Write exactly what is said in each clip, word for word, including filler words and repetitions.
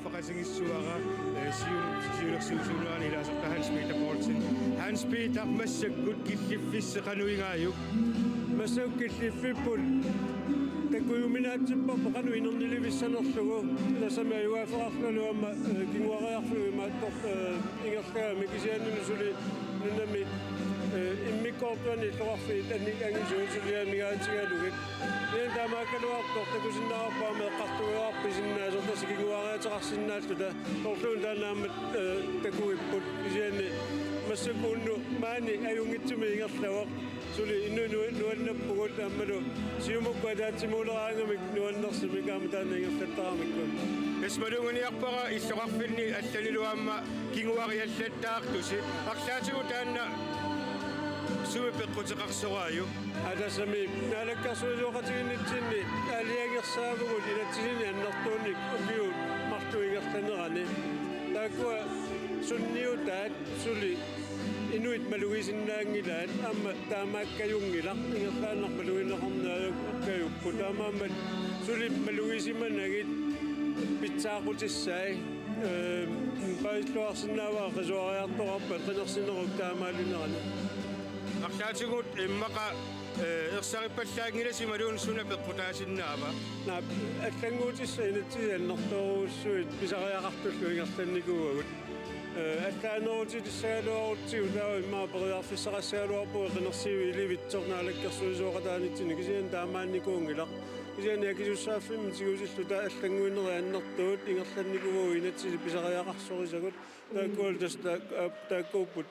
Peqatigiissavara, eh, siu-, siulersuisuunerani ilaasortaq Hans Peter Poulsen. Hans Peter, massakkut killiffissi qanoq igaajuk? Massakkut killiffipput takujuminaatsipparput qanoq inernilivissanerlugu. Tassami ajugaaffigaluarlugu aamma, eh, kinguariarlugu imaattoq, eh, ingerlagami, kisiannimi suli nunami, eh, immikkoortuani illoqarfiit annik angisuut suliamigaatigalugit. Kisianni taamaakkaluartoq takusinnaavarput aamma eqqartugaarpisinnaasoq, tassa kinguariaateqarsinnaalluta. Soorluuna taanna aamma, eh, takuipput. Kisianni massakkut unnuk maani ajunngitsumik ingerlavoq. Suli inuit nu-, nuannappugut aammalu Siumukkut ataatsimuuleraangamik nuannersumik aamma taanna ingerlattaramikku. Tassa malunnarniarpara illoqarfinni allanilu aamma kinguariallattaartusi. Arlaatigut taanna sumi peqquteqarsoraajuk? Aa, tassami naalakkersuisooqatigiinnitsinni aalajangersaavugut inatsisini annertuunik ukiut marluk ingerlanerani. Taakkua sunniutaat suli inuit malugisinnaanngilaat, aamma taamaakkajunngilaq, ingerlaannaq malugineqarneq ajukkajuppoq. Taamaammat suli malugisimanagit pitsaaqutissai, eh, paasilluarsinnaavara qisuariartoqarpat qinersinerup taamaalinerani. Arlaatigut immaqa, eh, ersarippallaanngilasi imaluunniit suna peqqutaasinnaava? Naap, allannguutissat inatsisit annertoorujussuit pisariaqartullu ingerlannikuuagut. Eh, allaanerutissagaluarutsigu taava immaqa periarfissaqassagaluarpugut qinersineq ilivitsoq naalakkersuisooqataanitsinni, kisianni taamaannikuunngilaq. Kisianni akisussaaffimmik tigusilluta allannguinerit annertuut ingerlannikuuagut inatsisit pisariaqarsorisagut. Taakkualu tassa ta-, a-, taakkuupput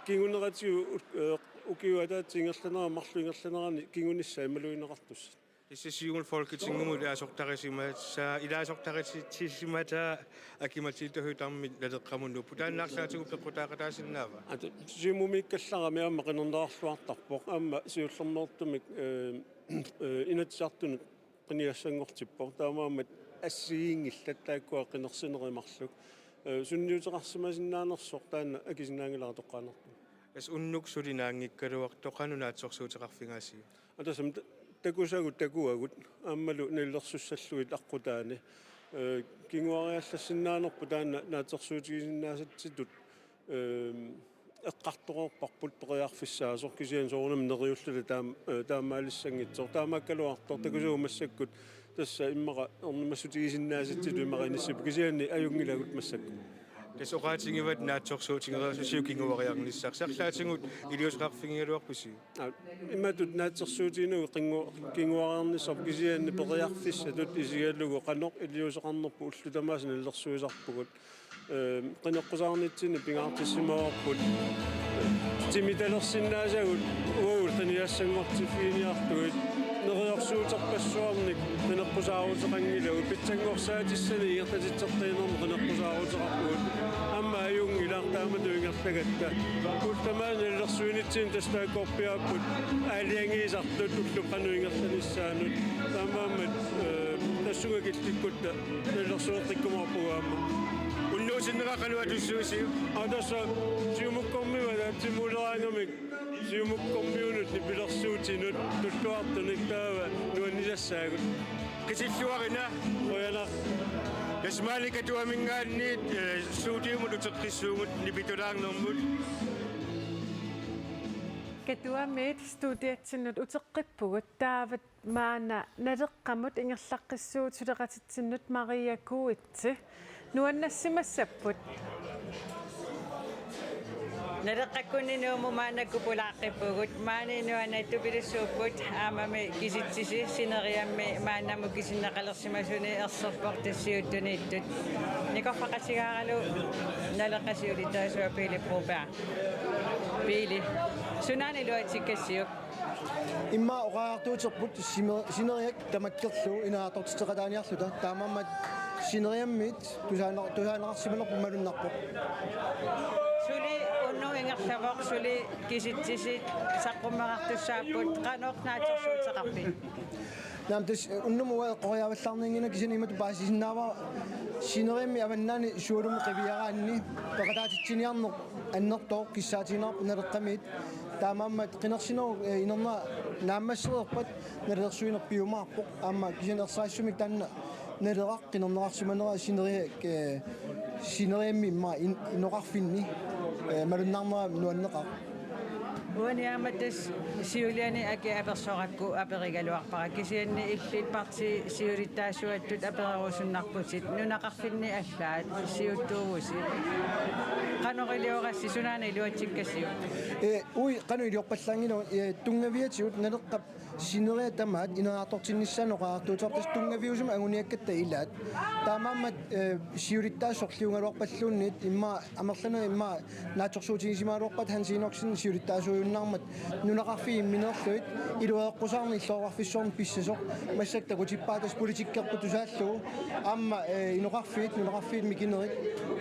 kinguneratigut, eh, ukiup ataatsip ingerlanerani marluk ingerlanerani kingunissai malugineqartussat. Tassa Siumut Folketingimut ilaasortarisimasaa, ilaasortarisimataa Aki-Matilda Høegh-Damimit Naleqqamut nuuppoq. Taanna arlaatigut peqqutaaqataasinnaava? Ata, Siumumiikkallarami aamma qinernerarluartarpoq. Aamma siullermeertumik, eh, eh, Inatsisartunut qinigassanngortippoq. Taamaammat assigiinngillat taakkua qinersinerit marluk. Eh, sunniuteqarsimasinnaanersoq taanna akisinnaanngilara toqqaannartumik. Tassa unnuk suli naanngikkaluartoq, qanoq naatsorsuuteqarfigaasiuk? Aa, tassami ta-, takusagut takuagut aammalu nalilersussallugit aqqutaani. Eh, kinguariallassinnaanerput taanna naatsorsuutigisinnaasatsitut, eh, eqqartoreerparput periarfissaasoq, kisianni soorunami neriulluta taam-, eh, taamaalissanngitsoq. Taamaakkaluartoq takusagut massakkut tassa immaqa ernumassutigisinnaasatsitut immaqa inissipput, kisianni ajunngilagut massakkut. Tassa oqaatigivat naatsorsuutigereersusiuk kinguariarnissarsi. Arlaatigut iliuuseqarfigigaluarpisiuk? Aa, imatut naatsorsuutigineq kingu-, kinguariarnissarput, kisianni periarfissatut isigalugu qanoq iliuuseqarnerput ullut tamaasa nalilersuisarpugut. Eh, qineqqusaarnitsinni pingaartissimavarput timitalersinnaasagut uagut qinigassanngortiffiginiartugit. Neriorsuuterpassuarnik qineqqusaaruteqanngilagut, pitsanngorsaatissani ingerlatitseqqiinermi qineqqusaaruteqarpugut. Aamma ajunngilaq taamatut ingerlagatta. Ullut tamaasa nalilersuinitsinni tassa taakkorpiaapput aalajangiisartut ullut qanoq ingerlanissaannut. Taamaammat, eh, tassunga killikkutta nalilersueqqikkumaarpugut aamma. Unnuusinnera qanoq atussuusiuk? Aa, tassa Siumukkormiut ataatsimuuleraangamik Siumukkormiunut nipilersuutinut tulluartunik taava nuannisassaagut. Qitilluarina. Qujanaq. Tassa maani Katuaminngaanniit, eh, studiumut uteqqissuugut nipitulaarnermut. Katuamiit studiatsinnut uteqqippugut, taava maanna Naleqqamut ingerlaqqissuugut suleqatitsinnut Maria Kuitse. Nuannassimassapput. Naleqqakkunni Nuummut maannakkut pulaaqqippugut. Maani nuannaartupilussuupput, aammami Kisitsisit sineriammi maannamut kisinneqalersimasuni erserpoq tassa siuttuniittut. Nikorfaqatigaaralu Naleqqap siulittaasua Pele Broberg. Pele, sunaana iluatsikkassiuk? Immaqa oqariartuuterput sime-, sineriak tamakkerlugu inaartortitseqataaniarluta. Taamaammat sineriammiit tusaana-, tusaaneqarsimanerput malunnarpoq. Suli unnuk ingerlavoq, suli Kisitsisit saqqummerartussaapput, qanoq naatsorsuuteqarpit? Naamik, tassa unnuk uanga eqqoriavallaarniannginnama, kisianni imatut paasisinnaavara sineriammi avannaani Sualummut qiviaraanni peqataatitsiniarneq annertooq kissaatiginarpoq Naleqqamiit. Taamaammat qinersinerup, eh, inernera naammassereerpat nalilersuineq piumaarpoq. Aamma kisianni ersarissumik taanna Naleraq qinerneqarsimanera sineriak, eh, sineriammi immaqa in-, inoqarfinni, eh, malunnarnera nuanneqaaq. Uani aamma tassa siuliani aki apersoorakku aperigaluarpara kisianni illit partiit siulittaasuattut apererusunnarputit nunaqarfinni allaat siuttuuvusi. Qanoq iliorassi sunaana iluatsikkasiuk? Eh, ui, qanoq iliorpallaanngilagut, eh, tunngaviatigut Naleqqap sineriak tamaat ineriartortinnissaanut oqariartuuteqarpoq tassa tunngaviusumik anguniakkatta ilaat. Taamaammat, eh, siulittaasup sorliugaluarpalluunniit immaqa amerlanerit immaqa naatsorsuutigisimagaluarpata Hans Enoksen siulittaasuujunnaarmat nunaqarfiit imminerlugit iluareqqusaarneq illoqarfissuarnut pissasoq massakkut takutippara tassa politikkerput tusaallugu aamma, eh, inoqarfiit, nunaqarfiit mikinerit,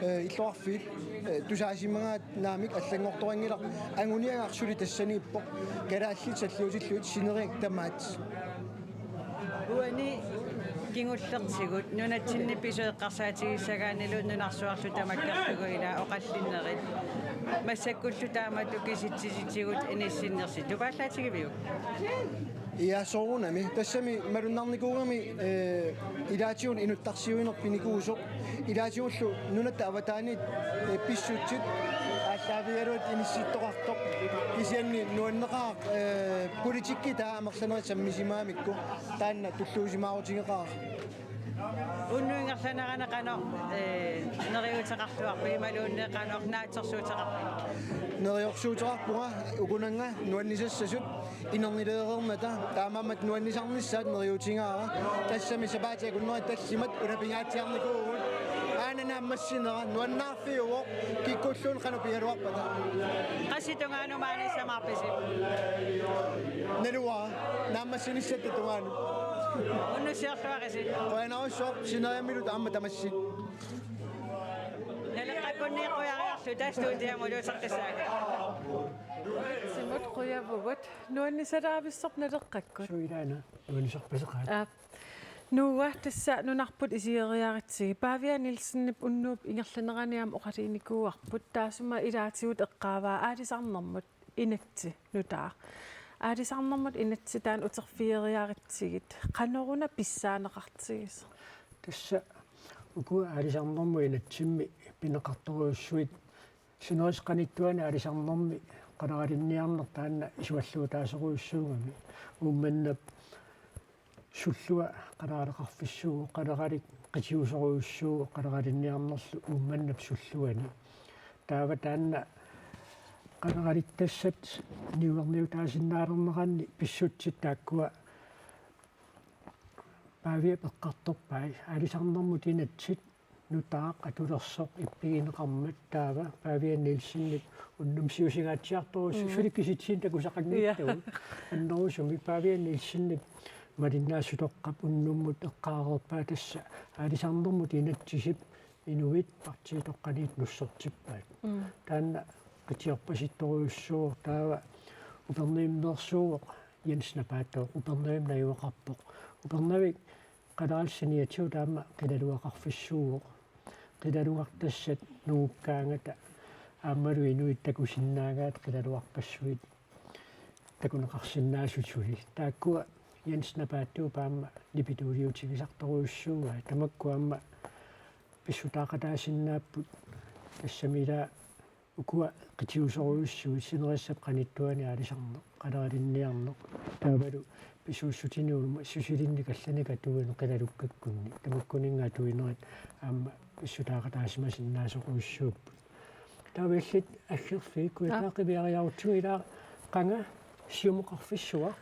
eh, illoqarfiit, eh, tusaasimagaat naamik allanngortoqanngilaq anguniagaq suli tassaniippoq kalaallit salliutillugit sineriak tamaat. Uani kingullertigut nunatsinni pisut eqqarsaatigissagaannilu nunarsuarlu tamakkerlugu ilaa oqallinnerit. Massakkullu taamatut kisitsisitigut inissinnersut. Tupaallaatigiviuk? Ja, soorunami. Tassami malunnarnikuugami, eh, ilaatigut inuttarsiuineq pinikuusoq. Ilaatigullu nunatta avataaniit, eh, pissutsit aallaavigalugu inissittoqartoq. Kisianni nuanneqaaq, eh, politikki taava amerlanerit sammisimagamikku taanna tulluusimaarutigeqaara. Unnuit ingerlaneranni qanoq, eh, neriuuteqarluarpit imaluunniit qanoq naatsorsuuteqarpit? Neriorsuuteqarpunga ukunannga nuannisassasut inernilereernata, taamaammat nuannisarnissaat neriuutigaara. Tassami sapaatip akunneri tallimat una pingaatsiarnikuuvugut. Aana naammassinera nuannaarfiuvoq, kikkulluunniit qanoq pigaluarpata. Qassit tungaanut maani isamaarpisi? Naluara naammassinissatta tungaanut. Unnussiorluarisi. Qujanarsuaq, sineriammilu aamma tamassi. Naleqqakkunniiqqujariarlu tassa studiamut utertissaagut. Simut qujavugut. Nuannisalaavissorpit Naleqqakkut? Suu, ilaana nuannisarpaseqaat. Aap. Nuua, tassa nunarput isigeriaritsigit. Pavia Nielsenip unnuup ingerlanerani aamma oqaluunikuuarput. Taassuma ilaatigut eqqaavaa aalisarnermut inatsit nutaaq. Aalisarnermut inatsit taanna uterfigeriaritsigit. Qanoruna pissaaneqartigisoq? Tassa uku aalisarnermut inatsimmi pineqartorujussuit sinerissap qanittuani aalisarnermi qaleralinniarneq taanna isualluutaasorujussuugami. Uummannap sullua qaleraleqarfissuuvoq, qaleralik qitiusorujussuuvoq qaleralinniarnerlu Uummannap sulluani. Taava taanna qaleralittassat niuerniutaasinnaalerneranni pissutsit taakkua Paviap eqqartorpai aalisarnermut inatsit nutaaq atulersoq ippigineqarmat taava Pavia Nielsenip unnuk siusingaatsiartorujussuuvoq. Mm. Suli kisitsisit takusaqanngitsugut. Ja. Annerusumik Pavia Nielsenip malinnaasutoqqap unnummut eqqaareerpaa tassa aalisarnermut inatsisip inuit partiitoqqaniit nussortippaat. Mm. Taanna qitiorpasittorujussuuvoq taava Upernavimmeersuuvoq Jens Napatooq, Upernavimmi najugaqarpoq. Upernavik qalerallit saniatigut aamma qilalugaqarfissuuvoq. Qilalugartassat nungukkaangata aammalu inuit takusinnaagaat qilalugarpassuit takuneqarsinnaasut suli. Taakkua Jens Napatooq aamma nipituuliutigisartorujussuugai, tamakku aamma pissutaaqataasinnaapput. Tassami ilaa ukua qitiusorujussuit sinerissap qanittuani aalisarneq, qaleralinniarneq, taavalu pisuussutini uuma susilinnik allanik atuineq qilalukkakkunni, tamakkuninnga atuinerit aamma pissutaaqataasimasinnaassorujussuupput. Taava illit aggerfigit Kujataaq. Aa. Qiviariarutsigu ilaa qanga siumoqarfissuaq?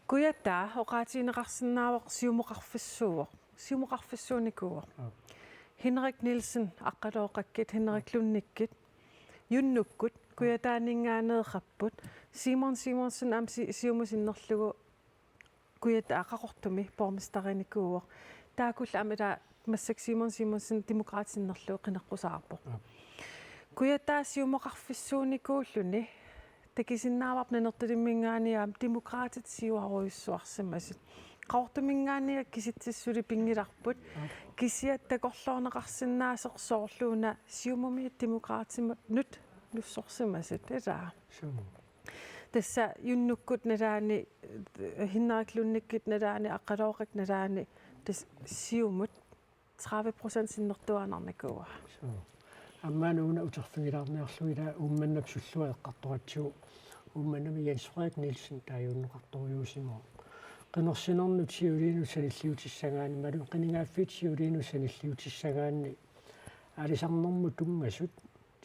Kujataa oqaatigineqarsinnaavoq siumoqarfissuuvoq. Siumoqarfissuunikuuvoq. Aa. Henrik Nielsen, Aqqalooqakkit, Henrik Lundikkit, Junnukkut, Kujataaninngaanneeqapput. Simon Simonsen aamma si-, Siumut sinnerlugu Kujataa Qaqortumi borgmesterinikuuvoq. Taakkullu aamma ilaa massakkut Simon Simonsen Demokraatit sinnerlugu qineqqusaarpoq. Aa. Kujataa siumoqarfissuunikuulluni takusinnaavarput Nanortalimminngaanniit aamma Demokraatit siuarujussuarsimasut. Qaqortuminngaanniit kisitsisit suli pinngilarput. Aa. Kisianni takorloorneqarsinnaasoq soorluuna Siumumi Demokraatinut nussorsimasut. Ilaa. Suu. Tassa Junnukkut nalaani, Henrik Lundikkit nalaani, Aqqalooqakkit nalaani, tassa Siumut tredive procent sinnertuaannarnikuuaa. Suu. Aamma una uterfigilaarniarlugu ila Uummannap sullua eqqartoratsigu, Uummannami Jens Frederik Nielsen taaguunneqartorujussuusimavoq. Qinersinernut siuliinut sanilliutissagaanni, imaluunniit qinigaaffiit siuliinut sanilliutissagaanni, aalisarnermut tunngasut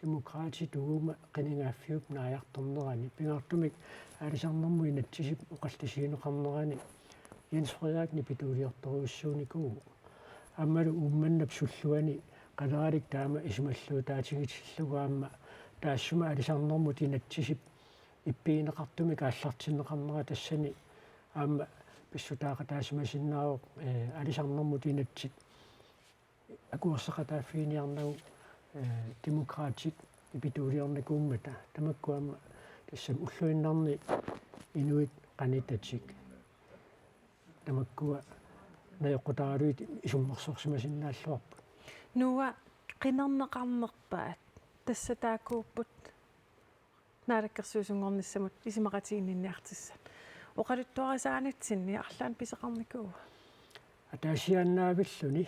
Demokraatit uuma qinigaaffiup naajartornerani, pingaartumik aalisarnermut inatsisip oqallisigineqarnerani Jens Frederik nipituuliortorujussuunikuuvoq. Aammalu Uummannap sulluani qaleralik taama isumalluutaatigitillugu aamma taassuma aalisarnermut inatsisip ippigineqartumik aallartinneqarnera tassani aamma pissutaaqataasimasinnaavoq, eh, aalisarnermut inatsit akuersaqataaffiginiarnagu, eh, Demokraatit nipituuliornikuummata. Tamakku aamma tassami ulluinnarni inuit qanitatik tamakkua najoqqutaralugit isummersorsimasinnaalluarput. Noah, qinerneqarnerpaat tassa taakkuupput naalakkersuisunngornissamut isumaqatiginninniartussat. Oqaluttuarisaanitsinni arlaannik pisoqarnikuua? Ataasiaannaavilluni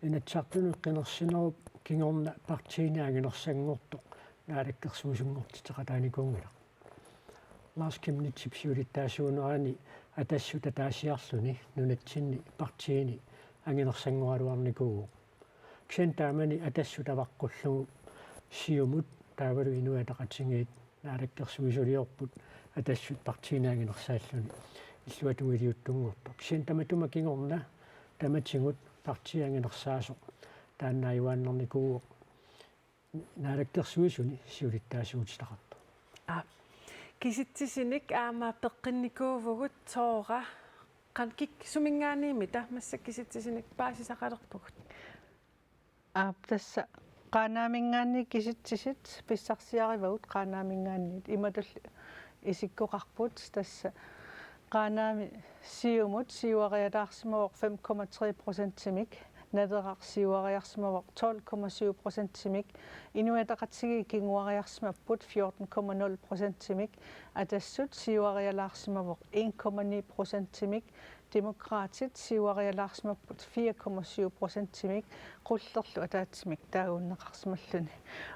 Inatsisartunut qinersinerup kingorna partiini anginersanngortoq naalakkersuisunngortitseqataanikuunngilaq. Lars Chemnitzip siulittaasuunerani Atassut ataasiarluni nunatsinni partiini anginersanngoraluarnikuuvoq. Kisianni taamani Atassut avaqqullugu Siumut taavalu Inuit Ataqatigiit naalakkersuisuliorput Atassut partiini anginersaalluni illuatungiliuttunngortoq. Kisianni tamatuma kingorna tamatigut partii anginersaasoq taannaajuaannarnikuuvoq naalakkersuisuni siulittaasuutitaqartoq. Aa. Kisitsisinik aamma peqqinnikuuvugut, Tora. Qan-, kik-, suminngaanniimmita massakkut kisitsisinik paasisaqalerpugut? Aap, tassa Qaanaaminngaanniit kisitsisit pissarsiarivagut Qaanaaminngaanniit. Imatulli isikkoqarput tassa Qaanaami Siumut siuarialaarsimavoq fem komma tre procentimik, Naleraq siuariarsimavoq tolv komma syv procentimik, Inuit Ataqatigiit kinguariarsimapput fjorten komma nul procentimik, Atassut siuarialaarsimavoq en komma ni procentimik, Demokraatit siuarialaarsimapput fire komma syv procentimik, qullerlu ataatsimik taaguunneqarsimalluni.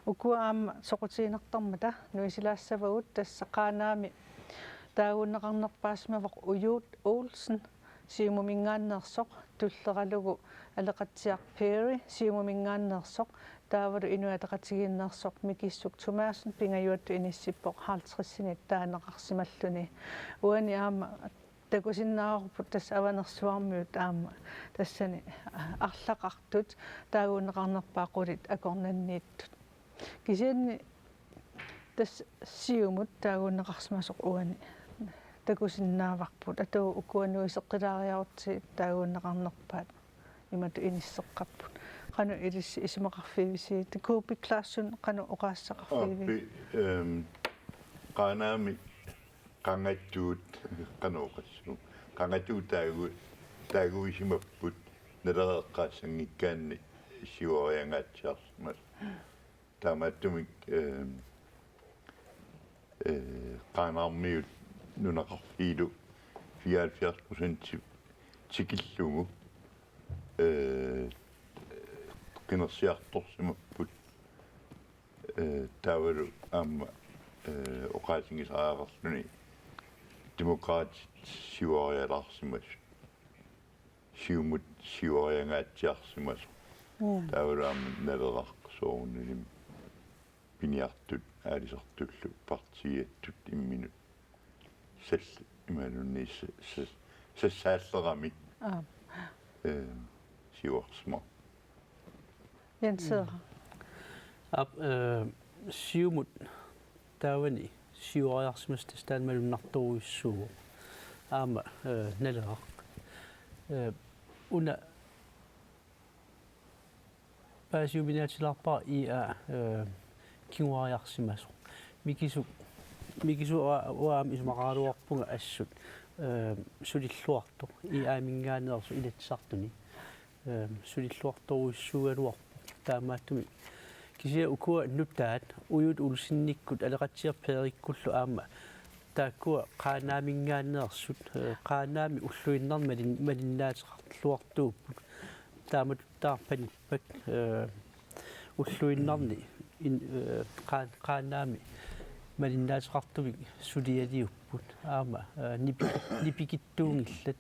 Ukua aamma soqutiginartarmata nuisilaassavagut, tassa Qaanaami taaguunneqarnerpaasimavoq Ujuut Olsen, Siumuminngaanneersoq, tulleralugu Aleqatsiaq Perry, Siumuminngaanneersoq, taavalu Inuit Ataqatigiinneersoq Mikissuk Thomassen, pingajuattut inissippoq halvtredsinit taaneqarsimalluni. Uani aamma takusinnaavarput tassa Avanersuarmiut aamma tassani arlaqartut taaguunneqarnerpaat qulit akornanniittut. Kisianni tassa Siumut taaguunneqarsimasoq uani takusinnaavarput, atuagaq ukua nuiseqqilaariarutsigit taaguunneqarnerpaat imatut inisseqqapput. Qanoq ilissi isumaqarfigivisiuk? Kuupik Clausen, qanoq oqaassaqarfigiviuk? Aappi, ehm, Qaanaami qangattuut, qanoq oqassaanga, qangattuut taagu-, taaguisimapput Naleraq eqqaassanngikkaanni siuariangaatsiarsimasoq. Taamaattumik, ehm, eh, Qaanaarmiut nunaqarfiillu fireoghalvfjerds procent tikillugu, eh, qinersiartorsimapput, eh, taavalu aamma, eh, oqaatigisariaqarluni Demokraatit siuarialaarsimasut. Siumut siuariangaatsiarsimasoq. Mm. Taavalu aamma Naleraq soorunalimi piniartut aalisartullu partiiattut imminut sal-, imaluunniit sa-, sa-, sassaalleramik. Aap. Ehm, siuarsimavoq. Jens Frederik. Aap, eh, Siumut taavani siuariarsimasoq tassa taanna malunnartorujussuuvoq. Aamma, eh, Naleraq. Eh, una paasiuminaatilaarpara I A, eh, kinguariarsimasoq. Mikisuk, Mikisuk ua-, uanga aamma isumaqaraluarpunga assut, eh, sulilluartoq, I A-minngaanneersoq Inatsisartuni. Ehm, sulilluartorujussuugaluarpoq taamaattumik. Kisianni ukua nutaat, Ujuut Olsenikkut Aleqatsiaq Peerikkullu aamma, taakkua Qaanaaminngaanneersut, eh, Qaanaami ulluinnarni malin-, malinnaateqarluartuupput. Taamatut Taarpanippak, eh, ulluinnarni in-, eh, Qaa-, Qaanaami malinnaateqartumik sulialiupput aamma, eh, nipi-, nipikitsuunngillat.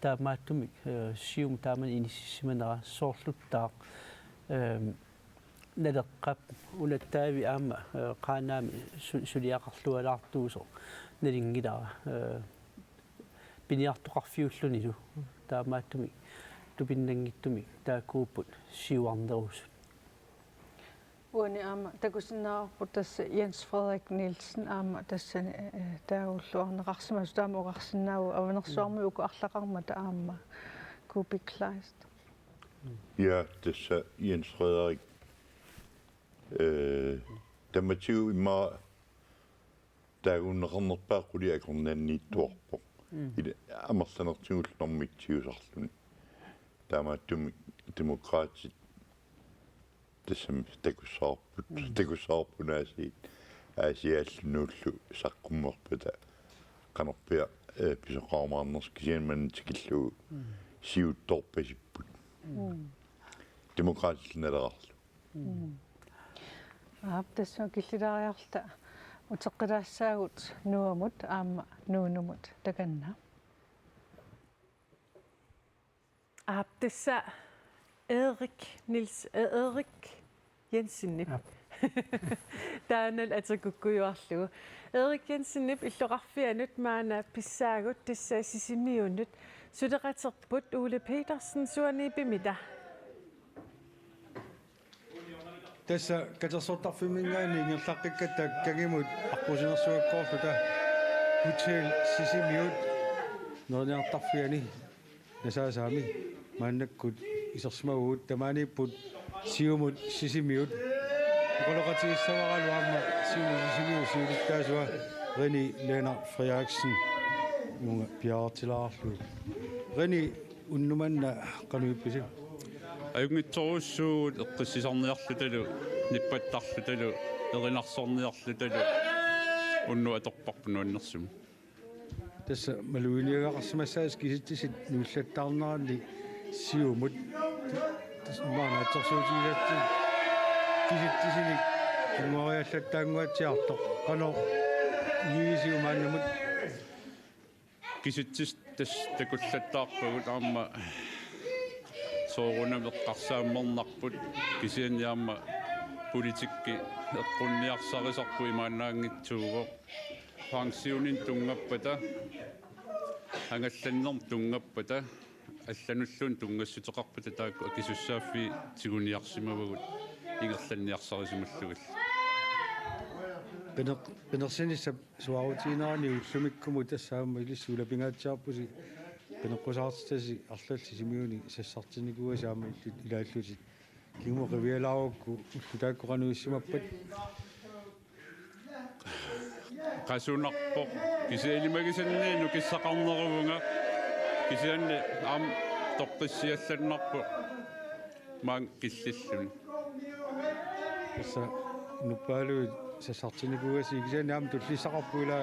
Taamaattumik, eh, Siumut taamani inississimanera soorluttaaq, eh, Naleqqap Unattaavi aamma, eh, Qaanaami su-, suliaqarlualaartuusoq nalunngilara, eh, piniartoqarfiullunilu, taamaattumik tupinnanngitsumik taakkuupput siuarnerusut. Uani aamma takusinnaavarput tassa Jens Frederik Nielsen aamma tassani, eh, taagulluarneqarsimasoq, taama oqarsinnaavoq Avanersuarmi uku arlaqarmata aamma Kuupik Kleist. Ja, tassa Jens Frederik. Eh, tamatigut immaqa taaguunneqarnerpaaq qulit akornanniittuarpoq. Mm. Ila amerlanertigullu normitsiusarluni. Taamaattumik Demokraatit tassami takussavarput, mm, takussavarput aasiit, aasiaallu nuullu saqqummerpata qanorpiaq, eh, pisoqarumaarnersoq, kisianni manna tikillugu, mm, siuttorpasipput. Mm. Demokraatillu Nalerarlu. Mm. Aap, tassa killilaariarluta uteqqilaassaagut Nuumut aamma Nuunumut takanna. Aap, tassa Erik Niels, eh, Erik Jensenip. Aap. Taanna atequkkujuarlugu. Erik Jensenip illoqarfianut maanna pissaagut, tassa Sisimiunut suleqaterput. Ole Petersen, suanipimita? Tassa katersortarfimminngaanniit ingerlaqqikkatta kangimut aqqusinersuakkoorluta Hotel Sisimiut neriniartarfiani nasaasaami maannakkut isersimavugut. Tamaaniipput Siumut Sisimiut. Oqaloqatigissavaralu aamma Siumut Sisimiut siulittaasua René Lennert Frederiksen uunga piaartilaarlugu. René, unnuk manna qanoq ippisi? Ajunngitsorujussuuvugut eqqissisarniarlutalu, nippattarlutalu, erinarsorniarlutalu, unnuk atorparput nuannersumik. Tassa maluginiagaqarsimassaasi kisitsisit nuillattaarneranni Siumut. Tassa maanna assersuutigisatsigu kisitsisinik kinguariallattaannguatsiartoq. Qanoq isigisiuk maannamut? Kisitsisit tassa takullattaarpagut aamma soorunami eqqarsaammernarput, kisianni aamma politikki eqqunniarsarisarput imaannaanngitsuuvoq. Pensioninik tunngappata, angallannermut tunngappata, allanulluunniit tunngassuteqarpata taakku akisussaaffii tiguniarsimavagut ingerlanniarsarisimallugillu. Qineq-, qinersinissap suaarutiginerani ullumikkumut tassa aamma ilissi ulapingaatsiarpusi qineqqusaartitasi arlallit Sisimiuni sassartinnikuuasi aamma illit ilaallutit. Kingumut qivialaarukku ullut taakku qanoq issimappat? Qasunarpoq, kisianni ilimagisannik nukissaqarneruvunga, kisianni aamma toqqissiallannarpoq maanga killilluni. Tassa nuppaaluit sassartinnikuuasi, kisianni aamma tullissaqarpoq ila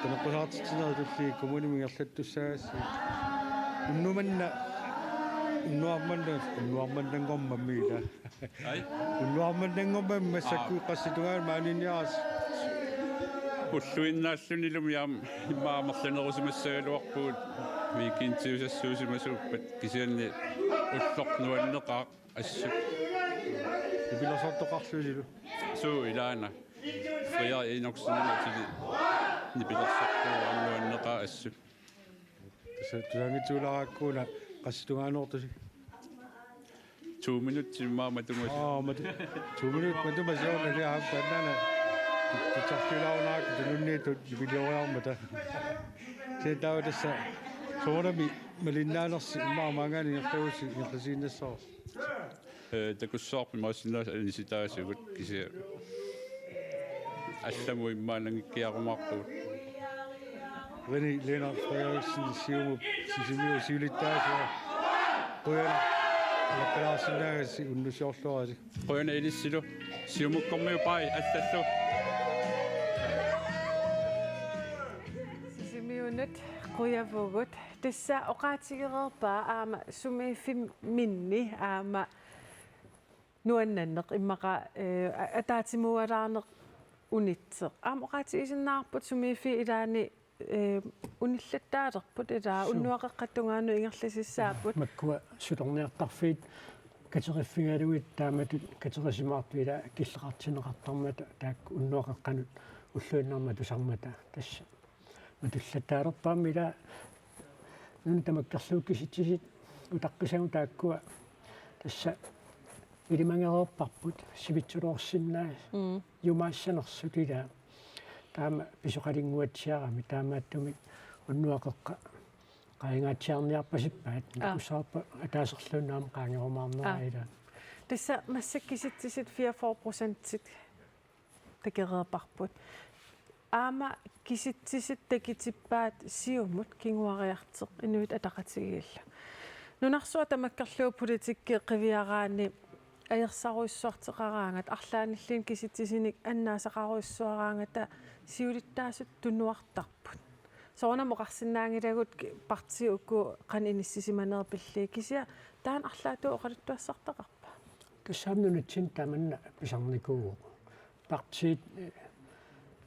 qineqqusaartitsinerit tulliit kommunimut ingerlattussaagassi. Unnuk manna, unnuarmanna, unnuarmannanngormat ila. Ai. Unnuarmannanngormat massakkut. Aa. Qassitungaanut maaniinniarassi? Ulluinnaallunilumi aamma immaqa amerlanerusimassagaluarpugut weekendiusassuusimasuuppat, kisianni ulloq nuanneqaaq assut. Nipilersortoqarlusilu? Suu, ilaana. Frederik Enoksenimut atili nipilersortoq nuanneqaaq assut. Tassa tusaanngitsuulaaraakku una qassitungaanoortusi? To minutsit immaqa matuma. Aa, matu-, to minutsit matuma siorna, lia, aamma taannaana. Tutsartuilaarunaakku tununniittut nipilioriarmata. Kisianni taava tassa soorunami malinnaanersi immaqa maanngaanniit ingerlagussi ingerlatiinnassavassi? Eh, takussavarput imaassinnaavoq anisitaasugut, kisianni allamut immaqa nangiikkiarumaarpugut. René Lennert Frederiksen, Siumup Sisimiut siulittaasua. Qujanaq alakkalaarsinnaagassi, unnussiorluarisi. Qujanaq ilissilu. Siumukkormiut baaj allallu. Sisimiunut Qujavugut. Tassa oqaatigereerpaa aamma sumiiffimminni aamma nuannanneq immaqa, eh, a-, ataatsimuugaluarneq unitseq. Aamma oqaatigisinnaavarput sumiiffiit ilaanni, eh, unillattaalerput ilaa. Suu. Unnuaqeqqata tungaanut ingerlasissaapput. Makkua sutorniartarfiit kateriffigalugit taamatut katerisimaartut ilaa killeqartinneqartarmata taakku unnuaqeqqanut ulluinnarni tusarmata tassa. Matullattaalerpaammi ilaa nunat tamakkerlugu kisitsisit utaqqisagut taakkua tassa ilimagereerparput sivitsuloorsinnaa. Mm. Jumaassanersut ilaa. Taama pisoqalinnguatsiarami taamaattumik unnuaqeqqa qaangaatsiarniarpasippaat. Aa. Nakussavarput ataaserluunniit aamma qaangerumaarneraa. Aa. Ilaa. Tassa massakkut kisitsisit fireogfyrre procentit takoreerparput. Aamma kisitsisit takutippaat Siumut kinguariartoq Inuit Ataqatigiillu. Nunarsuaq tamakkerlugu politikki qiviaraanni ajorsarujussuartoqaraangata arlaannilluunniit kisitsisinik annaasaqarujussuaraangata siulittaasut tunuartarput. Soorunami oqarsinnaanngilagut ki-, partiit uku qanoq inissisimanerat pillugit kisianni taanna arlaatigut oqaluttuassartaqarpa? Tassami nunatsinni tamanna pisarnikuuvoq. Partiit, eh,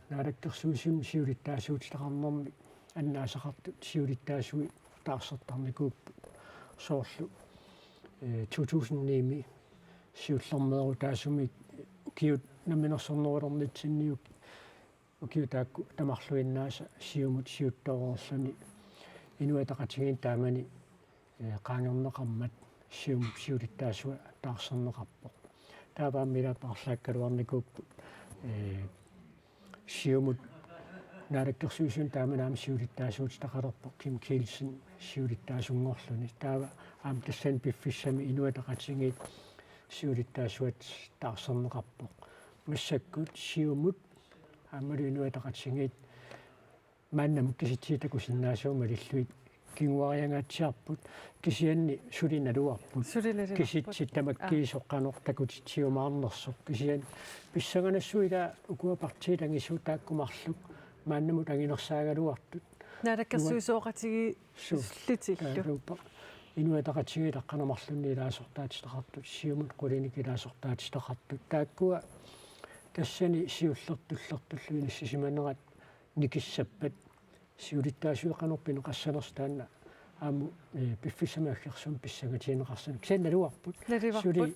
naalakkersuisumik siulittaasuutitaqarnermik annaasaqartut siulittaasui taarsertarnikuupput. Soorlu, eh, to tusind ni-mi siullermeerutaasumik ukiut namminersornerulernitsinni ukiut taakku tamarluinnaasa Siumut siuttooreerluni Inuit Ataqatigiinni taamani, eh, qaangerneqarmat Siumup siulittaasua taarserneqarpoq. Taava aamma ilaa paarlaakkaluarnikuupput, eh, Siumut naalakkersuisuni taamani aamma siulittaasuutitaqalerpoq Kim Kielsen siulittaasunngorluni. Taava aamma tassani piffissami Inuit Ataqatigiit siulittaasuat taarserneqarpoq. Massakkut Siumut aammalu Inuit Ataqatigiit maannamut kisitsisit takusinnaasavut malillugit kinguariangaatsiarput kisianni suli naluarput. Suli naluarput. Kisitsit tamakkiisoq qanoq takutitsiumaarnersoq kisianni pissanganassuit ilaa ukua partiit angisuut taakku marluk maannamut anginersaagaluartut. Naalakkersuisooqatigiillutillu. Suu. Taava Inuit Ataqatigiit aqqaneq-marlunnik ilaasortaatitaqartut, Siumut qulinik ilaasortaatitaqartut. Taakkua tassani siullertut tullertullu inissisimanerat nikissappat siulittaasui qanoq pineqassanersoq taanna aamma, eh, piffissami aggersumi pissangatigineqarsinnaavoq. Kisianni naluarput. Naluarput. Suli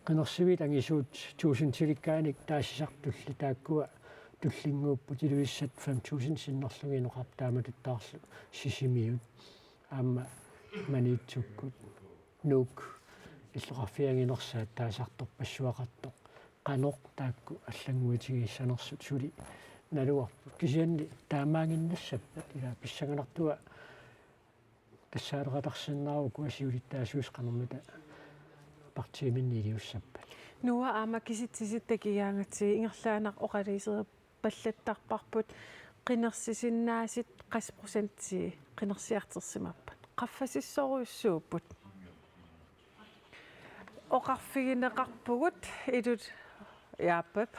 qinersiviit angisuut tuusintilikkaannik taasisartulli taakkua tullinnguupput, Ilulissat fem tusind sinnerlugit inoqarput taamatuttaarlu Sisimiut. Aamma Maniitsukkut, Nuuk, illoqarfiit anginersaat taasartorpassuaqartoq. Qanoq taakku allannguutigiissanersut suli naluarput. Kisianni taamaaginnassappat ilaa pissanganartua tassaaleraqattaarsinnaavoq ukua siulittaasuisa qanormita partiiminni iliussappat. Noah, aamma kisitsisit takugaangatsigit ingerlaannaq oqaluuserup- pallattarparput qinersisinnaasut qassit procentii qinersiartorsimappat. Qaffasissorujussuupput. Oqarfigineqarpugut ilut-, Jaapap.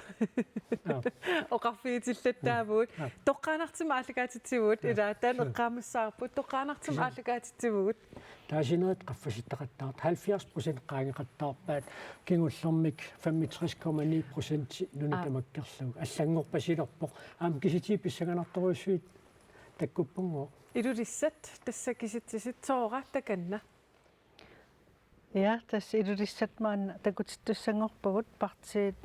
Aap. Oqarfigitillattaavugut. Aap. Toqqaannartumik aallakaatitsivugut. Aap. Ilaa taanna eqqaamassavarput. Toqqaannartumik aallakaatitsivugut. Taasinerit qaffasittaqattaartut halvfjerds procent qaangeqattaarpaat kingullermik femogtres komma ni procent nunat tamakkerlugu. Allanngorpasilerpoq. Aamma kisitsisit pissanganartorujussuit takkuppunngooq. Ilulissat tassa kisitsisit soorlu takanna. Ja, tassa Ilulissat maanna takutittussanngorpugut partiit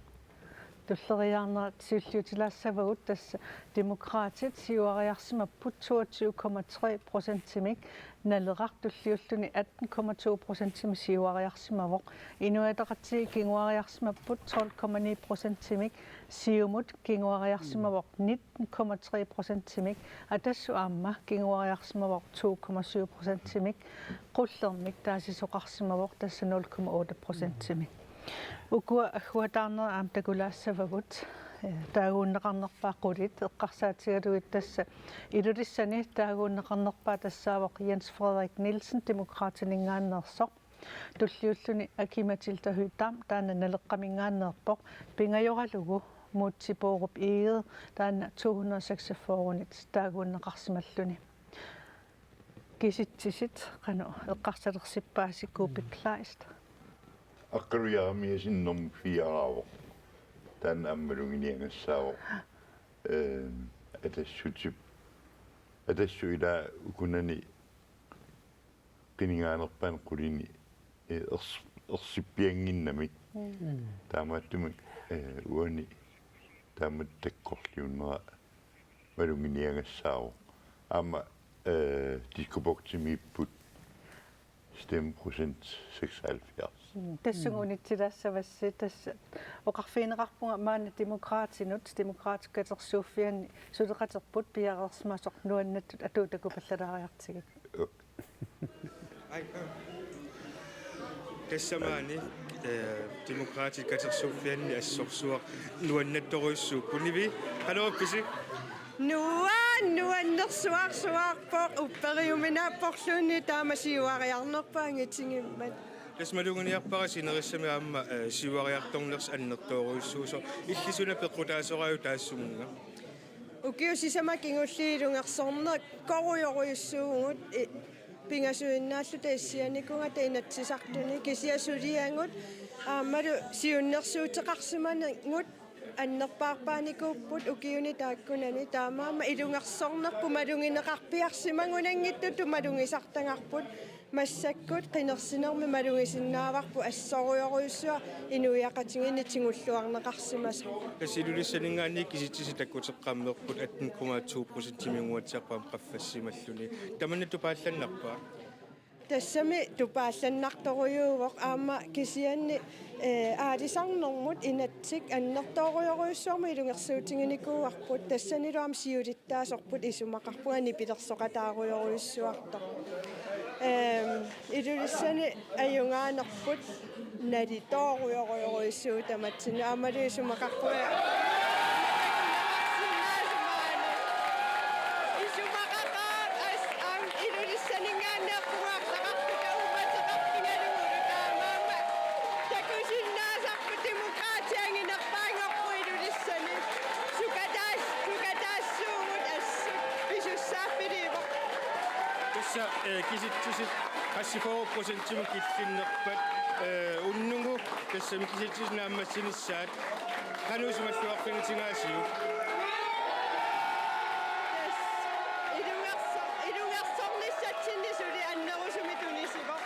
tulleriiaarnerat siulliutilaassavagut tassa Demokraatit siuariarsimapput toogtyve komma tre procentimik, Naleraq tulliulluni atten komma to procentimik siuariarsimavoq. Inuit Ataqatigiit kinguariarsimapput tolv komma ni procentimik, Siumut kinguariarsimavoq nitten komma tre procentimik, Atassut aamma kinguariarsimavoq to komma syv procentimik, Qullermik taasisoqarsimavoq tassa nul komma otte procentimik. Ukua agguataarnerit aamma takulaassavagut, eh, taaguunneqarnerpaat qulit eqqarsaatigalugit tassa Ilulissani taaguunneqarnerpaat tassaavoq Jens Frederik Nielsen Demokraatininngaanneersoq. Tulliulluni Aki-Matilda Høegh-Dam taanna Naleqqaminngaanneerpoq, pingajoralugu Múte Bourup Egede taanna to hundrede og seksogfyrre-nit taaguunneqarsimalluni. kisitsisit qanoq eqqarsalersippaasikku Kuupik Kleist. Aqqaluaq Jeremiassenimik fiiraavoq. Taanna aamma maluginiagassaavoq. Ehm, atassutip, atassut ila ukunani qinigaanerpaani qulini, eh, ers-, ersippiannginnami. Mm. Taamaattumik, eh, uani taamatut takkorliunera maluginiagassaavoq. Aamma, eh, Diskobugtimiipput stemmeprocent seksoghalvfjerds. Mm, tassunga unitsillaassavassi, tassa oqarfigineqarpunga maani Demokraatinut, Demokraatit Katersuuffianni suleqaterput piareersimasoq nuannatsitut atuutakupallalaariartigit. Ai, øh. Tassa maani, øh, Demokraatit Katersuuffianni assorsuaq nuannattorujussuupput. Nivi, qanoq ippisi? Nuan-, nuannersuarsuarpoq, upperiuminaapporluunniit taama siuariarnerpaanngitsigimmat. Tassa maluginiarpara sinerissami aamma, øh, siuariartornersi annertoorujussuusoq. Illit suna peqqutaasoraajuk taassumunnga? Ukiut sisamat kingulliit ilungersornerkorujorujussuuvugut, i-, pingasuinnaalluta issianikunngata Inatsisartuni, kisianni suliagut aammalu siunnersuuteqarsimanerugut annerpaarpaanikuupput ukiuni taakkunani, taamaammat ilungersornerput malugineqarpiarsimagunanngitsutut malugisartagarput. Massakkut qinersinermi malugisinnaavarput assorujorujussuaq inuiaqatigiinni tigulluarneqarsimasoq. Tassa Ilulissaninngaanniit kisitsisit takuteqqammerput atten komma to procentiminnguatsiarput aamma qaffassimalluni. Tamanna tupaallannarpa? Tassami tupaallannartorujuuvoq, aamma kisianni, eh, aalisarnermut inatsit annertoorujorujussuarmik ilungersuutiginikuuarput, tassanilu aamma siulittaasorput isumaqarpunga nipilersoqataarujorujussuartoq. Ehm, Ilulissani ajugaanerput nalitoorujorujorujussuuvoq tamatsinnut, aammalu isumaqarpunga. Isumaqaqaaq as-, aamma Ilulissaninngaanneerpunga arlaqartuta uummateqarfigalugulu, taamaammat takusinnaasarput Demokraatit anginerpaanngorput Ilulissani. Sukataas-, sukataassuugut assut pisussaaffiliivoq. Tassa, eh, kisitsisit qassiforu procentimut killinnerpat, eh, unnugu tassami kisitsisit naammassinissaat. Qanoq isumalluarfigitigaasiuk? Tassa ilungerso-, ilungersornissatsinni suli annerusumik tunisivoq.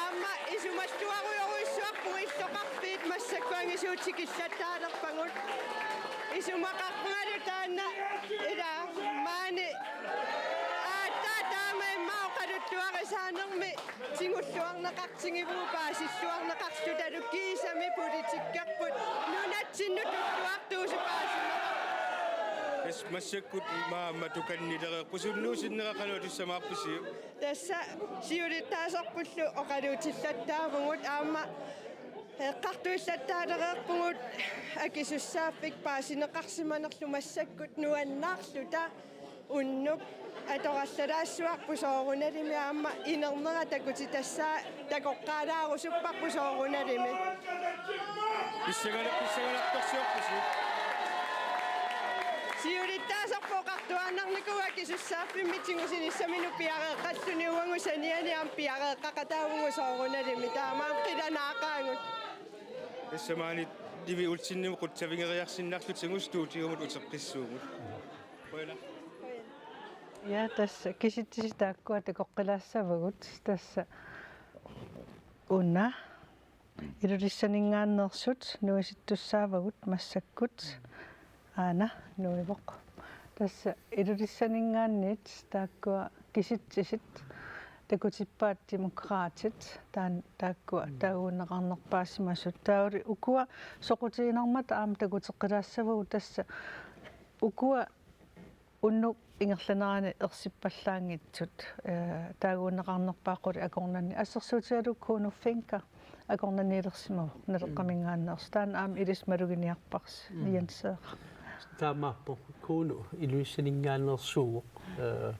Aamma isumalluarujorujussuarpugut illoqarfiit massakkut angisuut tikillattaalerpagut. Isumaqarpungalu taanna ila maani aatsaat taama immaqa oqaluttuarisaanermi tigulluarneqartigivugut paasilluarneqarlutalu, kiisami politikkerput nunatsinnut tulluartuusoq paasimasoq. Tassa massakkut maama tukannilereerpoq, sunnuusinnera qanoq atussamaarpisiuk? Tassa siulittaasorpullu oqaluutillattaavugut, aamma eqqartuillattaalereerpugut akisussaaffik paasineqarsimanerlu massakkut nuannaarluta. Unnuk atorallalaassuarput soorunalimi, aamma inernera takutitassaa takoqqaalaarusupparput soorunalimi. Pissangala-, pissangalattorsiorpusi. Siulittaasorput oqartuaannarnikuuvoq akisussaaffimmik tigusinissaminut piareeqqalluni, uagut saniani aamma piareeqqaqataavugut soorunalimi, taamaammat qilanaaqaagut. Tassa maani Nivi Olsenimut qutsavigeriarsinnarlutigu studiumut uteqqissuugut. Qujanaq. Ja, tassa kisitsisit taakkua takoqqilaassavagut, tassa una Ilulissaninngaanneersut nuisittussaavagut massakkut. Aana nuivoq. Tassa Ilulissaninngaanniit taakkua kisitsisit takutippaat Demokraatit taan-, taakkua taaguunneqarnerpaasimasut. Taavalu ukua soqutiginarmata aamma takuteqqilaassavagut, tassa ukua unnuk ingerlanerani ersippallaanngitsut, eh, taaguunneqarnerpaat qulit akornanni, assersuutigalugu Kuno Fencker akornanniilersimavoq Naleqqaminngaanneersoq. Taanna aamma ilissi maluginiarparsi, Jens Seeqaq. Taamaappoq, Kuno Ilulissaninngaanneersuuvoq, eh,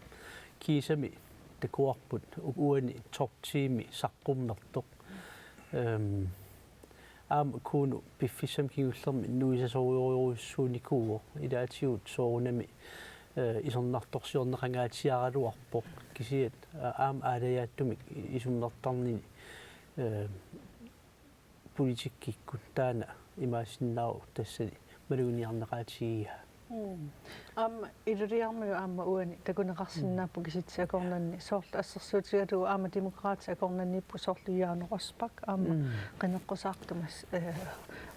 kiisami takuarput u-, uani top ti-mi saqqummertoq. Ehm, aamma Kuno piffissami kingullermi nuisasorujorujussuunikuuvoq, ilaatigut soorunami eh, isornartorsiorneqangaatsiaraluarpoq kisiat, eh, aamma aalajaatsumik isummertarnini, eh, politikkikkut taanna imaassinnaavoq tassani maluginiarneqaatigigaa. Mm. Aamma Ilulissarmiut aamma uani takuneqarsinnaapput kisitsisit akornanni soorlu assersuutigalugu aamma Demokraatit akornanniipput soorlu Jørgen Rosbach aamma Mm. qineqqusaartumik, eh,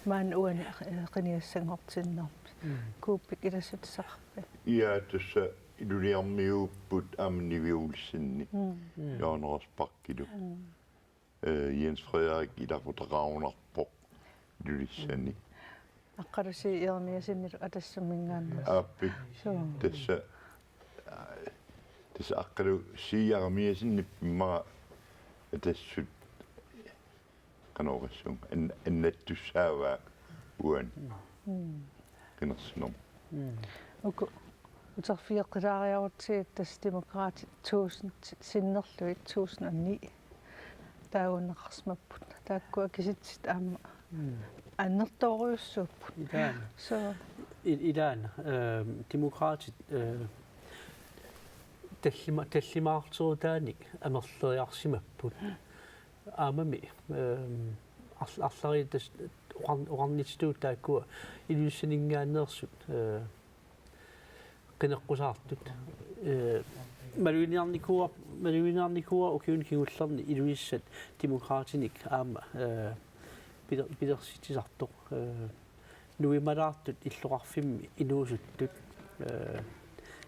maani uani, eh, qinigassanngortinnermi. Mm. Kuuppik ilassutissaqarpit? Ja, tassa Ilulissarmiuupput aamma Nivi Olsenip Mm. Mm. Jørgen Rosbachilu. Mm. Eh, Jens Frederik ilaqutaqarunarpoq Ilulissani. Aqqalusi Jeremiassenilu Atassumminngaanneersoq. Aappi. Suu. Tassa, tassa Aqqalusi Jeremiassenip immaqa Atassut qanoq oqassuunga an-, annattussaavaa uani. Mm. Qinersinermi. Mm. Uku uterfigeqqilaariarutsigit tassa Demokraatit tusind sinnerlugit tusind og ni taaguunneqarsimapput. Taakkua kisitsisit aamma Mm. annertoorujussuupput. Ilaana. Suu. I-, ilaana, ehm, Demokraatit, eh, tallima-, tallimaarterutaanik amerleriarsimapput. Aammami, ehm, arl-, arlallit tassa oqar-, oqarnitsitut taakkua Ilulissaninngaanneersut, eh, qineqqusaartut. Eh, maluginiarnikuuar-, maluginiarnikuuara ukiuni kingullerni Ilulissat Demokraatinik aamma, eh, piler-, pilersitsisartoq, eh, nuimalaartut illoqarfimmi inuusuttut, eh,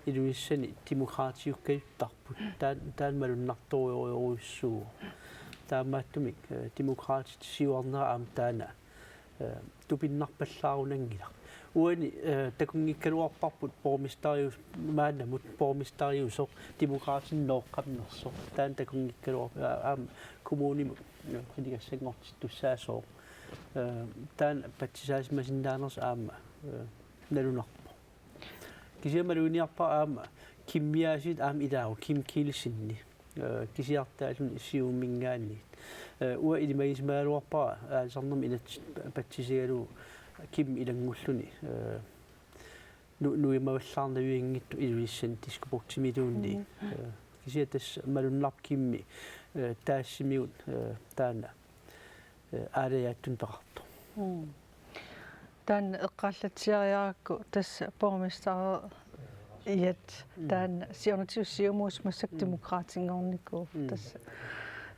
Ilulissani Demokraatiukkajuttarput. Taan-, taanna malunnartorujorujussuuvoq. Taamaattumik, eh, Demokraatit siuarnera aamma taanna, eh, tupinnarpallaarunanngilaq. Uani, eh, takunngikkaluarparput borgmesterius-, maannamut borgmesteriusoq Demokraatinut nooqqammersoq. Taanna takunngikkaluar-, aa-, aamma kommunimut, eh, qinigassanngortittussaasooq. Eh, taanna patsisaasimasinnaaners aamma, eh, nalunarpoq. Kisianni maluginiarpara aamma Kimmiaasiit aamma ilaavoq Kim Kielsen. Eh, kisiartaalluni Siumuminngaanniit. Eh, uanga ilimagisimagaluarpara aalisarnermut inatsit patsisigalugu Kim ilanngulluni, eh, nu-, nuimavallaarnavianngitsoq Ilulissani Diskobugtimiluunniit. Mm. Eh, kisianni tassa malunnarpoq Kimmi, eh, taassumaatsigut, eh, taanna, eh, aalajaatsunik peqartoq. Mm. Taanna eqqaallatsiariarakku tassa borgmesteriat Mm. taanna siornatigut Siumuus massakkut Mm. Demokraatinngornikuuvoq Mm. tassa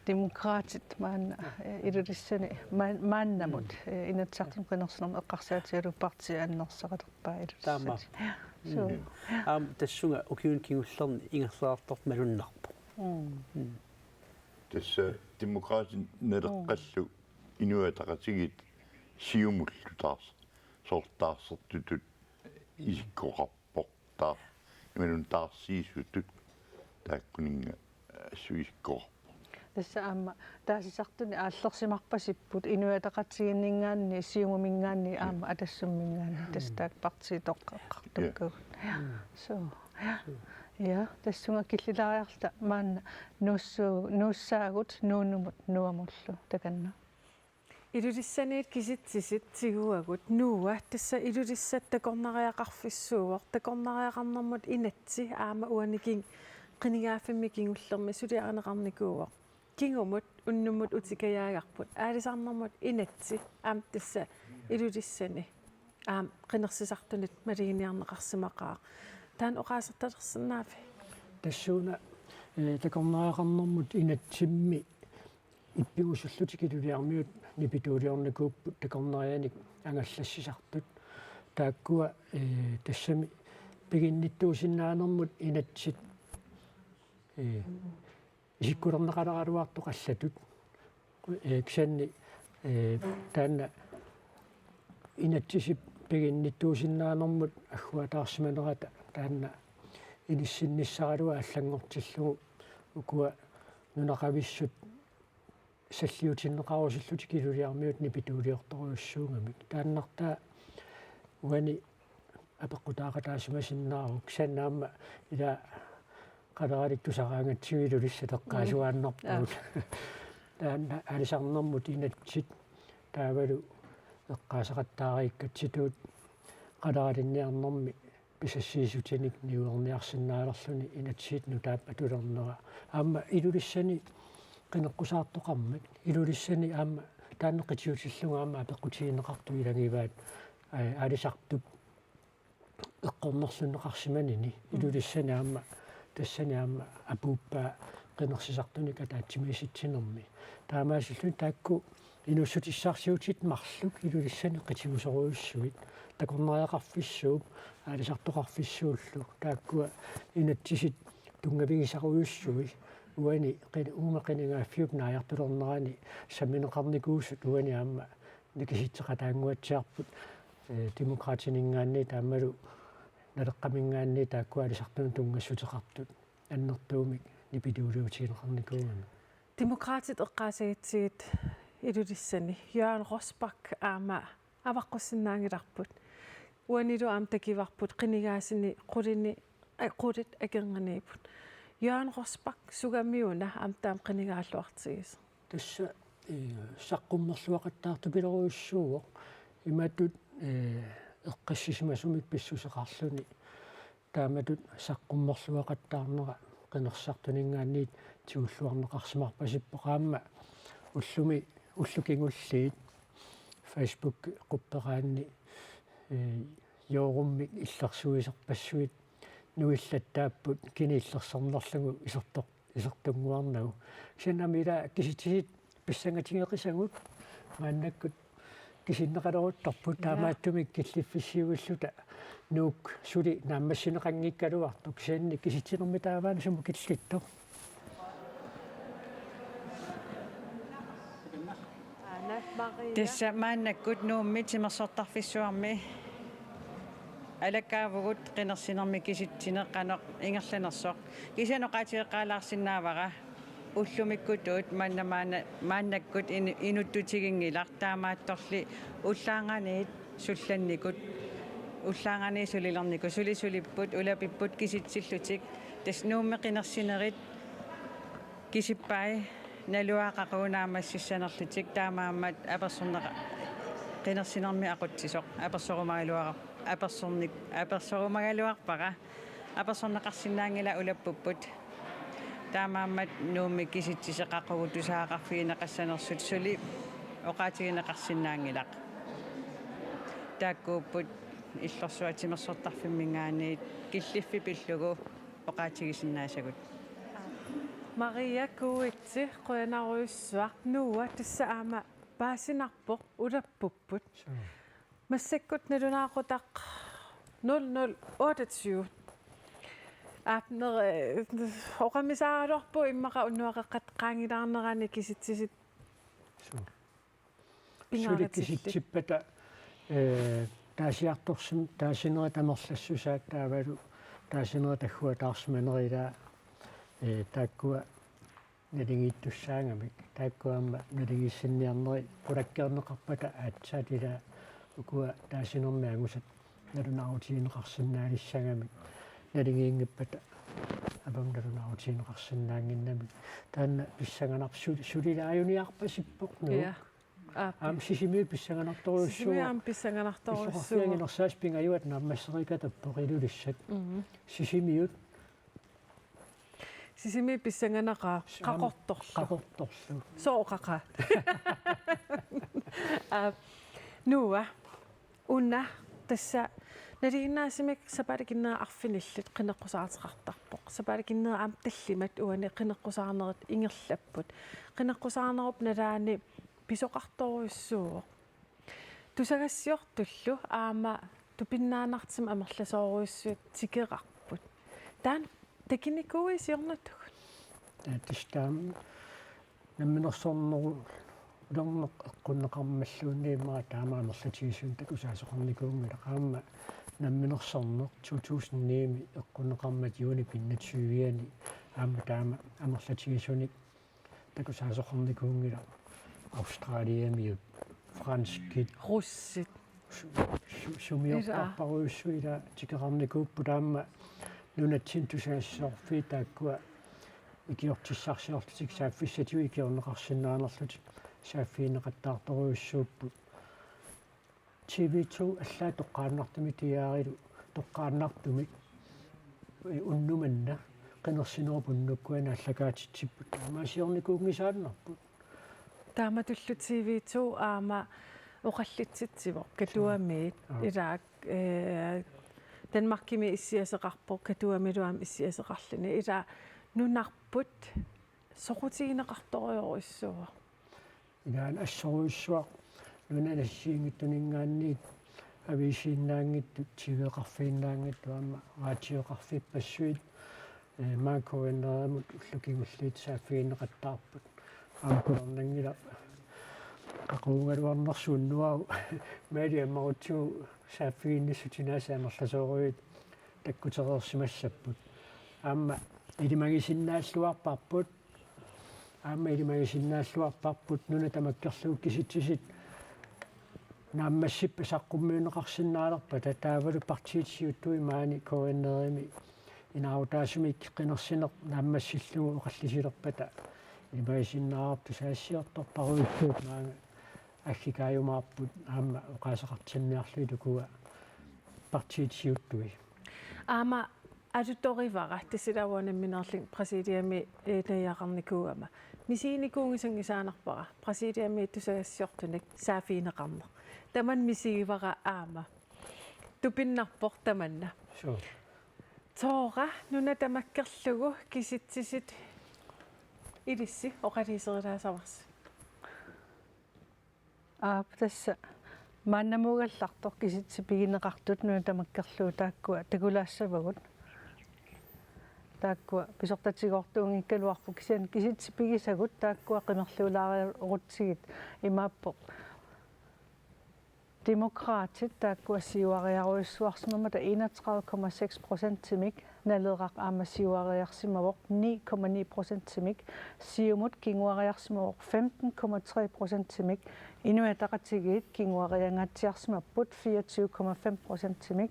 Demokraatit maanna, eh, Ilulissani maan-, maannamut, Mm. eh, Inatsisartuni qinersinermi eqqarsaatigalugu partiit annersaaqalerpaat Ilulissani. Taama. Ja. Suu. Mm. Aamma tassunga ukiuni kingullerni ingerlaartortoq malunnarpoq. Mm. Mm. Tassa Demokraatit Naleqqallu Inuit Ataqatigiit Siumullu taars-, soorlu taarsertutut isikkoqarpoq taar-, imaluunniit taarsiisutut taakkuninnga assut isikkoqarpoq. Tassa aamma taasisartuni aallersimarpasipput Inuit Ataqatigiinninngaanniit Siumuminngaanniit aamma Atassumminngaanniit tassa taakku partiit toqqaqqartukkagut. Ja. Mm. Suu. Ja. Ja, tassunga killilaariarluta maanna nuussu-, nuussaagut Nuunumut Nuamullu takanna. Ilulissaniit kisitsisit tiguagut Nuua tassa Ilulissat takornariaqarfissuuvoq, takornariaqarnermut inatsit aamma uani ki-, qinigaaffimmi kingullermi suliarineqarnikuuvoq. Kingumut unnummut utikajaagarput aalisarnermut inatsit aamma tassa Ilulissani aamma qinersisartunit maluginiarneqarsimaqaaq. Taanna oqaasertalersinnaaviuk? Tassuuna, eh, takornariaqarnermut inatsimmi ippigusullutik Ilulissarmiut nipituuliornikuupput takornarianik angallassisartut. Taakkua, eh, tassami piginnittuusinnaanermut inatsit, eh, isikkulerneqaleraluartoq allatut. Eh, kisianni, eh, taanna inatsisip piginnittuusinnaanermut agguataarsimanerata taanna inissinnissaraluaq allanngortillugu ukua nunaqavissut salliutinneqarusullutik Ilulissarmiut nipituuliortorujussuugamik. Taannartaa uani apeqqutaaqataasimasinnaavoq, kisianni aamma ila qaleralik tusaraangatsigu Ilulissat eqqaasuaannarpugut. Mm. Taanna aalisarnermut inatsit taavalu eqqaaseqattaariikkatsitut qaleralinniarnermi pisassiissutinik niuerniarsinnaalerluni inatsisit nutaap atulernera. Aamma Ilulissani qineqqusaartoqarmat, Ilulissani aamma taanna qitiutillugu aamma apeqqutigineqartut ilagivaat, aa, aalisartup eqqornerlunneqarsimanini, mm, Ilulissani aamma, tassani aamma apuuppaa qinersisartunik ataatsimiisitsinermi. Taamaasilluni taakku inuussutissarsiutit marluk Ilulissani qitiusorujussuit, takornariaqarfissuup, aalisartoqarfissuullu, taakkua inatsisit tunngavigisarujussuit, uani qin-, uuma qinigaaffiup naajartulernerani sammineqarnikuusut uani aamma nikisitseqataannguatsiarput, eh, Demokraatininngaanniit aammalu Naleqqaminngaanniit taakku aalisartunut tunngassuteqartut annertuumik nipiliuliutigineqarnikuugamik. Demokraatit eqqaasagitsigit Ilulissani Jørgen Rosbach aamma avaqqussinnaanngilarput. Uanilu aamma takivarput qinigaasini qulini, aa, qulit akornanniipput. Jørgen Rosbach, sugamiuna aamma taama qinigaalluartigisoq? Tassa, eh, saqqummerluaqattaartupilorujussuuvoq. Imatut, eh, eqqissisimasumik pissuseqarluni. Taamatut saqqummerluaqattaarnera qinersisartuninngaanniit tigulluarneqarsimarpasippoq, aamma ullumi, ullut kingulliit Facebook qupperaanni, eh, Jørgenimik illersuiserpassuit nuillattaapput kini illersornerlugu isertoq-, isertunnguarnagu. Kisianni aamma ila kisitsisit pissangatigeqisagut maannakkut kisinneqaleruttorput. Ja. Taamaattumik killiffissiuilluta Nuuk suli naammassineqanngikkaluartoq, kisianni kisitsinermi taavaana sumut killittoq? Tassa maannakkut Nuummi timersortarfissuarmi alakkaavugut qinersinermi kisitsineq qanoq ingerlanersoq. Kisianni oqaatigeqqaalaarsinnaavara ullumikkutut manna maanna-, maannakkut inu-, inuttutiginngilaq, taamaattorli ullaannganiit sullannikut, ullaannganiit sulilernikut, suli sulipput, ulapipput kisitsillutik. Tassa Nuummi qinersinerit kisippai naluara qaqugu naammassissanerlutik, taamaammat apersorneqa-, qinersinermi aqutsisoq apersorumagaluara-, apersornik-, apersorumagaluarpara. Apersorneqarsinnaanngilaq ulappupput. Taamaammat Nuummi kisitsisit qaqugu tusagaqarfigineqassanersut suli oqaatigineqarsinnaanngilaq. Taakkuupput illorsuaq timersortarfimminngaanniit killiffik pillugu oqaatigisinnaasagut. Maria Kuitse, qujanarujussuaq. Noah, tassa aamma paasinarpoq, ulappupput. Suu. Massakkut nalunaaqutaq nul nul otteogtyve. Aap, neri, eh, oqamisaaraluarpugut immaqa unnuaqeqqat qaangilaarnerani kisitsisit. Suu. Suli pingaarutillit. Kisitsippata, eh, taasiartorsim-, taasinerit amerlassusaat taavalu taasinerit agguataarsimanerit ilaa, eh, taakkua naligiittussaagamik. Taakku aamma naligiissinniarneri qulakkeerneqarpata aatsaat ilaa ukua taasinermi angusat nalunaarutigineqarsinnaanissagamik. Naligiinngippata aamma nalunaarutigineqarsinnaannginnamik. Taanna pissanganarpoq, sul-, sulilaajuniarpasippoq Nuuk. Ja. Aap. Aamma Sisimiut pissanganartorujussuuvoq. Sisimiut aamma pissanganartorujussuuvoq. Isorarfianginersaas pingajuat naammassereerikatappoq Ilulissat. Mhm. Sisimiut. Sisimiut pissanganaqaaq. Aamma Qaqortorlu. Qaqortorlu. Sooq Qaqaat? Aap. Noah, una tassa nalinginnaasumik sapaatip akunnera arfinillit qineqqusaartoqartarpoq. Sapaatip akunnera aamma tallimat uani qineqqusaarnerit ingerlapput. Qineqqusaarnerup nalaani pisoqartorujussuuvoq. Tusagassiortullu aamma tupinnaannartumik amerlasoorujussuit tikerarput. Taanna takunikuuiuk siornatigut? Taa, tassa taama namminersornerulerneq eqqunneqarmalluunniit immaqa taama amerlatigisunik takusaasoqarnikuunngilaq, aamma namminersorneq to tusind ni-mi eqqunneqarmat juunip enogtyve-ani aamma taama amerlatigisunik takusaasoqarnikuunngilaq. Australiamiut, franskit, russit, su-, su-, sumiortarparujussuit ilaa tikerarnikuupput, aamma nunatsinni tusagassiorfiit taakkua ikiortissarsiorlutik saaffissatigut ikiorneqarsinnaanerlutik saaffigineqattaartorujussuupput. TV to allaat toqqaannartumik DR-ilu toqqaannartumik unnuk manna qinersinerup unnukkua aallakaatitsipput, taamaasiornikuunngisaannarput. Taamatullu T V to aamma oqallitsitsivoq Katuamiit. Aa. Ilaak, eh, Danmarkimi issiaseqarpoq, Katuamilu aamma issiaseqarluni. Ilaa nunarput soqutigineqartorujorujussuuvoq. Ilaanni assorujussuaq nunanut assigiinngitsuninngaanniit aviisiinnaanngitsut, T V-qarfiinnaanngitsut aamma raatioqarfippassuit, eh, maani K N R-imut ullut kingulliit saaffiginneqattaarput. Aamma qularnanngilaq qaqugugaluarnersuunnuaru maani ammarutsigu saaffiginnissutinik amerlasoorujuit takkutereersimassapput. Aamma ilimagisinnaalluarparput. Aamma ilimagisinnaalluarparput nuna tamakkerlugu kisitsisit naammassippat saqqummiunneqarsinnaalerpata, taavalu partiit siuttui maani K N R-imi inaarutaasumik qinersineq naammassillugu oqallisilerpata, ilimagisinnaavarput, saassiortorparujussuuvoq maanga aggikaajumaarput aamma oqaaseqartinniarlugit ukua partiit siuttui. Aamma alutorivara, tassa ilaa uanga nammineerlunga Brasiliami, eh, najugaqarnikuugama. Misiginikuunngisanngisaannarpara Brasiliami tusagassiortunik saaffigineqarneq. Tamanna misigivara aamma. Tupinnarpoq tamanna. Suu. Tora, nuna tamakkerlugu kisitsisit ilissi oqaluuserilaassavassi. Aap, tassa maannamuugallartoq kisitsisit pigineqartut nuna tamakkerlugu taakkua takulaassavagut. Taakkua pisortatigoortuunngikkaluarput, kisianni kisitsisit pigisagut taakkua qimerluulaariarutsigit imaappoq: Demokraatit taakkua siuariarujussuarsimammata enogtredive komma seks procentimik, Naleraq aamma siuariarsimavoq ni komma ni procentimik, Siumut kinguariarsimavoq femten komma tre procentimik, Inuit Ataqatigiit kinguariangaatsiarsimapput fireogtyve komma fem procentimik,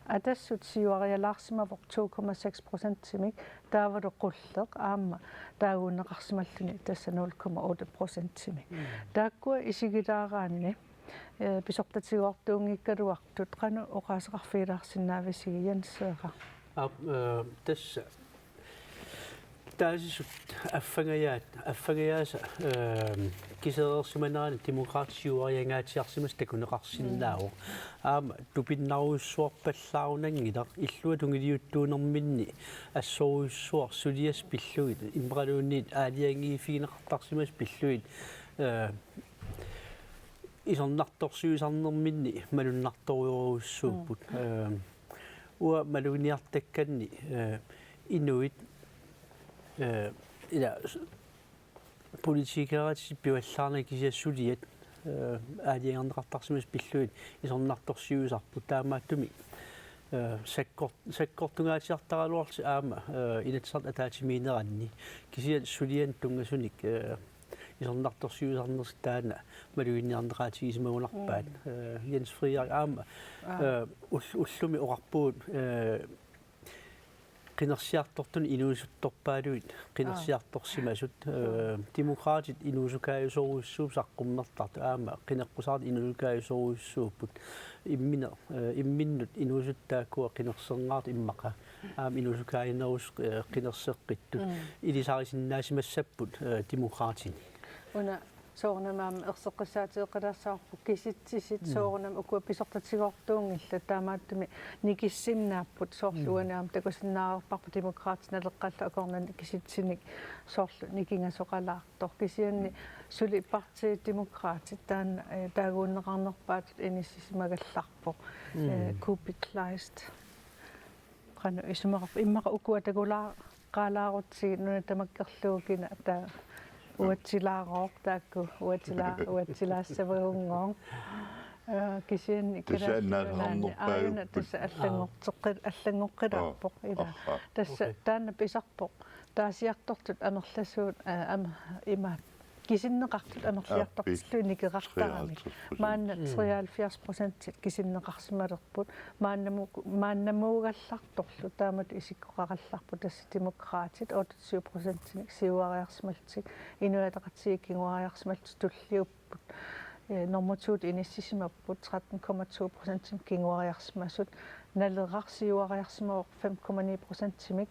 Atassut siuarialaarsimavoq to komma seks procentimik, taavalu Qulleq aamma taaguunneqarsimalluni tassa nul komma otte procentimik. Mm. Taakkua isigilaaraanni, eh, pisortatigoortuunngikkaluartut qanoq oqaaseqarfigilaarsinnaavisiuk, Jens Seeqaq? Aap, eh, tassa taasisut affangajaat, affangajaasaa, eh, kisereersimanerani Demokraatit siuariangaatsiarsimasut takuneqarsinnaavoq. Mm. Aamma tupinnarujussuarpallaarunanngilaq, illuatungiliuttuunerminni assorujussuaq suliassat pillugit, immaqaluunniit aalajangiiffigineqartarsimasut pillugit, eh, isornartorsiuisarnerminni malunnartorujorujussuupput. Mm. Eh, uanga maluginiartakkanni, eh, inuit, eh, ila s-, politikerit pivallaarnagit kisianni suliat, eh, aalajangerneqartarsimasut pillugit isornartorsiuisarput, taamaattumik, eh, sakkor-, sakkortungaatsiartaraluarlutik aamma, eh, Inatsisartut ataatsimiinneranni. Kisianni suliannut tunngasunik, eh, isornartorsiuisarnersi taanna maluginiarneqaatigisimagunarpaat. Mm. Eh, Jens Frederik aamma, aa, eh, ull-, ullumi oqarpugut, eh, qinersiartortunik inuusuttorpaaluit qinersiartorsimasut, aa, eh, Demokraatit inuusukaajusorujussuupput saqqummertartut, aamma qineqqusaartut inuusukaajusorujussuupput. Immineq, eh, imminnut inuusuttut taakkua qinerserneqartut immaqa aamma inuusukaajunerusut, eh, qinerseqqittut. Mm. Ilisarisinnaasimassapput, eh, Demokraatini. Una soorunami aamma erseqqissaatigeqqilaassavarput kisitsisit, mm, soorunami ukua pisortatigoortuunngillat, taamaattumik nikissinnaapput, soorlu, mm, uani aamma takusinnaareerparput Demokraatit Naleqqallu akornanni kisitsinik soorlu nikingasoqalaartoq, kisianni suli Partii Demokraatit taanna, eh, taaguunneqarnerpaatut inissisimagallarpoq. Mm. Eh, Kuupik Kleist. Qanoq isumaqarpa, immaqa ukua takulaaqalaarutsigit nuna tamakkerlugu kina taava uatsilaarooq, taakku uatsila-, uatsilaassavagunngooq. Eh, kisianni tassa Kalaallit Nunaanni, aajuna, tassa allanngorteqqi-, allanngoqqilaarpoq, ila. Aha. Tassa, okay, taanna pisarpoq. Taasiartortut amerlasuut, eh, am-, ima kisinneqartut amerliartortillugit nikerartaramik. Maanna, mm, treoghalvfjerds procent kisinneqarsimalerput. Maannamu-, maannamuugallartorlu taamatut isikkoqaqallarput, tassa Demokraatit otteogtyve procentinik siuariarsimallutik, Inuit Ataqatigiit kinguariarsimallutik tulliupput. Eh, nummer to-t inissisimapput tretten komma to procentimik kinguariarsimasut, Naleraq siuariarsimavoq fem komma ni procentimik,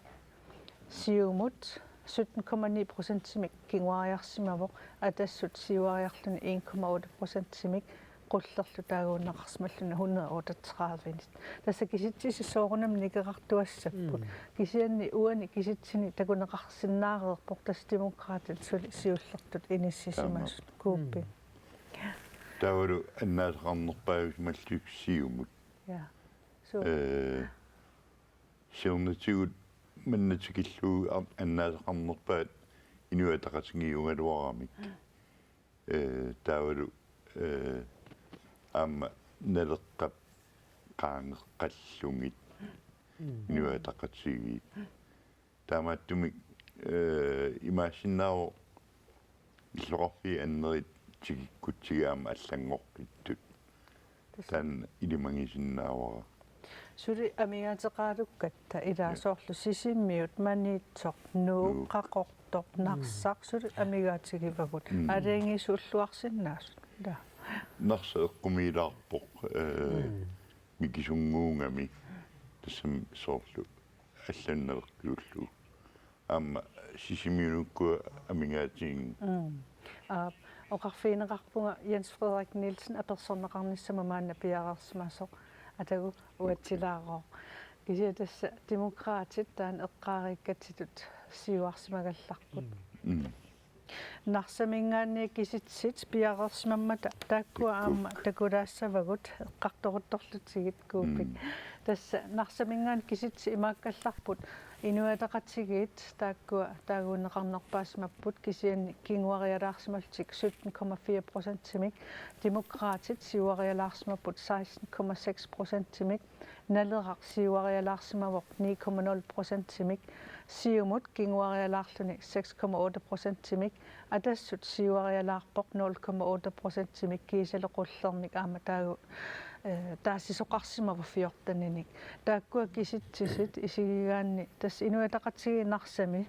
Siumut sytten komma ni procentimik kinguariarsimavoq, Atassut siuariarluni en komma otte procentimik, Qullerlu taaguunneqarsimalluni hundrede otteogtredive-nit. Tassa kisitsisit soorunami nikerartuassapput. Mm. Kisianni uani kisitsineq takuneqarsinnaareerpoq, tassa Demokraatit suli siullertut inissisimasut. Taamaappoq. Kuuppi. Mm. Taavalu annaasaqarnerpaajusimallutik Siumut. Ja. So. Eh, siornatigut manna tikillugu ar-, annaasaqarnerpaat Inuit Ataqatigiiugaluaramik. Eh, taavalu, eh, aamma Naleqqap qaangeqqallugit. Mm. Inuit Ataqatigiit. Taamaattumik, eh, imaassinnaavoq illoqarfiit annerit tikikkutsigit aamma allanngoqqittut. Tassa. Taanna ilimagisinnaavara. Suli amigaateqaalukkatta ilaa. Ja. Soorlu Sisimiut, Maniitsoq, Nuuk, Nuuk. Qaqortoq, mm, Narsaq, suli amigaatigivagut. Mm. Aalajangiisulluarsinnaasut. Ilaa. Narsaq eqqumiilaarpoq, eh, mm, mikisunnguugami. Tassami soorlu allanut naleqqiullugu. Aamma Sisimiunukkut amigaatiginngilagut. Mm. Aa, oqarfigineqarpunga Jens Frederik Nielsen apersorneqarnissamut maanna piareersimasoq, atagu uatsilaarooq. Kisianni tassa Demokraatit taanna eqqaariikkatsitut siuarsimagallarput. Mm. Narsaminngaanniit kisitsit piareersimammata taakkua aamma takulaassavagut eqqartoruttorlutigit, Kuupik. Mm. Tassa Narsaminngaanniit kisitsit imaakkallarput: Inuit Ataqatigiit taakkua taaguunneqarnerpaasimapput, kisianni kinguarialaarsimallutik sytten komma fire procentimik, Demokraatit siuarialaarsimapput seksten komma seks procentimik, Naleraq siuarialaarsimavoq ni komma nul procentimik, Siumut kinguarialaarluni seks komma otte procentimik, Atassut siuarialaarpoq nul komma otte procentimik, kiisalu Qullermik aamma taagu-, eh, taasisoqarsimavoq fjorteninik. Taakkua kisitsisit isigigaanni tassa Inuit Ataqatigiit Narsami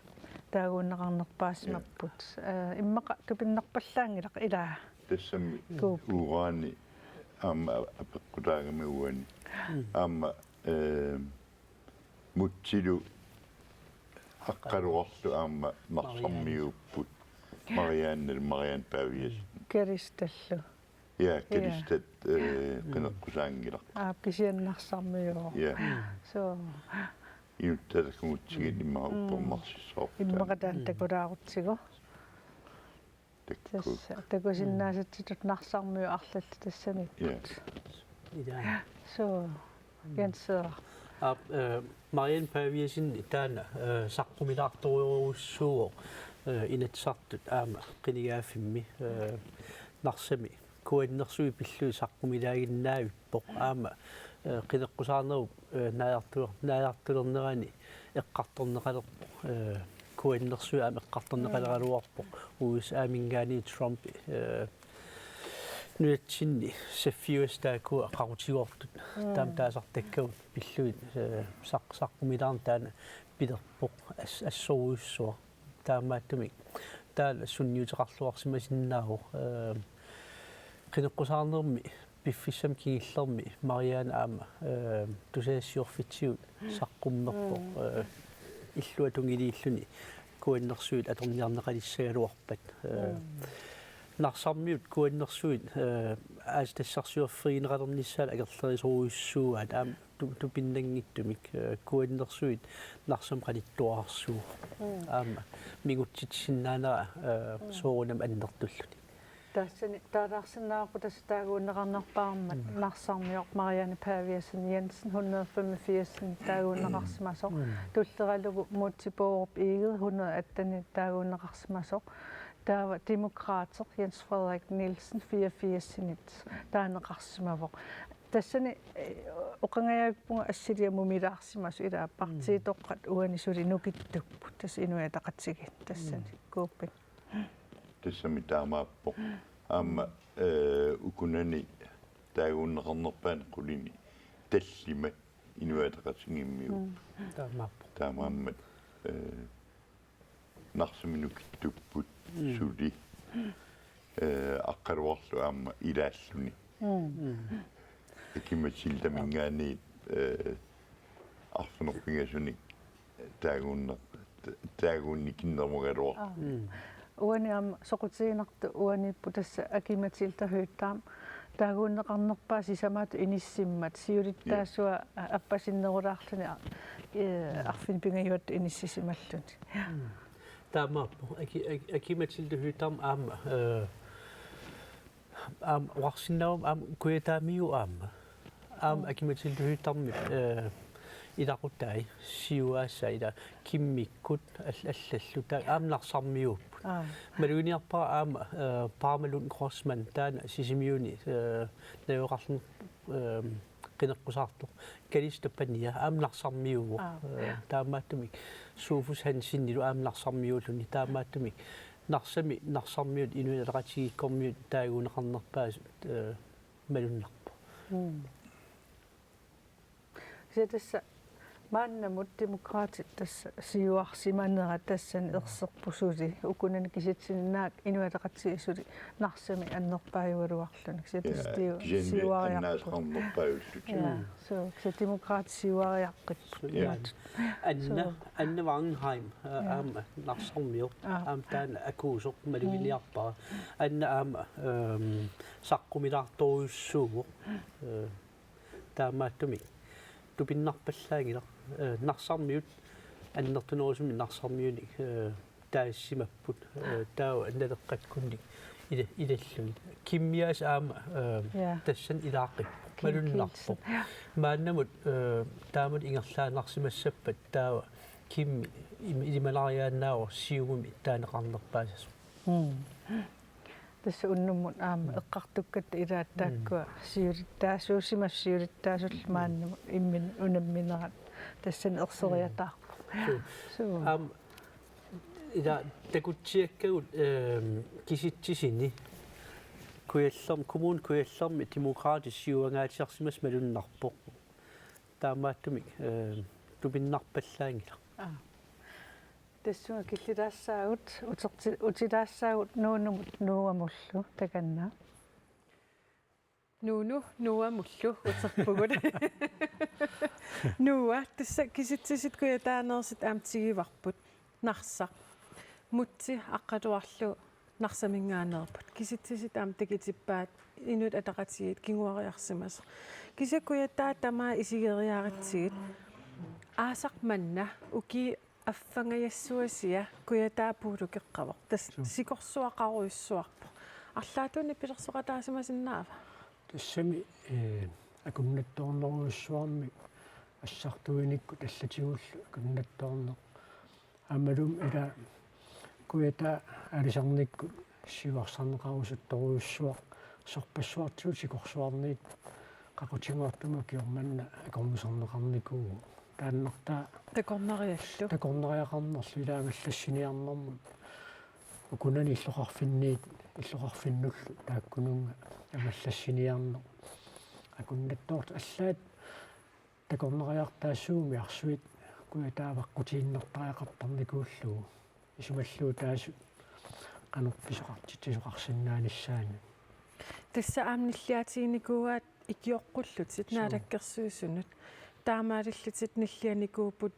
taaguunneqarnerpaasimapput. Eh, immaqa tupinnarpallaanngilaq, ilaa. Tassami. Kuupik. Uranip aamma apeqqutaagami uani. Mm. Aamma, eh, Mutsilu Aqqaluarlu aamma Narsarmiuupput. Marianne, Marianne Paviasen. Keristallu. Ja, ja. Keristat, eh, mm, qineqqusaanngilaq. Aap, kisianni Narsarmiuuvoq. Ja. Soo. Inuttaqatigiinnut, mm, immaqa, mm, uppernarsissaarput. Immaqa taanna, mm, takulaarutsigu. Takkukku. Tassa takusinnaasatsitut Narsarmiut arlallit tassaniipput. Ja. Ilaa. Soo, mm, Jens Frederik. Aap, eh, Marianne Paviasen taanna, eh, saqqumilaartorujussuuvoq, eh, Inatsisartut aamma qinigaaffimmi, eh, Narsami kuannersuit pillugit saqqumilaaginnavippoq aamma, eh, qineqqusaarnerup, eh, naajartuler-, naajartulernerani eqqartorneqalerpoq, eh, kuannersuit aamma eqqartorneqaleraluarpoq, mm, U S A-minngaanniit Trump, eh, nunatsinni saffiuassat taakkua qaqutigoortut, mm, taama taasartakkagut pillugit, eh, saq-, saqqumilaarneq taanna pilerpoq as-, assorujussuaq. Taamaattumik taanna sunniuteqarluarsimasinnaavoq, eh, qineqqusaarnermi piffissami kingullermi Marianne aamma, eh, tusagassiorfitsigut saqqummerpoq, mm, eh, illuatungiliilluni kuannersuit atorniarneqalissagaluarpat. Eh, mm, Narsarmiut kuannersuit, eh, aatsitassarsiorfigineqalernissaat akerlerisorujussuuaat aamma tu-, tupinnanngitsumik, eh, kuannersuit Narsami qanittuararsuuvoq. Mm. Aamma mingutsitsisinnaanera, eh, mm, soorunami annertulluni. Tassani taalaarsinnaavarput tassa taaguunneqarnerpaammat, mm, Narsarmioq Marianne Paviasen Jensen hundrede femogfirs taaguunneqarsimasoq, mm, tulleralugu Múte Bourup Egede hundrede atten taaguunneqarsimasoq, taava Demokraateq Jens Frederik Nielsen fireogfirs taaneqarsimavoq. Tassani, eh, oqangajavippunga assiliaq mumilaarsimasoq, ilaa, mm, partiitoqqat uani suli nukittupput, tassa Inuit Ataqatigiit tassani, mm, Kuupik. Tassami taamaappoq. Aamma, eh, ukunani taaguunneqarnerpaani qulini tallimat Inuit Ataqatigiimmiut. Mm. Taamaappoq. Taamaammat, eh, Narsami nukittupput, mm, suli. Eh, Aqqaluarlu aamma ilaalluni. Mm. Aki-Matildaminngaanniit, eh, arfineq-pingasunik taaguunneq-, taaguunnikinnermagaluarpoq. Aa. Mm. Uani aamma soqutiginartoq uaniippoq tassa Aki-Matilda Høegh-Dam taaguunneqarnerpaaq sisamaat inissimmat siulittaasua appasinnerulaarluni, eh, arfineq-pingajuattut inissisimalluni. Mm. Taamaappoq Aki-, Aki-, Aki-Matilda Høegh-Dam aamma, eh, aamma oqarsinnaavunga aamma Kujataamiu aamma. Aamma Aki-Matilda Høegh-Damip, eh, ilaqutai siuaasai ila Kimmikkut all-, allallu taava aamma Narsarmiuupput. Aa. Maluginiarpara aamma, eh, Parma Lund Kreutzmann taanna Sisimiuni, eh, najugaqarluni, eh, qineqqusaartoq Kalisto Pania aamma Narsarmiuuvoq. Aa. Eh, taamaattumik Sofus Hansenilu aamma Narsarmiuulluni taamaattumik Narsami, Narsarmiut Inuit Ataqatigiikkormiut taaguunneqarnerpaasut, eh, malunnarpoq. Mm. Kisianni tassa maannamut Demokraatit tassa siuarsimanerat tassani erserput suli ukunani kisitsisit naak Inuit Ataqatigiit suli Narsami annerpaajugaluarluni. Kisianni tassa, ja, tiu-, kisianni siuariarput. Annaaseqarnerpaajullutik. Ja, mm, suu, kisianni Demokraatit siuariaqqipput. Suu. Ja. Anna, suu, Anna Wangenheim, aa, ja, aamma Narsarmiu, aa, aamma taanna akuusoq maluginiarpara. Anna aamma, ehm, saqqumilaartorujussuuvoq. Eh, taamaattumik tupinnarpallaanngilaq, eh, Narsarmiut annertunerusumik Narsarmiunik, eh, taassimapput, eh, taava Naleqqakkunnik ila-, ilallugit. Kimmiaasiit aamma, eh, ja, tassani ilaaqqipput. Kim malunnarpoq. Kielsen. Ja. Maannamut, eh, taamatut ingerlaannarsimassappat taava Kimmi im-, ilimanariaannaavoq Siumumi taaneqarnerpaasasoq. Mm. Tassa unnummut aamma, mm, eqqartukkatta ilaat, mm, taakkua siulittaasuusimasut siulittaasullu, mm, maannamut imminnut unamminerat tassani erseriataarpoq. Mm. Suu. Suu. Aamma ila takutsiakkagut, ehm, kisitsisini Kujallermi, Kommune Kujallermi Demokraatit siuangaatsiarsimasut malunnarpoq. Taamaattumik, ehm, tupinnarpallaanngilaq. Aa. Tassunga killilaassaagut, uterti-, utilaassaagut Nunumut Noamullu takanna. Nunu Noamullu uterpugut. Noa, tassa kisitsisit kujataaneersut aamma tiguarput. Narsaq. Mutsi Aqqaluarlu Narsaminngaanneerput. Kisitsisit aamma takutippaat Inuit Ataqatigiit kinguariarsimasoq. Kisianni Kujataa tamaat isigeriaratsigit. Aasaq manna ukioq affangajassuasia Kujataa puulukeqqavoq. Tassa, suu, sikorsuaqarujussuarpoq. Arlaatigut nipilersoqataasimasinnaava? Tassami, eh, akunnattoornerujussuarmik assartuinikkut allatigullu akunnattoorneq. Aammalumi ila Kujataa aalisarnikkut siuarsarneqarusuttorujussuaq sorpassuartigut sikorsuarniit qaqutigoorujummik ukioq manna akornusarneqarnikuuvoq. Taannartaa takornariallu. Takornariaqarnerlu ilaagallarsiiniarnermut. Ukunani illoqarfinniit, illoqarfinnullu taakkununnga amallassinniarneq. Akunnattoortut allaat takornariartaassuummik arsuit Kujataa avaqqutiinnartariaqartarnikuullugu. Isumalluutaasut qanoq pisoqartitsisoqarsinnaanissaanut. Tassa aamma nilliaatiginikuuaat ikioqqullutit, suu, Naalakkersuisunut. Taamaalillutit nillianikuupput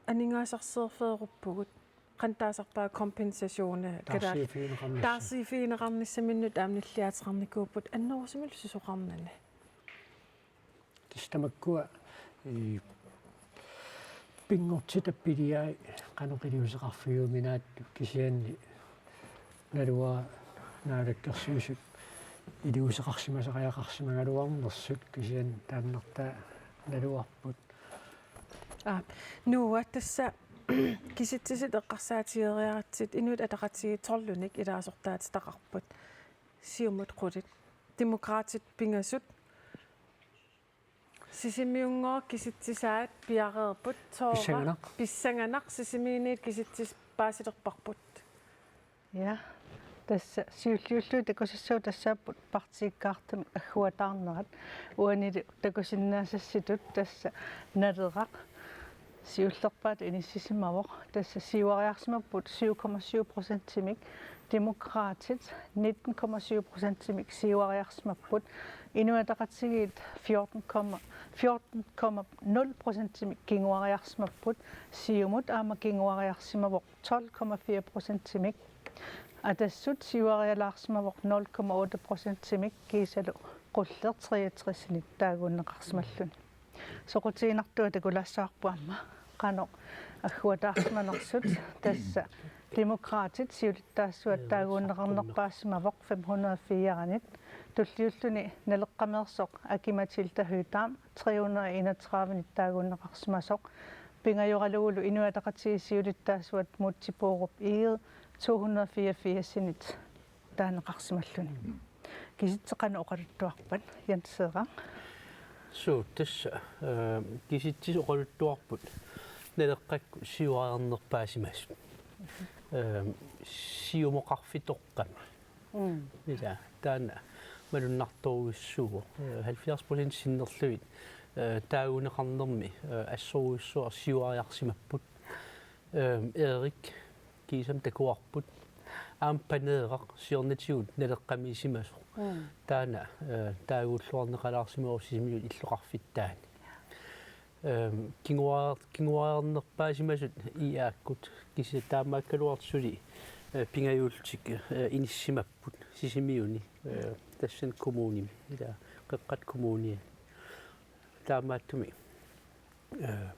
aningaasarsiorfeeruppugut. Qanoq taasarpaat kompensationi, kalaal-, taarsiiffigineqarnissaq. Taarsiiffigineqarnissaminnut aamma nilliaateqarnikuupput annerusumillu susoqarnani. Tassa tamakkua, eh, pinngortitap piliai qanoq iliuuseqarfigiuminaattut kisianni naluara Naalakkersuisut iliuuseqarsimasariaqarsimagaluarnersut kisianni taannartaa naluarput. Aa, Noa, tassa kisitsisit eqqarsaatigeriaratsigit Inuit Ataqatigiit tolvinik ilaasortaatitaqarput. Siumut qulit. Demokraatit pingasut. Sisimiunngooq kisitsisaat piareerput, soorlu pissanganaq. Pissanganaq Sisimiuniit kisitsisit paasilerparput. Ja, tassa siulliullugit takusassavut tassaapput partiikkaartumik agguataarnerat. Uanili takusinnaasassitut tassa Naleraq. Siullerpaatut inissisimavoq, tassa siuariarsimapput syv komma syv procentimik, Demokraatit nitten komma syv procentimik siuariarsimapput, Inuit Ataqatigiit fjorten komma fjorten komma nul procentimik kinguariarsimapput, Siumut aamma kinguariarsimavoq tolv komma fire procentimik, Atassut siuarialaarsimavoq nul komma otte procentimik kiisalu Qulleq treogtresinik taaguunneqarsimalluni. Soqutiginartua takulaassavarput aamma qanoq agguataarsimanersut, tassa Demokraatit siulittaasuat taaguunneqarnerpaasimavoq fem hundrede og fire-nit, tulliulluni Naleqqameersoq Aki-Matilda Høegh-Dam tre hundrede og enogtredive-nit taaguunneqarsimasoq, pingajoralugulu Inuit Ataqatigiit siulittaasuat Múte Bourup Egede to hundrede og fireogfirs-init taaneqarsimalluni. Kisitsisit qanoq oqaluttuarpat, Jens Seeqaq? Suu, tassa, eh, kisitsisit oqaluttuarput Naleqqakkut siuariarnerpaasimasut. Eh, siumoqarfitoqqamik. Mm. Ila, taanna malunnartorujussuuvoq. Eh, halvfjerds procent sinnerlugit, eh, taaguunneqarnermi, eh, assorujussuaq siuariarsimapput. Eh, Erik kiisami takuarput. Aamma Paneeraq siornatigut Naleqqamiisimasoq. Mm. Taanna, eh, taaguulluarneqalaarsimavoq Sisimiut illoqarfittaani. Ehm, kinguar-, kinguariarnerpaasimasut I A-kkut kisianni taamaakkaluartoq suli, eh, pingajuullutik, eh, inissimapput Sisimiuni, eh, tassani kommunimi, ila Qeqqata Kommuniani. Taamaattumik, eh,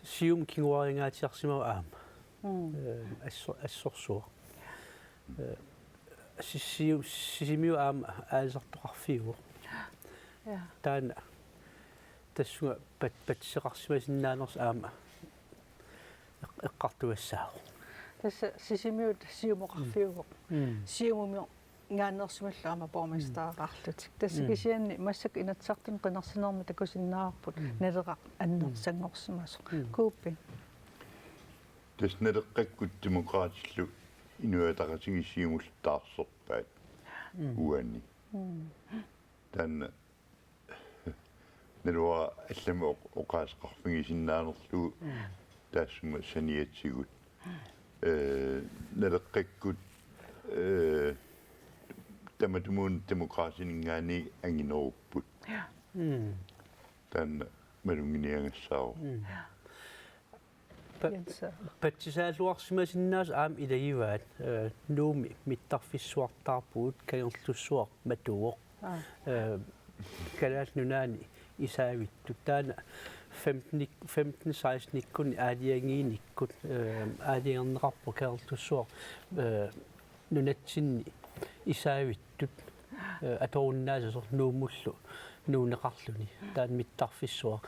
Siumut kinguariangaatsiarsimavoq aamma. Mm. Eh, asso-, assorsuaq. Eh, si-, Siu-, Sisimiut aamma aalisartoqarfiuvoq. Ja. Taanna tassunga pat-, patsiseqarsimasinnaanersoq aamma eq-, eqqartugassaavoq. Tassa Sisimiut siumoqarfiuvoq. Mm. Siumumi ingaanneersumallu aamma borgmestereqarlutik. Tassa Mm. kisianni massakkut Inatsisartuni qinersinermi takusinnaavarput Mm. Naleraq annersanngorsimasoq. Mm. Kuuppi. Tassa Naleqqakkut Demokraatillu Inuit Ataqatigiit Siumullu taarserpaat Mm. uani. Mm. Taanna naluara allamik oq-, oqaaseqarfigisinnaanerlugu Mm. taassuma saniatigut. Eh, Naleqqakkut, eh, tamatumuuna Demokraatininngaanniit anginerupput. Ja. Mm. Taanna malunnginiagassaavoq. Mm. Pa-, Jens. Patsisaalluarsimasinnaasut aamma ilagivaat, eh, Nuummi mittarfissuartaarpugut, Kangerlussuaq matuvoq. Aa. Eh, Kalaallit Nunaanni isaavittut. Taanna femten, femten seksten-ikkuni aalajangiinikkut, eh, aalajangerneqarpoq Kangerlussuaq, eh, nunatsinni isaavittut, eh, atorunnaasasoq Nuummullu nuunneqarluni. Taanna mittarfissuaq.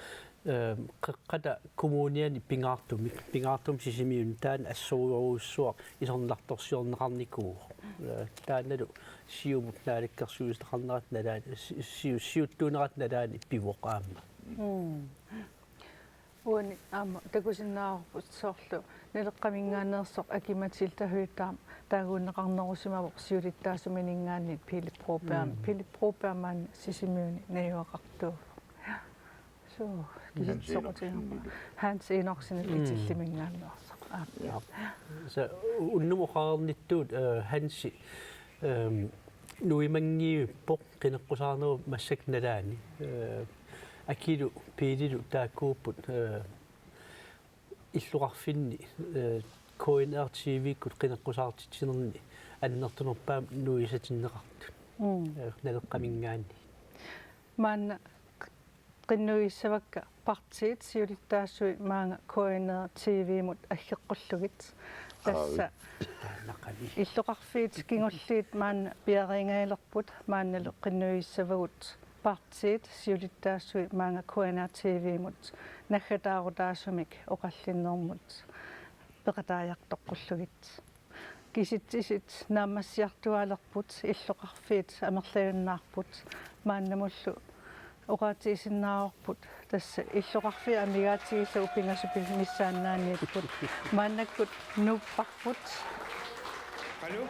Eh, Qeqqata Kommuniani pingaartumik, pingaartumik Sisimiuni, taanna assorujussuaq isornartorsiorneqarnikuuvoq. Eh, taannalu Siumut naalakkersuisoqarnerata nalaani, si-, siu-, siuttuunerata nalaani pivoq aamma. Mm. Uani aamma takusinnaavarput soorlu Naleqqaminngaanneersoq Aki-Matilda Høegh-Dam taaguunneqarnerusimavoq siulittaasuminngaanniit Pele Broberg. Mm. Pele Broberg maani Sisimiuni najugaqartuuvoq. Suu, Hans kisitsisoqutigaarpara. Enoksenillu. Hans Enoksenillu Mm. Itilliminngaanneersoq. Aa. Ja. Så unnuk oqarnittut, eh, Hansi, ehm, nuimanngivippoq qineqqusaarnerup massakkut nalaani. Eh, Akilu Pelelu taakkuupput, eh, illoqarfinni, eh, K N R T V-kkut qineqqusaartitsinerni annertunerpaamik nuisatinneqartut. Mm. Eh, Naleqqaminngaanniit. Maanna qinnuigissavakka partiit siulittaasuat maanga K N R T V-mut aggeqqullugit. Tassa Aaqqa. Illoqarfiit kingulliit maanna piareegajalerput, maannalu qinnuigissavagut partiit siulittaasuat maanga K N R T V-mut naggataarutaasumik oqallinnermut peqataajartoqqullugit. Kisitsisit naammassiartuaalerput, illoqarfiit amerlajunnaarput, maannamullu oqaatigisinnaavarput tassa illoqarfiit amigaatigisagut pingasut missaannaaniipput. Maannakkut nuupparput. Hallo?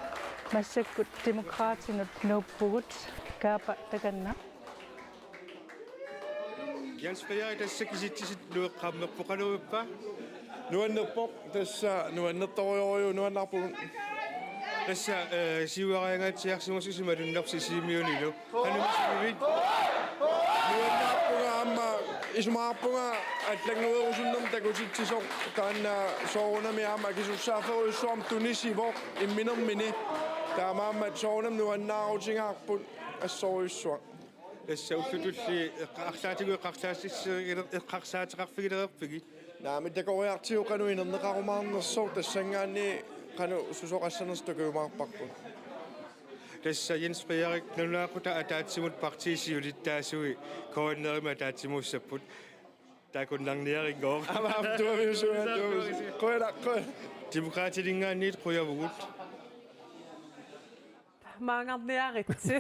Massakkut Demokraatinut nuuppugut. Kaapa takanna. Jens Frederik, tassa kisitsisit nueqqammerpoq, qanoq ippa? Nuannerpoq, tassa nuannertorujorujuuvoq, nuannaarpugut. Tassa, eh, siuariangaatsiarsimassusi malunnarpoq Sisimiunilu. Qanoq isumavit? Nuannaarpunga aamma, isumaqarpunga allannguerusunnermut takutitsisoq, taanna soorunami aamma akisussaafferujussuarmik tunisivoq imminermini. Taamaammat soorunami nuannaarutigaarput assorujussuaq. Tassa ullutulli eqqa-, arlaatigut eqqarsaatisserigiler-, eqqarsaateqarfigilereerpigit? Naamik, takoriartigu qanoq inerneqarumaarnersoq, tassanngaanniit qanoq susoqassanersoq takujumaarparput. Tassa Jens Frederik, nalunaaqutaq ataatsimut partiit siulittaasui K N R-imi ataatsimuussapput. Taakkuinnarniarinngooq. Aamma, aamma, tuaviusuuna, tuaviusuuna. Qujanaq, qujanaq. Demokraatininngaanniit qujavugut. Maanngarniaritsi.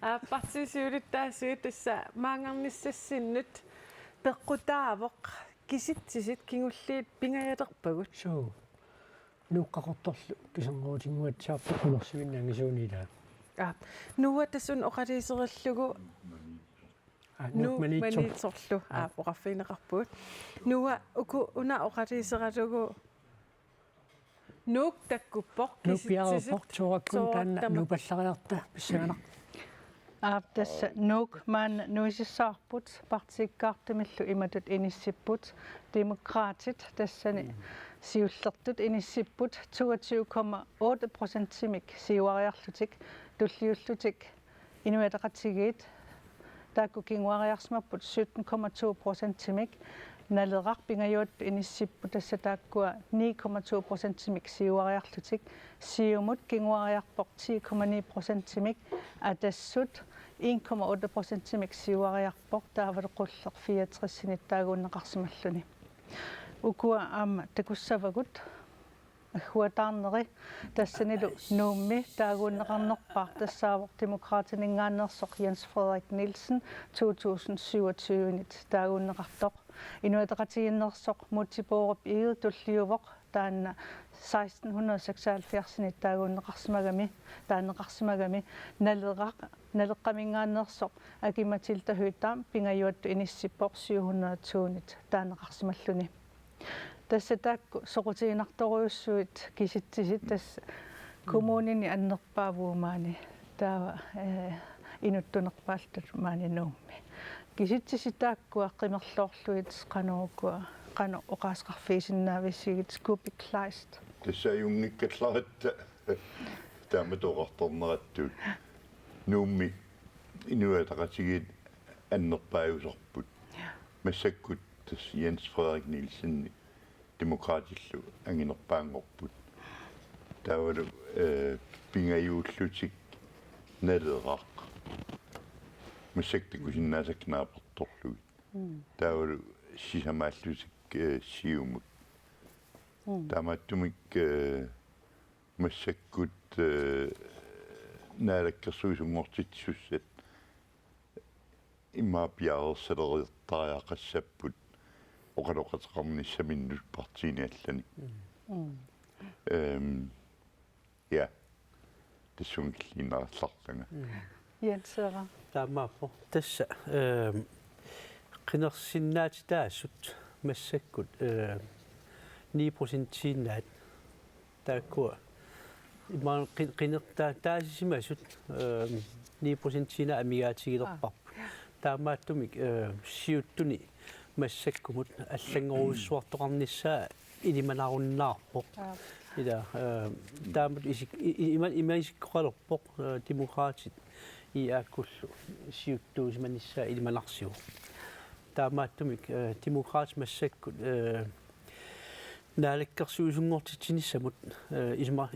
Aa, partiit siulittaasui tassa maanngarnissassinnut peqqutaavoq, kisitsisit kingulliit pingajalerpagut. Suu. Nuuk Qaqortorlu kisernerutinnguatsiarpoq Qaqortuminngaanniit angisuuni ilaa. Aa, Nuuk tassa una oqaluuserillugu. Aa, Nuuk Nuuk Maniitsoq. Maniitsorlu. Aa, oqarfigineqarpugut. Nuuk uku una oqaluuseralugu. Nuuk takkuppoq, Nuuk kisitsisit piareerpoq, soorakkun taanna soorattama. Nuuppallariarta pissanganaq. Aap, tassa Nuuk maanna nuisissavarput, partiikkaartumillu imatut inissipput, Demokraatit tassani siullertut inissipput toogtyve komma otte procentimik siuariarlutik, tulliullutik Inuit Ataqatigiit taakku kinguariarsimapput sytten komma to procentimik, Naleraq pingajuattut inissipput tassa taakkua ni komma to procentimik siuariarlutik, Siumut kinguariarpoq ti komma ni procentimik, Atassut en komma otte procentimik siuariarpoq, taavalu Qulleq fireogtresinit taaguunneqarsimalluni. Ukua aamma takussavagut. Agguataarneri tassanilu Nuummi taaguunneqarnerpaaq tassaavoq Demokraatininngaanneersoq Jens Frederik Nielsen to tusind syvogtyve-nit taaguunneqartoq. Inuit Ataqatigiinneersoq Múte Bourup Egede tulliuvoq taanna seksten hundrede seksoghalvfjerds-init taaguunneqarsimagami, taanneqarsimagami, Naleraq, Naleqqaminngaanneersoq Aki-Matilda Høegh-Dam pingajuattut inissippoq syv hundrede to-nit taanneqarsimalluni. Tassa taakku soqutiginartorujussuit kisitsisit tassa kommunini annerpaavugut maani taava, eh, inuttunerpaallutik maani Nuummi. Kisitsisit taakkua qimerloorlugit qanoq ukua, qanoq oqaaseqarfigisinnaavisigut, Kuupik Kleist. Tassa ajunngikkallarput taamatut oqartarnerattut. Nuummi Inuit Ataqatigiit annerpaajusarput. Massakkut tassa Jens Frederik Nielsen Demokraatillu anginerpaanngorput. Taavalu, eh, pingajuullutik Naleraq. Massakkut takusinnaasakka naapertorlugit. Mm. Taavalu sisamaallutik, eh, Siumut. Mm. Taamaattumik, eh, massakkut, eh, naalakkersuisunngortitsisussat immaqa piareersaleriartariaqassapput oqaloqateqarnissaminnut partiini allani. Mm. Ehm, ja. Tassunga killiinnarallarlanga. Mm. Jens, Sara. Taamaappoq. Tassa, ehm, qinersinnaatitaasut massakkut, ehm, ni procentiinnaat taakkua. Immaqa qi-, qinertaa-, taasisimasut, ehm, ni procentiinnaat amigaatigilerparput. Aa. Taamaattumik, ehm, siuttuni massakkumut allanngorujussuartoqarnissaa ilimanarunnaarpoq. Aa. Ila, ehm, taamatut isik-, i-, i-, ima-, ima isikkoqalerpoq, eh, Demokraatit I A-kkullu siuttuusimanissaa ilimanarsivoq. Taamaattumik, eh, Demokraatit massakkut, eh, naalakkersuisunngortitsinissamut, eh, isuma-,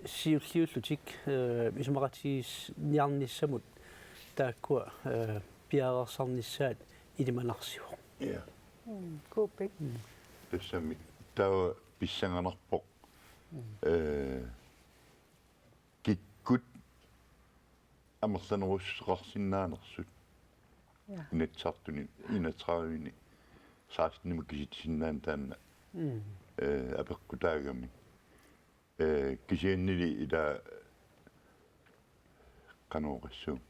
siulliullutik, eh, isumaqatigiinniarnissamut taakkua, eh, piareersarnissaat ilimanarsivoq. Ja. Mm, Kuupik. Mm. Tassami taava pissanganarpoq. Mm. Eh, kikkut amerlanerussuteqarsinnaanersut. Ja. Inatsisartuni enogtredive-ni seksten-imut kisitsisinnaaneq taanna, mm, eh, apeqqutaagami. Eh, kisiannili ila qanoq oqassuunga.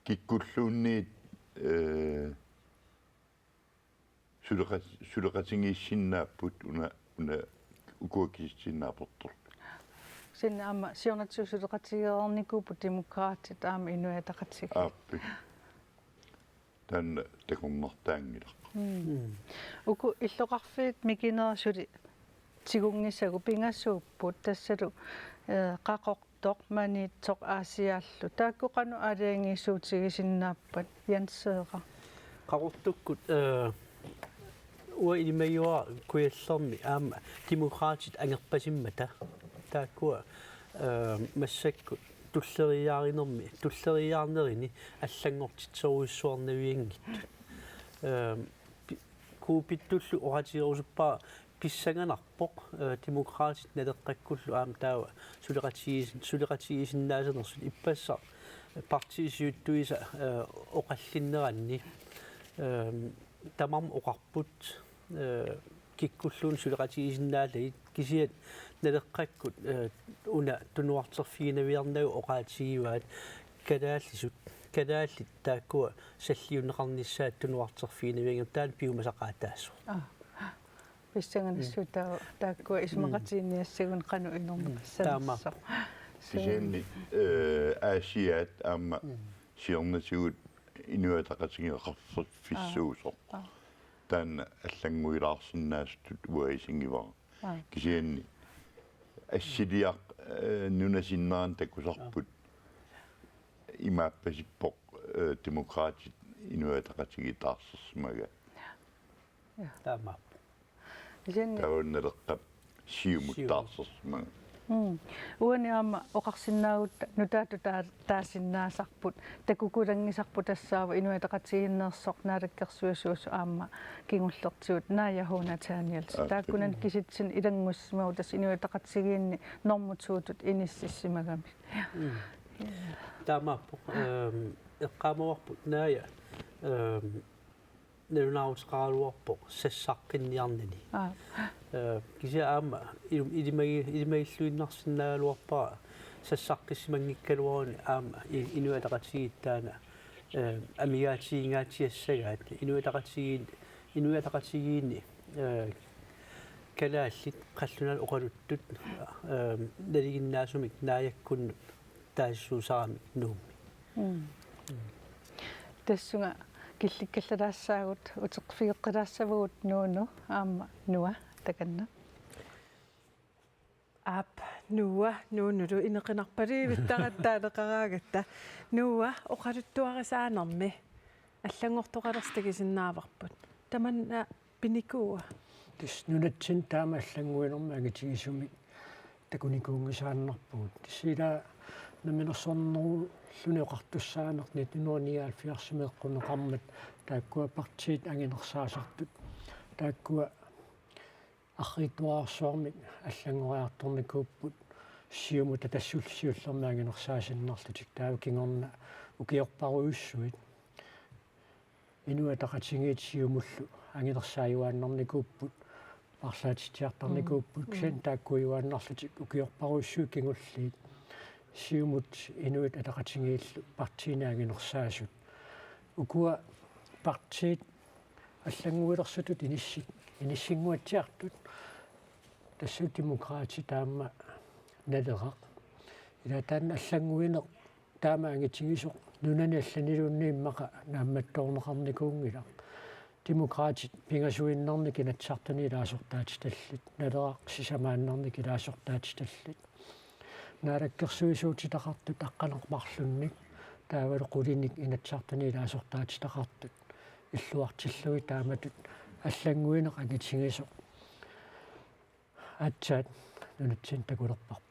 kikkulluunniit, eh, suleqat-, suleqatigiissinnaapput una, una ukua kisitsinnaaportorlu. Sinna aamma siornatigut suleqatigeereernikuupput Demokraatit aamma Inuit Ataqatigiit. Aappi. Taanna takornartaanngilaq. Mm. Uku illoqarfiit mikinerit suli tigunngisagut pingasuupput tassalu, eh, Qaqortoq, Maniitsoq, Aasiaallu. Taakku qanoq aalajangiisuutigisinnaappat, Jens Seeqaq? Qaqortukkut, eh, uanga ilimagiuara Kujallermi aamma Demokraatit angerpasimmata. Taakkua, eh, massakkut tulleriiaarinermi, tulleriiaarnerini allanngortitserujussuarnavianngitsut. Eh, pi-, Kuupittullu oqaatigerusuppara pissanganarpoq, eh, Demokraatit Naleqqakkullu aamma taava suleqatigiis-, suleqatigiissinnaasanersut ippassaq partiit siuttuisa, eh, oqallinneranni, eh, tamarmik oqarput, eh, kikkulluunniit suleqatigisinnaallugit kisianni Naleqqakkut, eh, una tunuarterfiginaviarnagu oqaatigivaat kalaallisut, kalaallit taakkua salliunneqarnissaat tunuarterfiginavianngillat, taanna piumasaqaataassooq. Aa. Pissanganassuutaa taakkua isumaqatiginninniassagunik qanoq inorneqassanersoq. Taamaappoq. Kisianni, eh, Aasiaat aamma siornatigut Inuit Ataqatigiit qafferfissuusoq. Aa. Taanna allannguilaarsinnaasutut uanga isigivara. Aa. Kisianni assiliaq, eh, nunap sinnerani takusarput imaappasippoq, eh, Demokraatit Inuit Ataqatigiit taarsersimagaat. Aa. Taamaappoq. Kisianni taava Naleqqap Siumut. Siumut taarsersimagaat. Mm. Uani aamma oqarsinnaagutta nutaatut taa-, taasinnaasarput, takukulanngisarput tassaavoq Inuit Ataqatigiinneersoq naalakkersuisuusoq aamma kingullertigut Naaja H. Nathanielsen. Aa. Taakkunani kisitsisit ilanngussimavoq tassa Inuit Ataqatigiinni normut suutut inississimagamik. Mm. Taamaappoq, ehm, eqqaamavarput Naaja, ehm, nalunaaruteqaraluarpoq sassaqqinniarnani. Aa. Eh, kisianni aamma ilum-, ilimagi-, ilimagilluinnarsinnaagaluarpara sassaqqissimanngikkaluaruni aamma i-, Inuit Ataqatigiit taanna, eh, amigaatiginngaatsiassagaat. Inuit Ataqatigiit, Inuit Ataqatigiinni, eh, kalaallit qallunaat oqaluttut, eh, nalinginnaasumik Naajakkunnut taasisuusaramik Nuummi. Mm. Tassunga killikkallalaassaagut, uteqqifigeqqilaassavagut Nuunu aamma Nuua takanna. Aap, Nuua, Nuunulu inequnarpalivit taratsaaleqaraangatta. Nuua, oqaluttuarisaanermi allanngortoqalersoq takusinnaavarput. Tamanna pinikuua? Tassa nunatsinni taama allannguinermi angitigisumik takunikuunngisaannarpugut. Tassa ila namminersornerulluunniit oqartussaaneq nitten hundrede nioghalvfjerdsimi eqquneqarmat taakkua partiit anginersaasartut. Taakkua arriitsuararsuarmik allanngoriartornikuupput Siumut tassullu siullermik anginersaasinnarlutik, taava kingorna ukiorparujussuit Inuit Ataqatigiit Siumullu anginersaajuaannarnikuupput, paarlaatitsiartarnikuupput, mm, kisianni taakkuujuaannarlutik ukiorparujussuit kingulliit Siumut Inuit Ataqatigiillu partiinik anginersaasut. Ukua partiit allannguilersutut inissi-, inissinnguatsiartut, tassa Demokraatit aamma Naleraq. Ila taanna allannguineq taama angitigisoq nunani allaniluunniit immaqa naammattoorneqarnikuunngilaq. Demokraatit pingasuinnarnik Inatsisartuni ilaasortaatitallit, Naleraq sisamaannarnik ilaasortaatitallit. Naalakkersuisuutitaqartut aqqaneq-marlunnik taavalu qulinik Inatsisartuni ilaasortaatitaqartut illuartillugit taamatut allannguineq angitigisoq aatsaat nunatsinni takulerparput.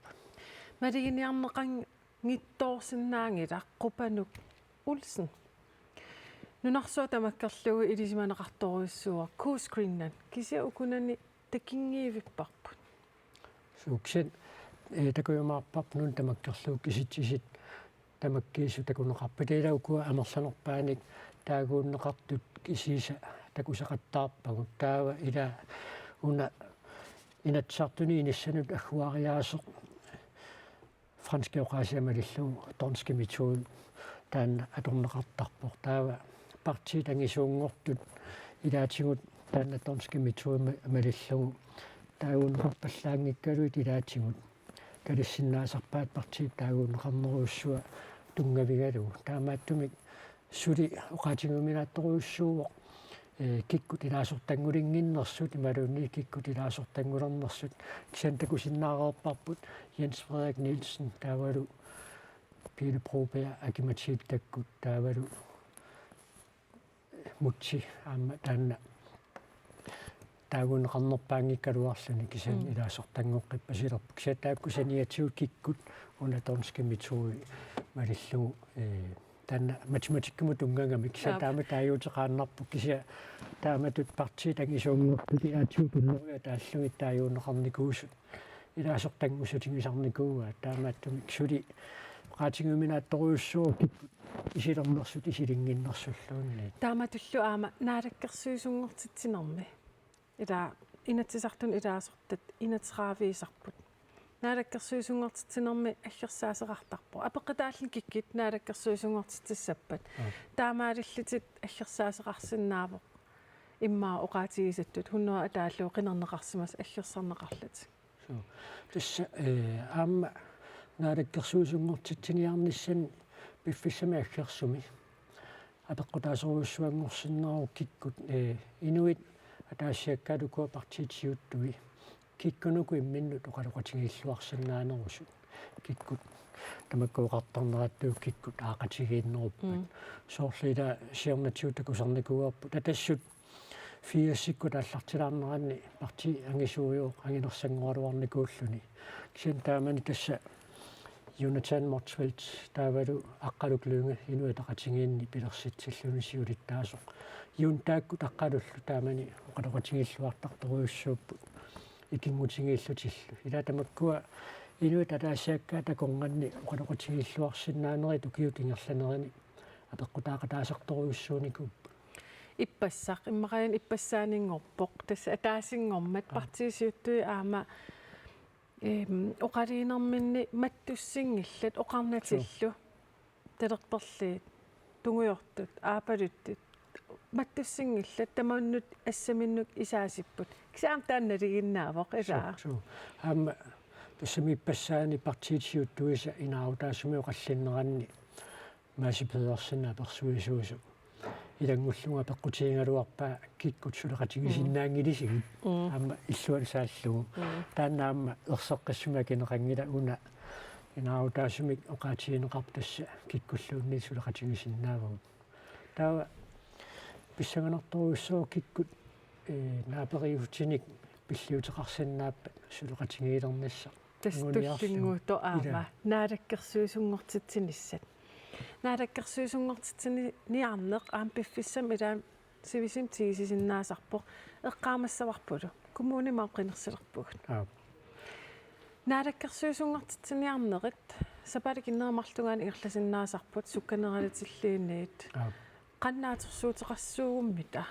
Maluginiarneqanngitsoorsinnaanngilaq Qupanuk Olsen. Nunarsuaq tamakkerlugu ilisimaneqartorujussuuvoq, Coast Greenland. Kisianni ukunani takunngivipparput. Suukset, eh, takujumaarparput nunat tamakkerlugu kisitsisit tamakkiisut takuneqarput. Ila ukua amerlanerpaanik taaguunneqartut kisiisa takusaqattaarpagut. Taava ila una Inatsisartuni inissanut agguariaaseq franskit oqaasiat malillugu danske metode. taanna atorneqartarpoq. Taava partiit angisuunngortut ilaatigut taanna d'Hondtske metode ma-, malillugu taaguunneqarpallaanngikkaluit ilaatigut. Kalassinnaasarpaat partiit taaguunneqarnerujussua tunngavigalugu. Taamaattumik suli oqaatigiuminaattorujussuuvoq, ee, kikkut ilaasortanngulinnginnersut imaluunniit kikkut ilaasortanngulernersut. Kisianni takusinnaareerparput Jens Frederik Nielsen taavalu Pele Broberg Aki-Matildakkut taavalu Múte aamma taanna taaguunneqarnerpaanngikkaluarluni kisianni Mm. ilaasortanngoqqippasilerput. Kisianni taakku saniatigut kikkut una d'Hondtske metode malillugu, ee, taanna matematikkimut tunngagamik kisianni Aap. taama taaguuteqaannarpoq kisianni taamatut partiit angisuunngortut ilaatigut hundrede taallugit taaguunneqarnikuusut ilaasortanngussutigisarnikuuaat taamaattumik suli oqaatigiuminaattorujussuuvoq kikkut isilernersut isilinnginnersulluunniit. Taamatullu aamma naalakkersuisunngortitsinermi. Ila Inatsisartuni ilaasortat enogtrediveisarput. Naalakkersuisunngortitsinermi aggersaaseqartarpoq. Apeqqutaalluni kikkut naalakkersuisunngortitsissappat. Aap. Taamaalillutit aggersaaseqarsinnaavoq. Immaqa oqaatigisattut hundrede taallugu qinerneqarsimasut aggersarneqarlutik. Suu. Tassa, ee, aamma naalakkersuisunngortitsiniarnissani piffissami aggersumi apeqqutaasorujussuanngorsinnaavoq kikkut, ee, inuit ataasiakkaat ukua partiit siuttui kikkunuku imminnut oqaloqatigiilluarsinnaanerusut. Kikkut tamakku oqartarnerattuuvoq kikkut aaqatigiinnerupput. Mm. Soorlu ila siornatigut takusarnikuuarput. Atassut firsikkut aallartilaarneranni partii angisuujuvoq anginersanngoraluarnikuulluni. Kisianni taamani tassa Jonathan Motzfeldt taavalu Aqqaluk Lynge Inuit Ataqatigiinni pilersitsilluni siulittaasoq. Juullaakkut Aqqalullu taamani oqaloqatigiilluartartorujussuupput ikinngutigiillutillu. Ila tamakkua inuit ataasiakkaat akornanni oqaloqatigiilluarsinnaanerit ukiut ingerlanerini apeqqutaaqataasartorujussuunikuupput. Ippassaq, immaqaluunniit ippassaanngorpoq, tassa ataasinngormat Aa. partiit siuttui aamma, ehm, oqaluginerminni mattussinngillat oqarnatillu. Suu. Talerperliit, tungujortut, aapaluttut, mattussinngillat tamanut assaminnut isaasipput. Kisianni taanna nalinginnaavoq, ilaa. Suu, suu. Aamma tassami ippassaani partiit siuttuisa inaarutaasumik oqallinneranni Maasi Pedersen apersuisuusoq ilanngullugu apeqqutigigaluarpaa kikkut suleqatigisinnaanngilasigit. Mm. Aamma illuatsaallugu. Mm. Taanna aamma erseqqissumik akineqanngilaq una inaarutaasumik oqaatigineqartoq tassa kikkulluunniit suleqatigisinnaavagut. Taava pissanganartorujussuuvoq kikkut, ee, naaperiuutinik pilliuteqarsinnaappat suleqatigiilernissaq. Tassa anguniarlugu. Tullinnguuttoq aamma. Ilaa. Naalakkersuisunngortitsinissat. Naalakkersuisunngortitsiniarneq aamma piffissami ilaanni sivisimi tigusisinnaasarpoq. Eqqaamassavarpulu. Kommunimi aamma qinersilerpugut. Aap. Naalakkersuisunngortitsiniarnerit sapaatip akunneri marlungaanni ingerlasinnaasarput sukkanerulatilluunniit. Aap. Qanoq naatsorsuuteqarsuugummita?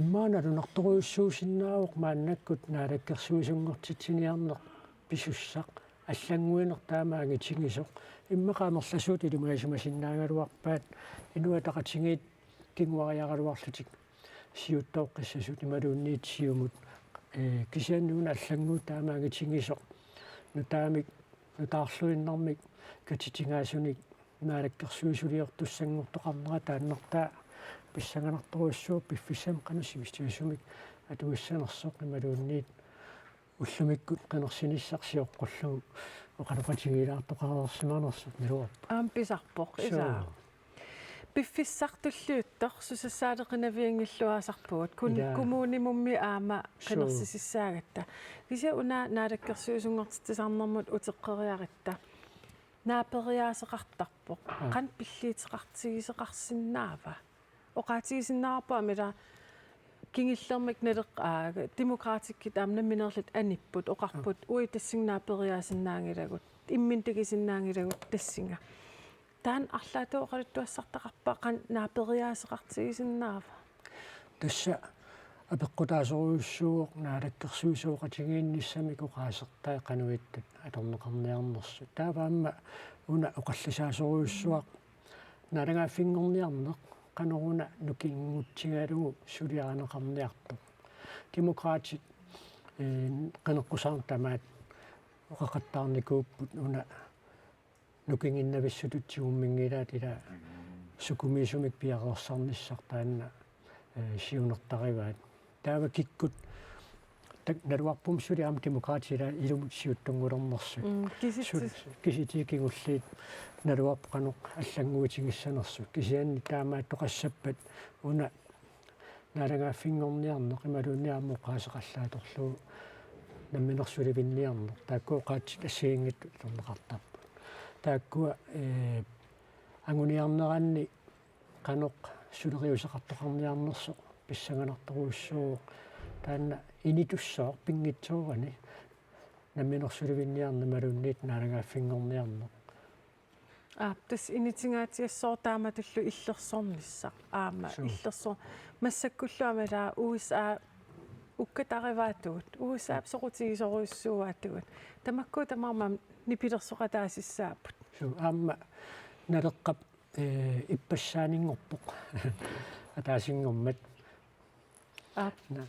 Immaqa nalunartorujussuusinnaavoq maannakkut naalakkersuisunngortitsiniarneq pisussaq, allannguineq taama angitigisoq. Immaqa amerlasuut ilimagisimasinnaagaluarpaat Inuit Ataqatigiit kinguariaraluarlutik siuttooqqissasut imaluunniit Siumut, ee, kisianni una allannguut taama angitigisoq. Nutaamik, nutaarluinnarmik katitsigaasunik naalakkersuisuliortussanngortoqarnera taannartaa pissanganartorujussuuvoq piffissami qanoq sivisutigisumik atuissanersoq imaluunniit ullumikkut qinersinissaq sioqqullugu oqaloqatigiilaartoqareersimanersoq naluarpoq. Aamma pisarpoq, suu, ilaa. Piffissaq tulliuttoq susassaateqinavianngilluinnasarpugut. Kun-, ilaa. Kommunimummi aamma, suu, qinersisissaagatta. Kisianni una naalakkersuisunngortitsisarnermut uteqqeriaratta. Naaperiaaseqartarpoq. Aa. Qanoq pilliuteqartigisoqarsinnaava? Oqaatigisinnaavarput aamma ila kingullermik naleq-, aa, Demokraatikkut aamma nammineerlutik anipput, oqarput, aa, uagut tassunga naaperiaasinnaanngilagut, imminut takusinnaanngilagut tassunga. Taanna arlaatigut oqaluttuassartaqarpa qanoq naaperiaaseqartigisinnaava? Tassa apeqqutaasorujussuuvoq naalakkersuisooqatigiinnissamik oqaasertai qanoq ittoq atorneqarniarnersut. Taava aamma una oqallisaasorujussuaq naalagaaffinngorniarneq qanoruna nukingutsigalugu suliarineqarniartoq. Demokraatit, eh, qineqqusaarneq tamaat oqaqattaarnikuupput una nukinginnavissutut tigumminngilaat ila sukumiisumik piareersarnissaq taanna, eh, siunertarivaat. Taava kikkut tak-, naluarput suli aamma Demokraatit ila ilumut siuttunngulernersut. Mm, kisitsi- Suli, kisitsisit kingulliit naluarput qanoq allannguutigissanersut. Kisianni taamaattoqassappat una naalagaaffinngorniarneq imaluunniit aamma oqaaseqarlaatorlugu namminersulivinniarneq. Taakku oqaatsit assigiinngitsut ilerneqartarput. Taakkua, eh, anguniarneranni qanoq suleriuseqartoqarniarnersoq pissanganartorujussuuvoq, taanna initussooq pinngitsoorani namminersulivinniarneq imaluunniit naalagaaffinngorniarneq. Aap, tassa initingaatsiassooq taamatullu illersornissaq. Aamma Suu. Illersoor-, massakkullu aamma ilaa U S A ukkatarivaatigut. U S A soqutigisorujussuuaatigut. Tamakku tamarmik nipilersoqataasissaapput. Suu, aamma Naleqqap, eh, ippassaanngorpoq. Ataasinngormat. Aap. Na.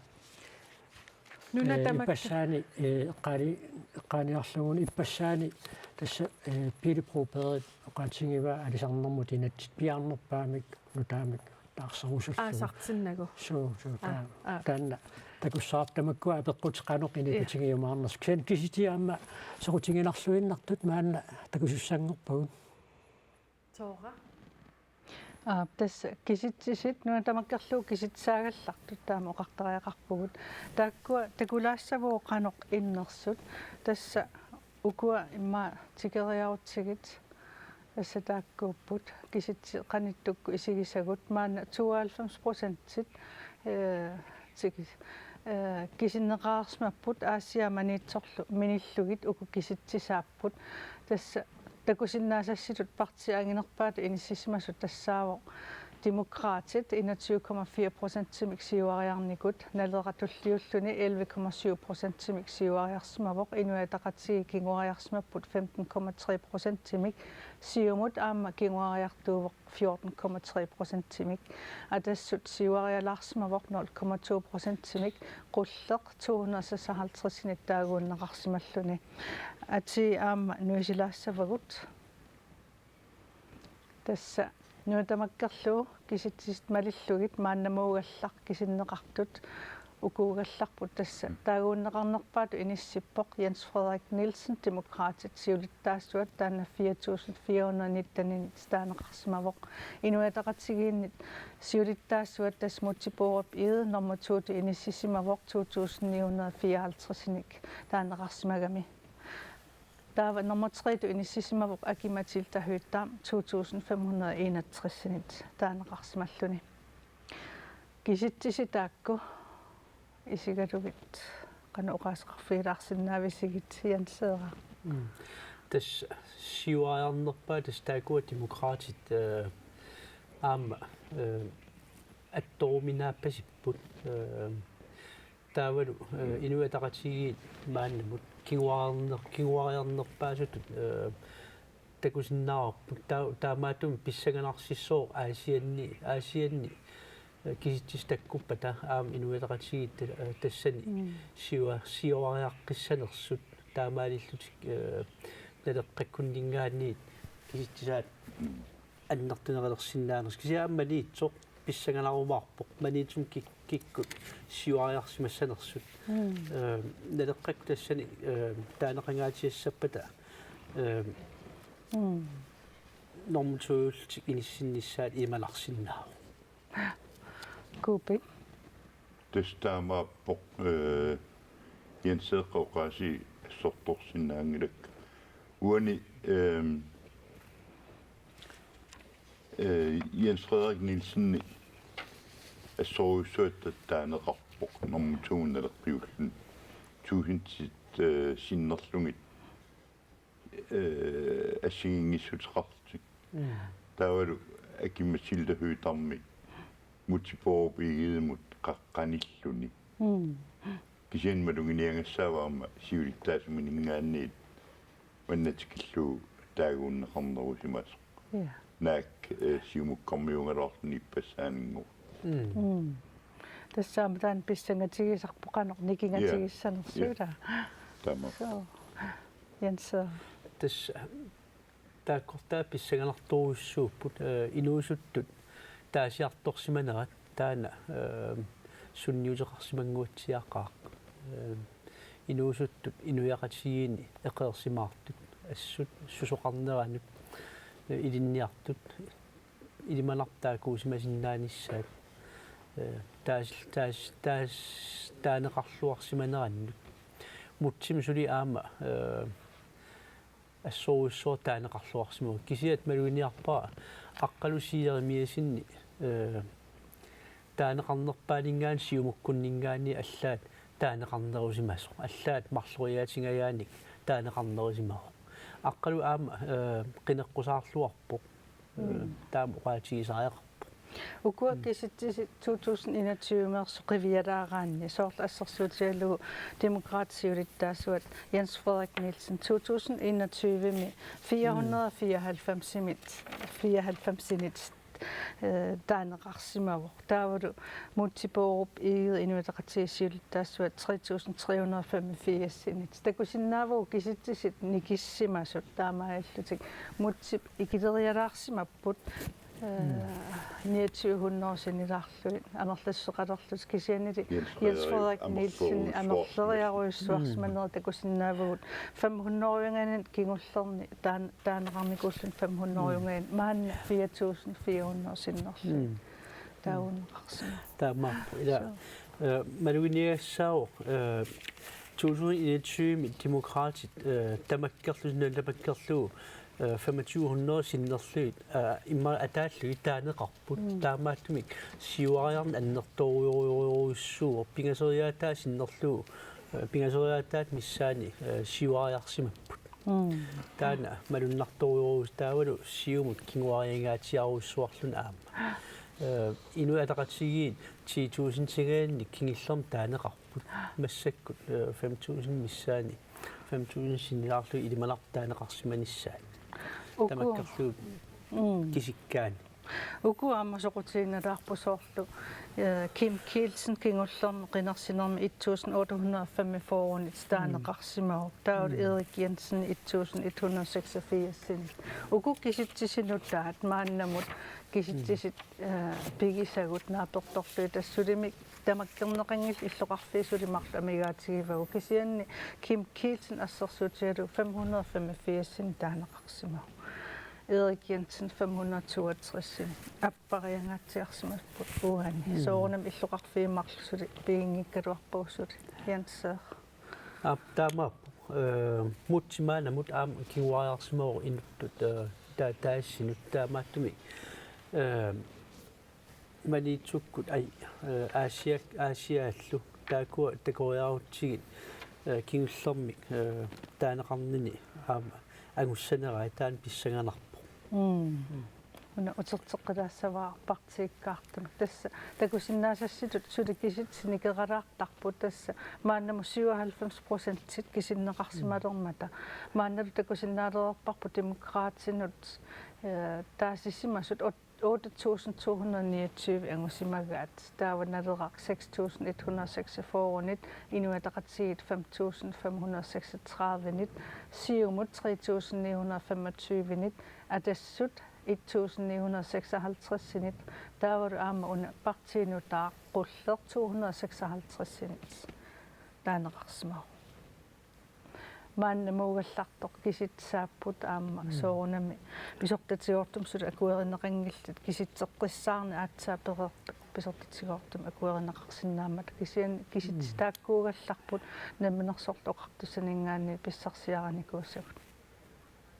Nuna Eh, tamakku. Ippassaani, eh, eqqaani-, eqqaaniarlugu ippassaanik tassa, eh, Pele Brobergip oqaatigivaa alisarnermut inatsit piaarnerpaamik nutaamik taarserusullugu. Aasartinnagu. Suu, suu, Aap, taa-, aap. Taanna takussavarput tamakkua apeqqutit qanoq inikutigiumaarnersut. Kisianni kisitsisit aamma soqutiginarluinnartut maanna takusussanngorpagut. Tora. Aap, tassa kisitsisit, nuna tamakkerlugu kisitsisaagallartut taama oqartariaqarpugut. Taakkua takulaassavagut qanoq innersut. Tassa ukua immaqa tikeriarutsigit. Tassa taakkuupput kisitsit qanittukkut isigisagut maanna tooghalvfems procentit, eh, tigi-, eh, kisinneqareersimapput Aasiaat Maniitsorlu minillugit uku kisitsisaapput. Tassa takusinnaasassitut partiit anginerpaatut inissisimasut tassaavoq Demokraatit enogtyve komma fire procentimik siuariarnikut, Naleraq tulliulluni elleve komma syv procentimik siuariarsimavoq, Inuit Ataqatigiit kinguariarsimapput femten komma tre procentimik, Siumut aamma kinguariartuuvoq fjorten komma tre procentimik, Atassut siuarialaarsimavoq nul komma to procentimik, Qulleq to hundrede seksoghalvtredsinit taaguunneqarsimalluni. Atii aamma nuisilaassavagut. Tassa nuna tamakkerlugu kisitsisit malillugit maannamuugallaq kisinneqartut ukuugallarput tassa. Mm. Taaguunneqarnerpaatut inissippoq Jens Frederik Nielsen, Demokraatit, siulittaasuat, taanna fire tusind fire hundrede nitteninit taaneqarsimavoq. Inuit Ataqatigiinnit siulittaasuat tassa Múte Bourup Egede nummer to-tut inissisimavoq to tusind ni hundrede fireoghalvtredsinik taaneqarsimagami. Taava nummer tre-tut inissisimavoq Aki-Matilda Høegh-Dam to tusind fem hundrede enogtresinit taaneqarsimalluni. Kisitsisit taakku isigalugit qanoq oqaaseqarfigilaarsinavisigit, Jens Frederik? Mm. Tassa siuariarnerpaat tassa taakkua Demokraatit, eh, aamma, eh, attoruminaappasipput, eh, taavalu, eh, Inuit Ataqatigiit maannamut kinguariarner-, kinguariarnerpaasutut, eh, takusinnaavarput. Taa-, taamaattumik pissanganarsissooq Aasianni, Aasianni, eh, kisitsisitakkuppat aamma Inuit Ataqatigiit ta-, eh, tassani Mm. siua-, siuariaqqissanersut taamaalillutik, eh, Naleqqakkunninngaanniit kisitsisaat annertunerulersinnaanersut. Kisianni aamma Maniitsoq pissanganarumaarpoq. Maniitsumi kik-, kikkut siuariarsimassanersut. Mm. Eh, Naleqqakkut tassani, eh, taaneqangaatsiassappata, eh, Mm. normu to-llutik inissinnissaat imanarsinnaavoq. Kuupi. Tassa taamaappoq, eh, Jens Frederik oqaasii assortorsinnaanngilakka. Uani, ehm, eh, Jens Frederik Nielsen assorujussuaq taaneqarpoq nummer to naleqqiulluni. Tuusintit, eh, sinnerlugit, eh, assigiinngissuteqarlutik. Mm. Taavalu Aki-Matilda Høegh-Dam, Múte Bourup Egedemut qaqqanilluni. Mm. Kisianni maluginiagassaavoq aamma siulittaasumininngaanniit manna tikillugu taaguunneqarnerusimasoq. Ja. Naak, eh, siumukkormiugaluarluni ippassaaninnguaq. Mm. Mm. Tassa aamma taanna pissangatigisarpoq qanoq nikingatigissanersoq. Ja. Ilaa. Taama. So. Jens. Tassa taakkortaa pissanganartorujussuupput, eh, inuusuttut taasiartorsimanerat taanna, eh, sunniuteqarsimannguatsiaqaaq. Eh, inuusuttut inuiaqatigiinni eqeersimaartut assut susoqarneranut, eh, ilinniartut ilimanartut taakkuusimasinnaanissaat, eh, taas-, taas-, taas-, taaneqarluarsimanerannut. Mutsim suli aamma, eh, assorujussuaq taaneqarluarsimavoq. Kisianni maluginiarpara Aqqalusi Jeremiassenip, eh, taaneqarnerpaaninngaanniit siumukkunninngaanniit allaat taaneqarnerusimasoq. Allaat marloriaatingajaanik taaneqarnerusimavoq. Aqqalu aamma, eh, qineqqusaarluarpoq. Eh, mm, taama oqaatigisariaqarpoq. Ukua, mm, kisitsisit to tusind enogtyve-meersut qivialaaraanni, soorlu assersuutigalugu Demokraatit siulittaasuat Jens Frederik Nielsen to tusind enogtyve-mi fire hundrede og fireoghalvfems-imit, fireoghalvfems-init, eh, taaneqarsimavoq. Taavalu Múte Bourup Egede Inuit Ataqatigiit siulittaasuat tre tusind tre hundrede og femogfirs-init. Takusinnaavugut kisitsisit nikissimasut taamaalillutik. Mútep ikilerialaarsimapput, eh, mm, niogtyve hundrede sinnilaarlugit amerlassuseqalerlutik, kisiannili Jens Frederik, Jens Frederik Nielsen amerleriarujussuarsimanerat, mm, takusinnaavugut fem hundrede-unngaanniit kingullerni taan-, taaneqarnikuulluni fem hundrede-unngaanniit, mm, maanna fire tusind fire hundrede sinnerlugit. Mm. Taagunneqarsimavoq. Taamaappoq. Ilaa, so, eh, maluginiagassaavoq, eh, to tusind enogtyve-mi Demokraatit, eh, tamakkerlugu, nuna tamakkerlugu, eh, femogtyve hundrede sinnerlugit, eh, immaqa ataallugit taaneqarput. Mm. Taamaattumik siuariarneq annertoorujorujussuuvoq, pingasoriaataa sinnerlugu, eh, pingasoriaataata missaani, eh, siuariarsimapput. Mm. Taanna malunnartorujorujussuuvoq, taavalu Siumut kinguariangaatsiarujussuarluni aamma. Eh, Inuit Ataqatigiit ti tusindinngaanniit kingullermik taaneqarput. Massakkut, eh, fem tusind missaani. Fem tusind sinnilaarlugit ilimanartut taaneqarsimanissaat. Uku. Tamakkerlugu, mm, kisikkaanni. Uku aamma soqutiginnalaarput, soorlu, eh, Kim Kielsen kingullermik qinersinermi et tusind otte hundrede og femogfyrre-nit taaneqarsimavoq. Taavalu, mm, Erik Jensen et tusind et hundrede og seksogfirs-init. Uku kisitsisinut taakku maannamut kisitsisit, mm, eh, pigisagut naapertorlugit, tassa sulimik tamakkerneqanngillat illoqarfiit suli marluk amigaatigivavut. Kisianni Kim Kielsen assersuutigalugu fem hundrede og femogfirs-init taaneqarsimavoq. Erik Jensen fem hundrede og toogtres-init. Appariangaatsiarsimapput uani. Mm. Soorunami illoqarfiit marluk suli piginngikkaluarpagut suli. Jens. Aap, taamaappoq. Eh, Múte maannamut aamma kinguariarsimavoq inuttut, eh, ta-, taasinut, taamaattumik, eh, Maniitsukkut, ai, eh, Aasiak-, Aasiaallu taakkua takoriarutsigit, eh, kingullermik, eh, taaneqarnini aamma angussanerai, taanna pissanganarpoq. Mm. Mm. Una uterteqqilaassavara partiikkaartumik. Tassa takusinnaasasitut suli kisitsisit nikeralaartarput, tassa maannamut syvoghalvfems procentit kisinneqarsimalermata. Mm. Maannalu takusinnaalereerparput Demokraatinut, eh, taasisimasut otte tusind to hundrede niogtyve angusimagaat. Taava Naleraq seks tusind et hundrede seksogfyrre-nit, Inuit Ataqatigiit fem tusind fem hundrede seksogtredive-nit, Siumut tre tusind ni hundrede femogtyve-nit, Atassut et tusind ni hundrede seksoghalvtreds-init, taavalu aamma una partiinut taaqqullert to hundrede seksoghalvtreds-init taaneqarsimavoq. Maannamuugallartoq kisitsisaapput aamma. Mm. Soorunami pisortatigoortumik suli akuerineqanngillat, kisitseqqissaarneq aatsaat pereersoq pisortatigoortumik akuerineqarsinnaammata, kisianni kisitsit, mm, taakkuugallarput Namminersorlutik Oqartussaninngaanniit pissarsiarinikuusagut.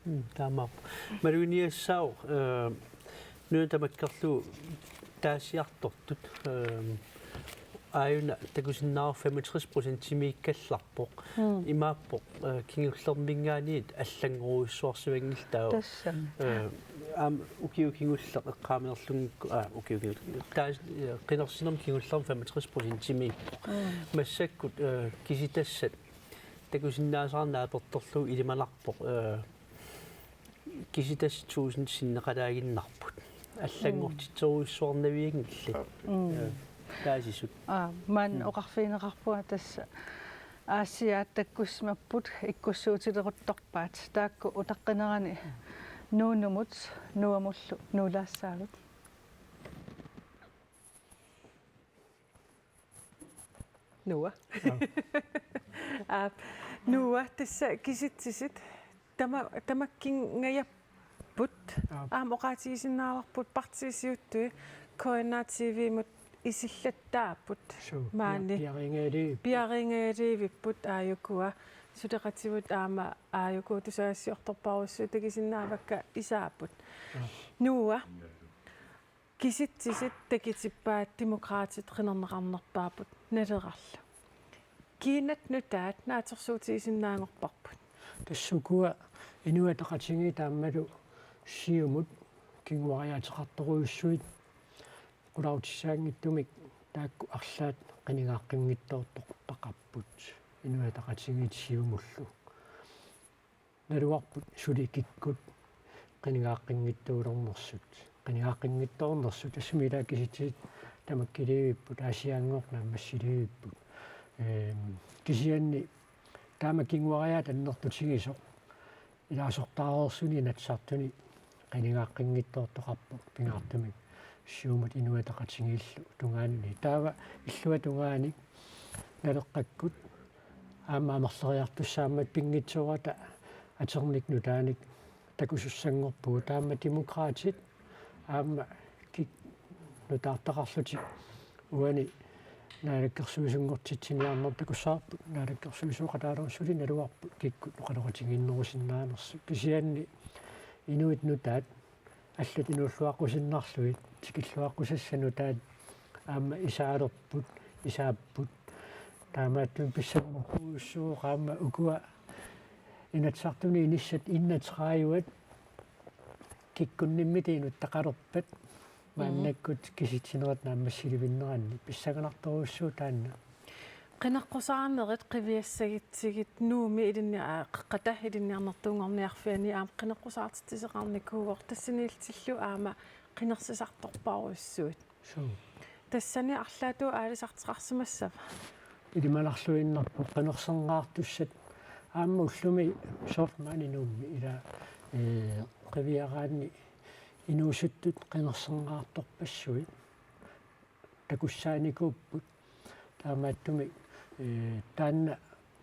Mm, taamaappoq. Maluginiagassaavoq, eh, nuna tamakkerlugu taasiartortut, eh, aajuna takusinnaavarput femogtres procentimiikkallarpoq. Mm. Imaappoq, eh, kingullerminngaanniit allanngorujussuarsimanngillat taava. Tassami. Eh, aamma ukiut kingulleq eqqaamanerlunngikku, aa, ukiut kingulleq. Taava, eh, qinersinermi kingullermi femogtres procentimiippoq. Mm. Massakkut, eh, kisitassat takusinnaasara naapertorlugu ilimanarpoq, eh, Kisitas tusind sinneqalaaginnarput. Allanngortitserujussuarnavianngillat. Mm. Ja. Taasisut. Aa, maanna oqarfigineqarpunga tassa Aasiaat takkussimapput ikkussuutileruttorpaat. Taakku utaqqinerani Nuunumut Nuamullu nuulaassaagut. Nua. Aa, Nua, tassa kisitsisit tama-, tamakkinngajapput. Aap. Aamma oqaatigisinnaavarput partiit siuttui K N R T V-mut isillattaapput. Suu, maani. Pia-, piariingajalerput. Piariingajalerput aajukua. Suleqatigut aamma aajukua tusagassiortorpassuit takusinnaavakka isaapput. Aap. Nua. Kisitsisit takutippaat Demokraatit qinerneqarnerpaapput Nalerarlu. Kiinat nutaat naatsorsuutigisinnaanngorparput? Tassa ukua Inuit Ataqatigiit aammalu Siumut kinguariaateqartorujussuit qulaarutissaanngitsumik taakku arlaat qinigaaqqinngitsoortortaqarput Inuit Ataqatigiit Siumullu. Naluarput suli kikkut qinigaaqqinngitsuulernersut. Qinigaaqqinngitsoornersut, tassami ila kisitsisit tamakkilivipput, Aasianngorneq naammassilivipput. Ehm, kisianni taama kinguariaat annertutigisoq ilaasortaareersuni Inatsisartuni qinigaaqqinngitsoortoqarpoq pingaartumik Siumut Inuit Ataqatigiillu tungaanni. Taava illuatungaanik Naleqqakkut aamma amerleriartussaammat pinngitsoorata atornik nutaanik takusussanngorpugut, taama Demokraatit aamma kik-, nutaartaqarlutik uani naalakkersuisunngortitsiniarneq takussavarput, naalakkersuisooqataalermat suli naluarput kikkut oqaloqatigiinnerusinnaanersut. Kisianni inuit nutaat allat inuulluaqqusinnarlugit tikilluaqqusassat nutaat aamma isaalerput, isaapput. Taamaattumik pissanganartorujussuuvoq aamma ukua Inatsisartuni inissat enogtredive kikkunnimmiit inuttaqalerpat maannakkut kisitsinerit naammassilivinneranni, pissanganartorujussuuvoq taanna. Qineqqusaarnerit qiviassagitsigit Nuummi ilinni-, aa, Qeqqata Ilinniarnertuunngorniarfiani aamma qineqqusaartitsisoqarnikuuvoq, tassaniillutillu aamma qinersisartorparujussuit. Suu. Tassani arlaatigut aalisartoqarsimassava? Ilimanarluinnarpoq qinerserneqartussat aamma ullumi soorlu maani Nuummi ila, ee, qiviaraanni inuusuttut qinerserneqartorpassuit takussaanikuupput. Taamaattumik, ee, taanna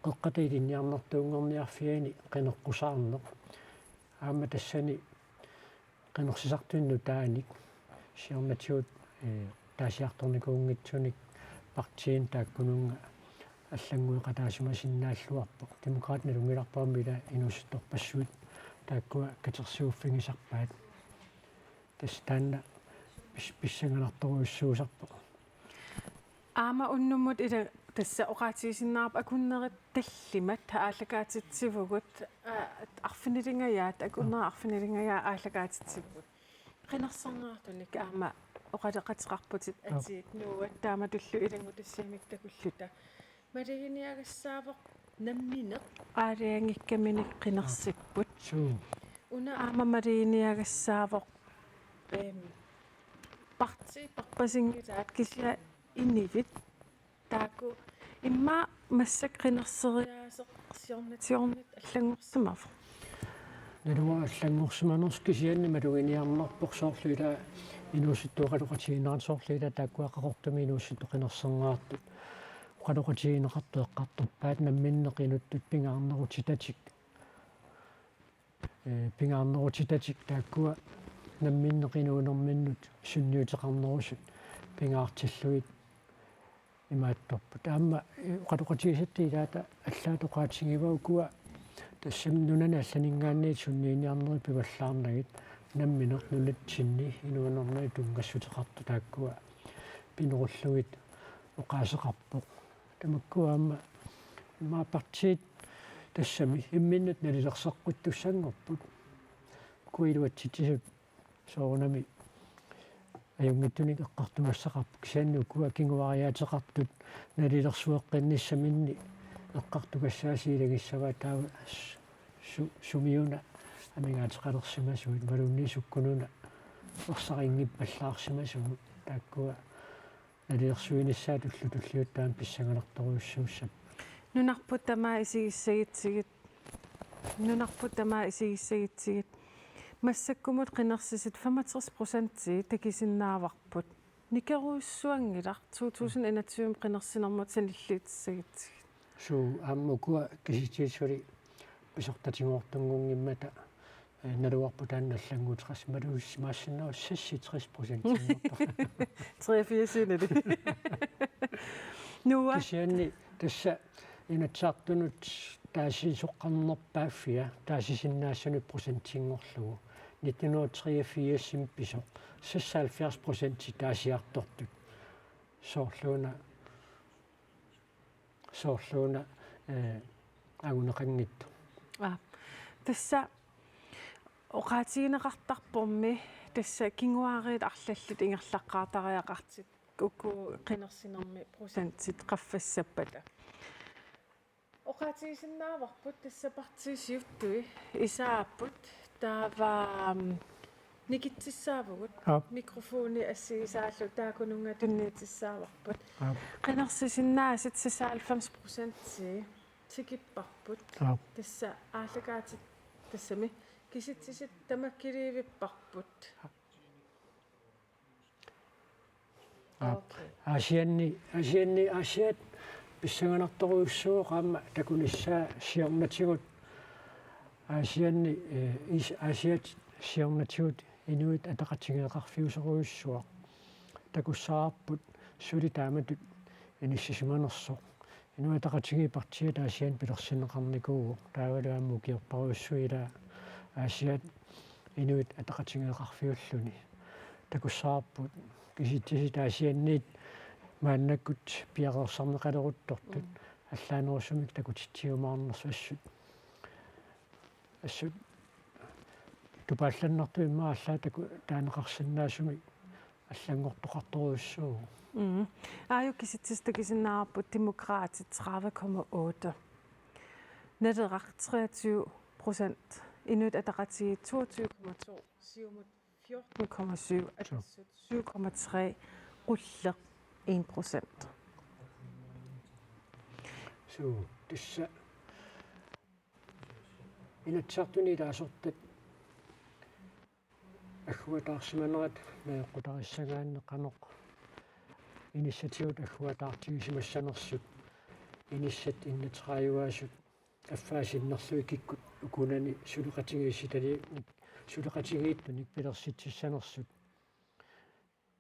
Qeqqata Ilinniarnertuunngorniarfiani qineqqusaarneq. Aamma tassani qinersisartunik nutaanik siornatigut, ee, taasiartornikuunngitsunik partiini taakkununnga allanngueqataasimasinnaagaluarpoq. Demokraatit nalunngilarput aamma ila inuusuttorpassuit taakkua katersuuffigisarpaat. Tassa taanna pis-, pissanganartorujussuusarpoq. Aamma unnummut ila tassa oqaatigisinnaavarput akunnerit tallimat aallakaatitsivugut, aa, arfinilingajaat, akunnerit arfinilingajaat aallakaatitsivugut. Qinerserneqartunik aamma oqaloqateqarputit, aa, atit Noah, taamatullu ilanngutassiamik takulluta. Maluginiagassaavoq nammineq. Aalajangikkaminik qinersipput. Suu. Una aamma maluginiagassaavoq, ehm, partiit parpasinngilaat kisianni inuit. Taakku immaqa massakkut qinerseriaaseq siornatigut allanngorsimavoq. Naluara allanngorsimanersoq, kisianni maluginiarnarpoq soorlu ila inuusuttut oqaloqatigiinnerat, soorlu ila taakkua Qaqortumi inuusuttut qinerserneqartut oqaloqatigineqartut eqqartorpaat namminneq inuttut pingaarnerutitatik. Ee, pingaarnerutitatik taakkua namminneq inuunerminnut sunniuteqarnerusut pingaartillugit imaattorput. Aamma, ee, oqaloqatigisatta ilaata allaat oqaatigivaa ukua tassami nunani allaninngaanniit sunniiniarnerit pivallaarnagit namminneq nunatsinni inuunermini tunngassuteqartut taakkua pinerullugit oqaaseqarpoq. Tamakkua aamma immaqa partiit tassami imminnut nalilerseqquttussanngorput. Ukua iluatsitsisut soorunami ajunngitsunik eqqartugassaqarput, kisianni ukua kinguariaateqartut nalilersueqqinnissaminni eqqartugassaasut ilagissavaat, taava su-, sumiuna amigaateqalersimasugut, imaluunniit sukkununa ersarinngippallaarsimasugut, taakkua nalilersuinissaat ullut tulliuttut aamma pissanganartorujussuussapput. Nunarput tamaat isigissagitsigit, nunarput tamaat isigissagitsigit. Massakkumut qinersisut femogtres procenti takusinnaavarput. Nikerujussuanngilaq to tusind enogtyve qinersinermut sanilliutissagitsigit. Suu, aamma ukua kisitsisit suli pisortatigoortunngunngimmata, eh, naluarput taanna allannguuteqarsimaluussimaassinnaavoq seksogtres procent. Treogfirsinili. Noah. Kisianni tassa Inatsisartunut taasisoqarnerpaaffia taasisinnaassunut procentinngorlugu. Nitten hundrede treogfirsimi pisoq seksoghalvfjerds procent taasiartortut. Soorluuna, soorluuna, eh, anguneqanngitsoq. Aa. Tassa oqaatigineqartarpormi tassa kinguaariit arlallit ingerlaqqaartariaqartut uku qinersinermi procentit qaffassappata. Oqaatigisinnaavarput tassa partiit siuttui isaapput taava, mm, nikitsissaavugut. Aap. Mikrofoni assigisaallu taakkununnga tunniutissaavarput. Aap. Qinersisinnaasut seksoghalvfems procenti tikipparput. Aap. Tassa aallakaatit tassami kisitsisit tamakkiliivipparput. Aap. Okay. Aasianni, Aasianni, Aasiaat pissanganartorujussuuvoq aamma takunissaa siornatigut Aasianni, eh, is-, Aasiaat siornatigut Inuit Ataqatigiiqarfiusorujussuaq. Takussavarput suli taamatut inissisimanersoq. Inuit Ataqatigiit partiit Aasianni pilersinneqarnikuuvoq. Taavalu aamma ukiorparujussuit ila Aasiaat Inuit Ataqatigiiqarfiulluni. Takussavarput kisitsisit Aasianniit maannakkut piareersarneqaleruttortut. Mm. Allaanerusumik takutitsiumaarnersut assut. Assut tupaallannartumik immaqa allaat taku-, taaneqarsinnaasumik allanngortoqartorujussuuvoq. Mm. Aajuku kisitsisit takusinnaavarput Demokraatit tredive komma otte. Naleraq treogtyve procent. Inuit Ataqatigiit toogtyve komma to. Siumut fjorten komma syv. Atassut syv komma tre. Qulleq en procent. Suu, tassa Inatsisartuni ilaasortat agguataarsimanerat najoqqutarissangaanni qanoq inissatigut agguataartigisimassanersut, inissat enogtrediveasut affaa sinnerlugit kikkut ukunani suleqatigiissitali-, suleqatigiittunik pilersitsissanersut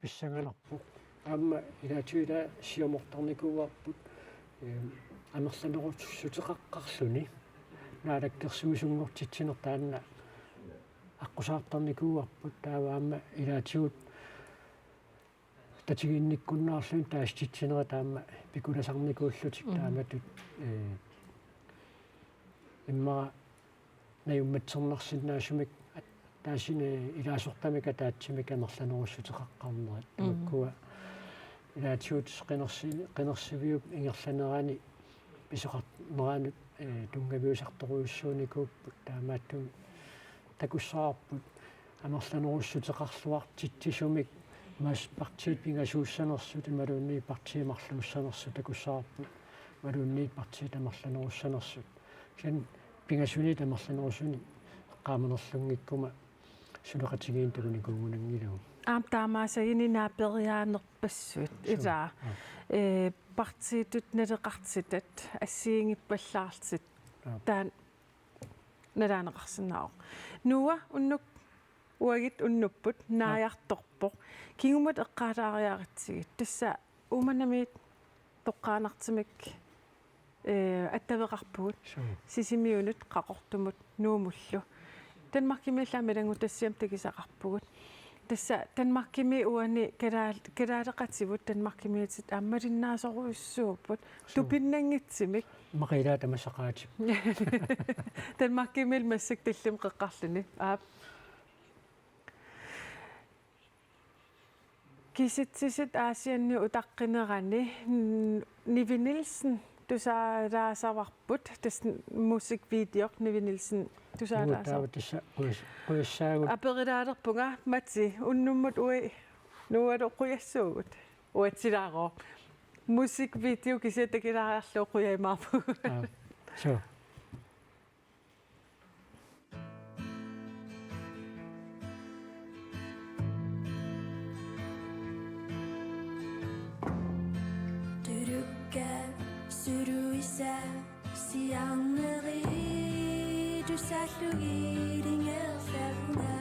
pissanganarpoq. Aamma ilaatigut ila siumortarnikuuarput, eh, amerlanerussuteqaqqaarluni. Naalakkersuisunngortitsineq taanna aqqusaartarnikuuarput, taava aamma ilaatigut tatiginnikkunnaarluni taasititsinerit aamma pikulasarnikuullutik. Mm. Taamatut, eh, immaqa najummatserneqarsinnaasumik at-, taasini ilaasortamik ataatsimik amerlanerussuteqaqqaarnerat. Mm. Tamakkua ilaatigut qinersi-, qinersiviup ingerlanerani pisoqarneranut, eh, tunngaviusartorujussuunikuupput, taamaattumik takussavarput amerlanerussuteqarluartitsisumik maani partiit pingasuussanersut imaluunniit partiit marluussanersut takussavarput imaluunniit partiit amerlanerussanersut. Kisianni pingasuniit amerlanerusunik eqqaamanerlunngikkuma suleqatigiinnik takunikuugunanngilagut. Aamma taamaasaguni naaperiaanerpassuit. Suu. Ilaa. Aa. Ee, partiitut naleqartitat assigiinngippallaartut. Aa. Taanna nalaaneqarsinnaavoq. Noah, unnuk, uagut unnupput, aa, naajartorpoq. Kingumut eqqaalaariaratsigit. Tassa Uummannamiit toqqaannartumik, eh, attaveqarpugut. Suu. Sisimiunut, Qaqortumut, Nuummullu. Danmarkimiillu aamma ilanngutassiamik takusaqarpugut. Tassa Danmarkimi uani kalaal-, kalaaleqativut Danmarkimiittut aamma malinnaasorujussuupput. Suu. Tupinnanngitsumik. Immaqa ilaat tamassaqaatip. Danmarkimiillu massakkut tallimat qeqqarluni. Aap. Kisitsisit Aasianni utaqqinerani, n-, Nivi Nielsen tusaalaasavarput, tassa musikvideoq Nivi Nielsen Tusaalaasoq. Taava tassa qujas-, qujassaagut. Aperilaalerpunga Mati, unnummut uagut Noahlu qujassuugut. Uatsilaarooq. Musikvideo kisianni takilaariarlugu qujaimaarpugut. Aa, suu. Turukka suruisa siarneri tusaallugit ingerlavunga.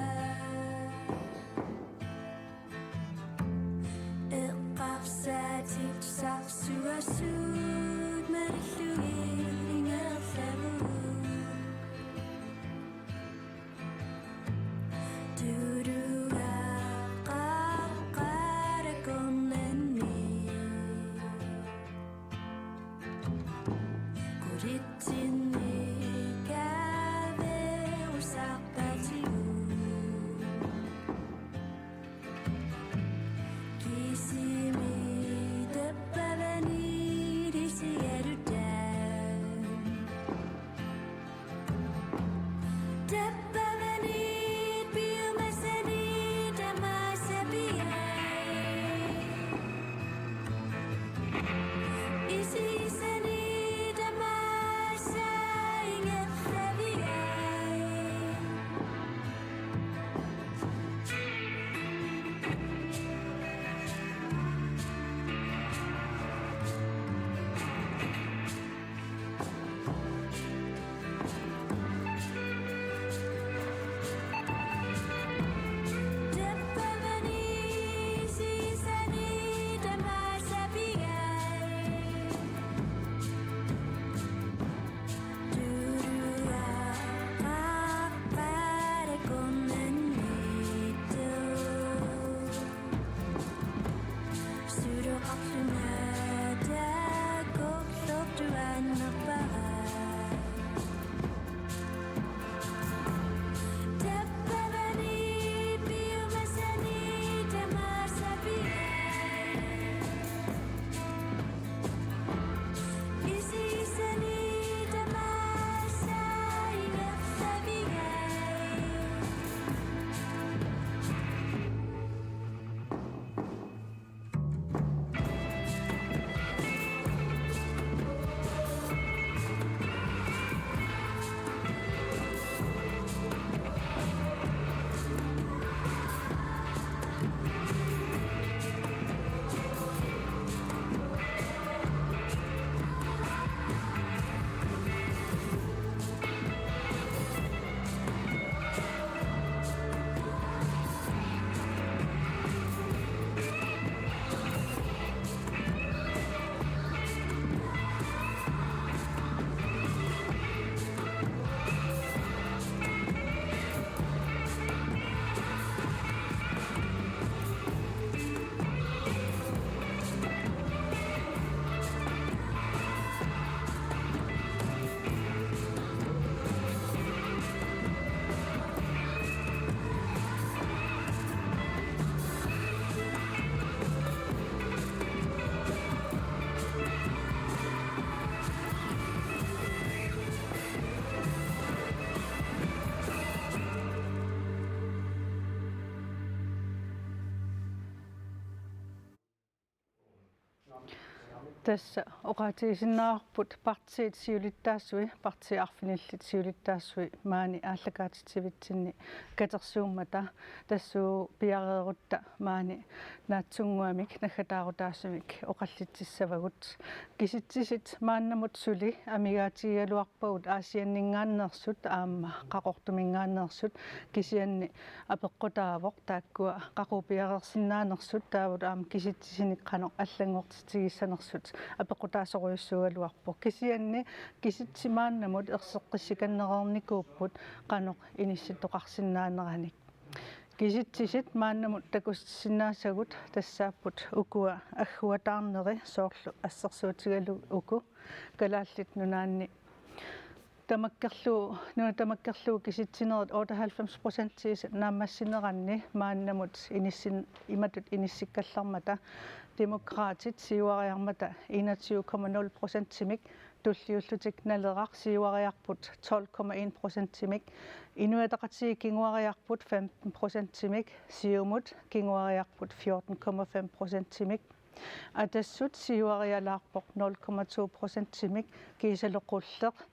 Eqqarsaatit sarsuasuut malillugit ingerlavunga. Turuaqqaqqarakkornanni. Kuritsinni kaaveerusarpatigut. Kisimi tappavani ilisigaluta. Tappavani piumasani tamaasa pigai. Isisani tamaasa ingerlavigai. Tassa oqaatigisinnaavarput partiit siulittaasui, partiit arfinillit siulittaasui maani aallakaatitsivitsinni katersuummata, tassuuna piareerutta maani naatsunnguamik naggataarutaasumik oqallitsissavagut. Kisitsisit maannamut suli amigaatigigaluarpagut Aasianninngaanneersut aamma Qaqortuminngaanneersut, kisianni apeqqutaavoq taakkua qaqugu piareersinnaanersut taavalu aamma kisitsisinik qanoq allanngortitigissanersut apeqqutaasorujussuugaluarpoq. Kisianni kisitsit maannamut erseqqissinneqarnikuupput qanoq inissittoqarsinnaaneranik. Kisitsisit maannamut takussutissinnaasagut tassaapput ukua agguataarneri, soorlu assersuutigalugu uku Kalaallit Nunaanni tamakkerlugu, nuna tamakkerlugu kisitsinerit otteoghalvfems procentiisa naammassineranni maannamut inissin-, imatut inissikkallarmata, Demokraatit siuariarmata enogtyve komma nul procentimik Tulliullutik Naleraq siuariarput tolv komma en procentimik, Inuit Ataqatigiit kinguariarput femten procentimik, Siumut kinguariarput fjorten komma fem procentimik, Atassut siuarialaarpoq nul komma to procentimik, kiisalu qulleq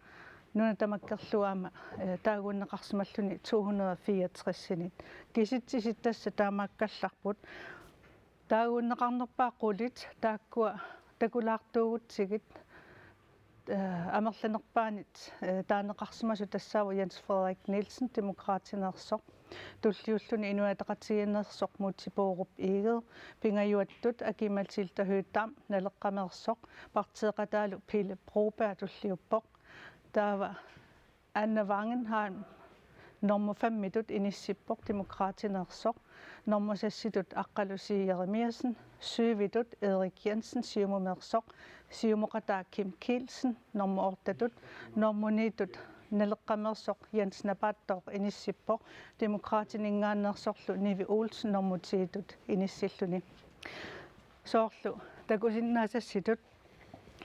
nuna tamakkerlugu aamma, eh, taaguunneqarsimalluni to hundrede og fireogtres-init. Kisitsisit tassa taamaakkallarput. Taaguunneqarnerpaat qulit taakkua takulaartuugutsigit, eh, amerlanerpaanit, eh, taaneqarsimasut tassaavoq Jens Frederik Nielsen, Demokraatineersoq, tulliulluni Inuit Ataqatigiinneersoq Múte Bourup Egede, pingajuattut Aki-Matilda Høegh-Dam, Naleqqameersoq, partiiqataalu Pele Broberg tulliuppoq. Taava Anna Wangenheim nummer femmitut inissippoq, Demokraatineersoq, nummer seksitut Aqqalu C. Jeremiassen, syvitut Erik Jensen, Siumumeersoq, siumoqataa Kim Kielsen, nummer ottetut, nummer nitut Naleqqameersoq Jens Napaattooq inissippoq, Demokraatininngaanneersorlu Nivi Olsen nummer tiitut inissilluni. Soorlu takusinnaasassitut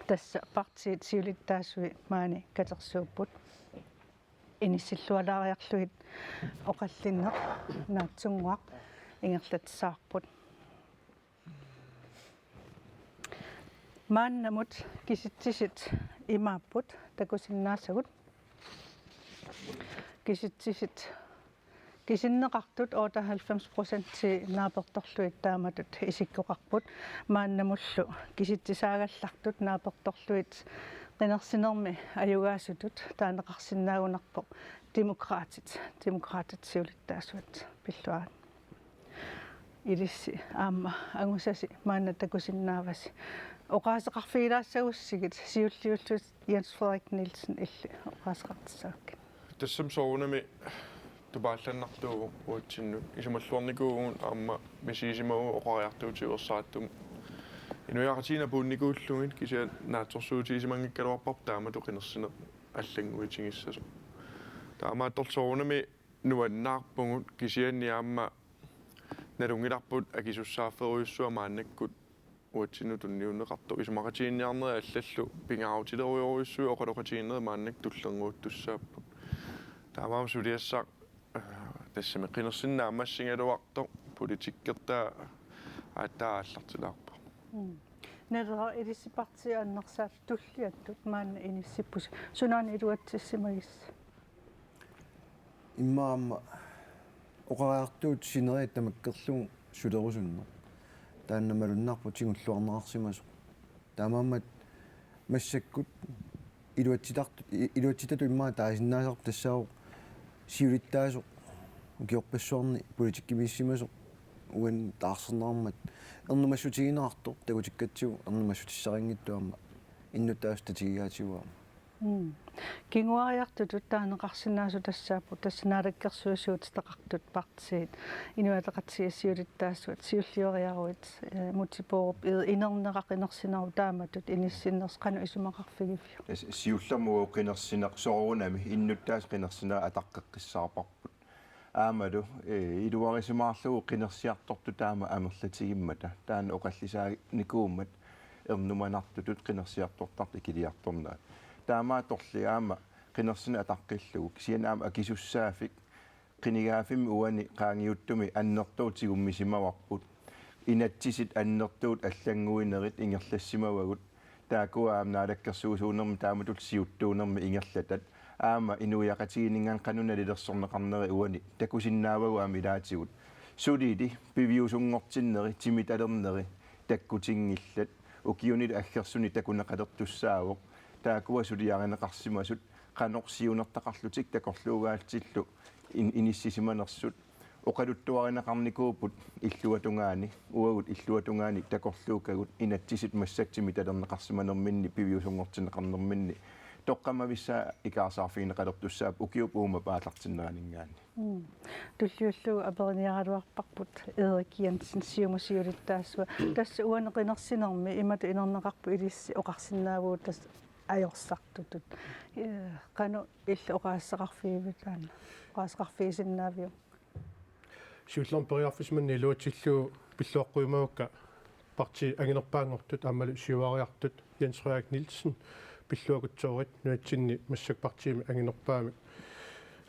tassa partiit siulittaasui maani katersuupput. Inissillualaariarlugit oqallinneq naatsunnguaq ingerlatissavarput. Maannamut kisitsisit imaapput takusinnaasagut. Kisitsisit kisinneqartut otteoghalvfems procenti naapertorlugit taamatut isikkoqarput. Maannamullu kisitsisaagallartut naapertorlugit qinersinermi ajugaasutut taaneqarsinnaagunarpoq Demokraatit, Demokraatit siulittaasuat pilluarit. Ilissi aamma angusasi maanna takusinnaavasi. Oqaaseqarfigilaassagussigit siulliullusi Jens Frederik Nielsen, illit oqaaseqartissavakkit. Tassami soorunami tupaallannartuuvoq uatsinnut. Isumalluarnikuuvugut aamma misigisimavagut oqariartuutit iversaarattumik. Inuiaqatigiinni apuunnikuullugit kisianni naatsorsuutigisimanngikkaluarparput taamatut qinersineq allannguitigissasoq. Taamaattorli soorunami nuannaarpugut kisianni aamma nalunngilarput akisussaafferujussuaq maannakkut uatsinnut tunniunneqartoq. Isumaqatigiinniarnerit allallu pingaarutilerujorujussuit oqaloqatigiinnerit maannakkut tullinnguuttussaapput. Taamaammat suliassaq, eh, tassami qinersineq naammassigaluartoq politikkertaa aatsaat aallartilaarpoq. Mm. Naleraq, ilissi partiit annersaat tulliattut maanna inissippusi. Sunaana iluatsissimagisi? Immaqa aamma oqariartuut sineriak tamakkerlugu sulerusunneq. Taanna malunnarpoq tigulluarneqarsimasoq. Taamaammat massakkut iluatsitartut, i-, iluatsitatut immaqa taasinnaasarput tassaavoq siulittaasoq ukiorpassuarni politikkimiissimasoq uani taarserneqarmat ernumassutigineqartoq takutikkatsigu ernumassutissarinngitsoq aamma innuttaasut tatigigaatigut aamma. Mm. Kinguariartutut taaneqarsinnaasut tassaapput, tassa Naalakkersuisut, Ataqartut, partiit, Inuit Ataqatigiit siulittaasuat, siullioriaruit, eh, Múte Bourup Egede, inerneqarnersinnaasoq taamatut inissinnersoq qanoq isumaqarfigiviuk? Tassa siullermik qinersineq soorunami innuttaasut qinersinerat ataqqeqqissaarparput. Aammalu, eh, iluarisimaarlugu qinersiartortut taama amerlatigimmata. Taanna oqallisaanikuummat ernumanartutut qinersiartortartut ikiliartornerat. Taamaattorli aamma qinersineq ataqqillugu. Kisianni aamma akisussaaffik qinigaaffimmi uani qaangiuttumi annertuut tigummisimavarput. Inatsisit annertuut allannguinerit ingerlassimavagut. Taakkua aamma naalakkersuisuunermi taamatut siuttuunermi ingerlatat. Aamma inuiaqatigiinninngaanniit qanoq nalilersorneqarneri uani takusinnaavagut aamma ilaatigut. Sulili piviusunngortinneri, timitalerneri takkutinngillat. Ukiunilu aggersuni takuneqalertussaavoq. Taakkua suliarineqarsimasut qanoq siunertaqarlutik takorluugaallutillu in-, inissisimanersut. Oqaluttuarineqarnikuupput illuatungaani, uagut illuatungaani takorluukkagut inatsisit massakkut timitalerneqarsimanerminni piviusunngortinneqarnerminni toqqammavissaa ikaarsaarfigineqalertussaapput ukiup uuma aallartinneraninngaanniit. Mm. Tulliullugu aperiniaraluarparput Erik Jensen, Siumup siulittaasua. Tassa uani qinersinermi imatut inerneqarpoq ilissi oqarsinnaavugut tassa ajorsartutut. Eh, qanoq illit oqaaseqarfigiviuk taanna? Oqaaseqarfigisinnaaviuk? Siullermik periarfissaq manna iluatsillugu pilluaqqujumavakka partiit anginerpaanngortut aammalu siuariartut Jens Frederik Nielsen pilluakutsoorit nunatsinni massakkut partiimi anginerpaami,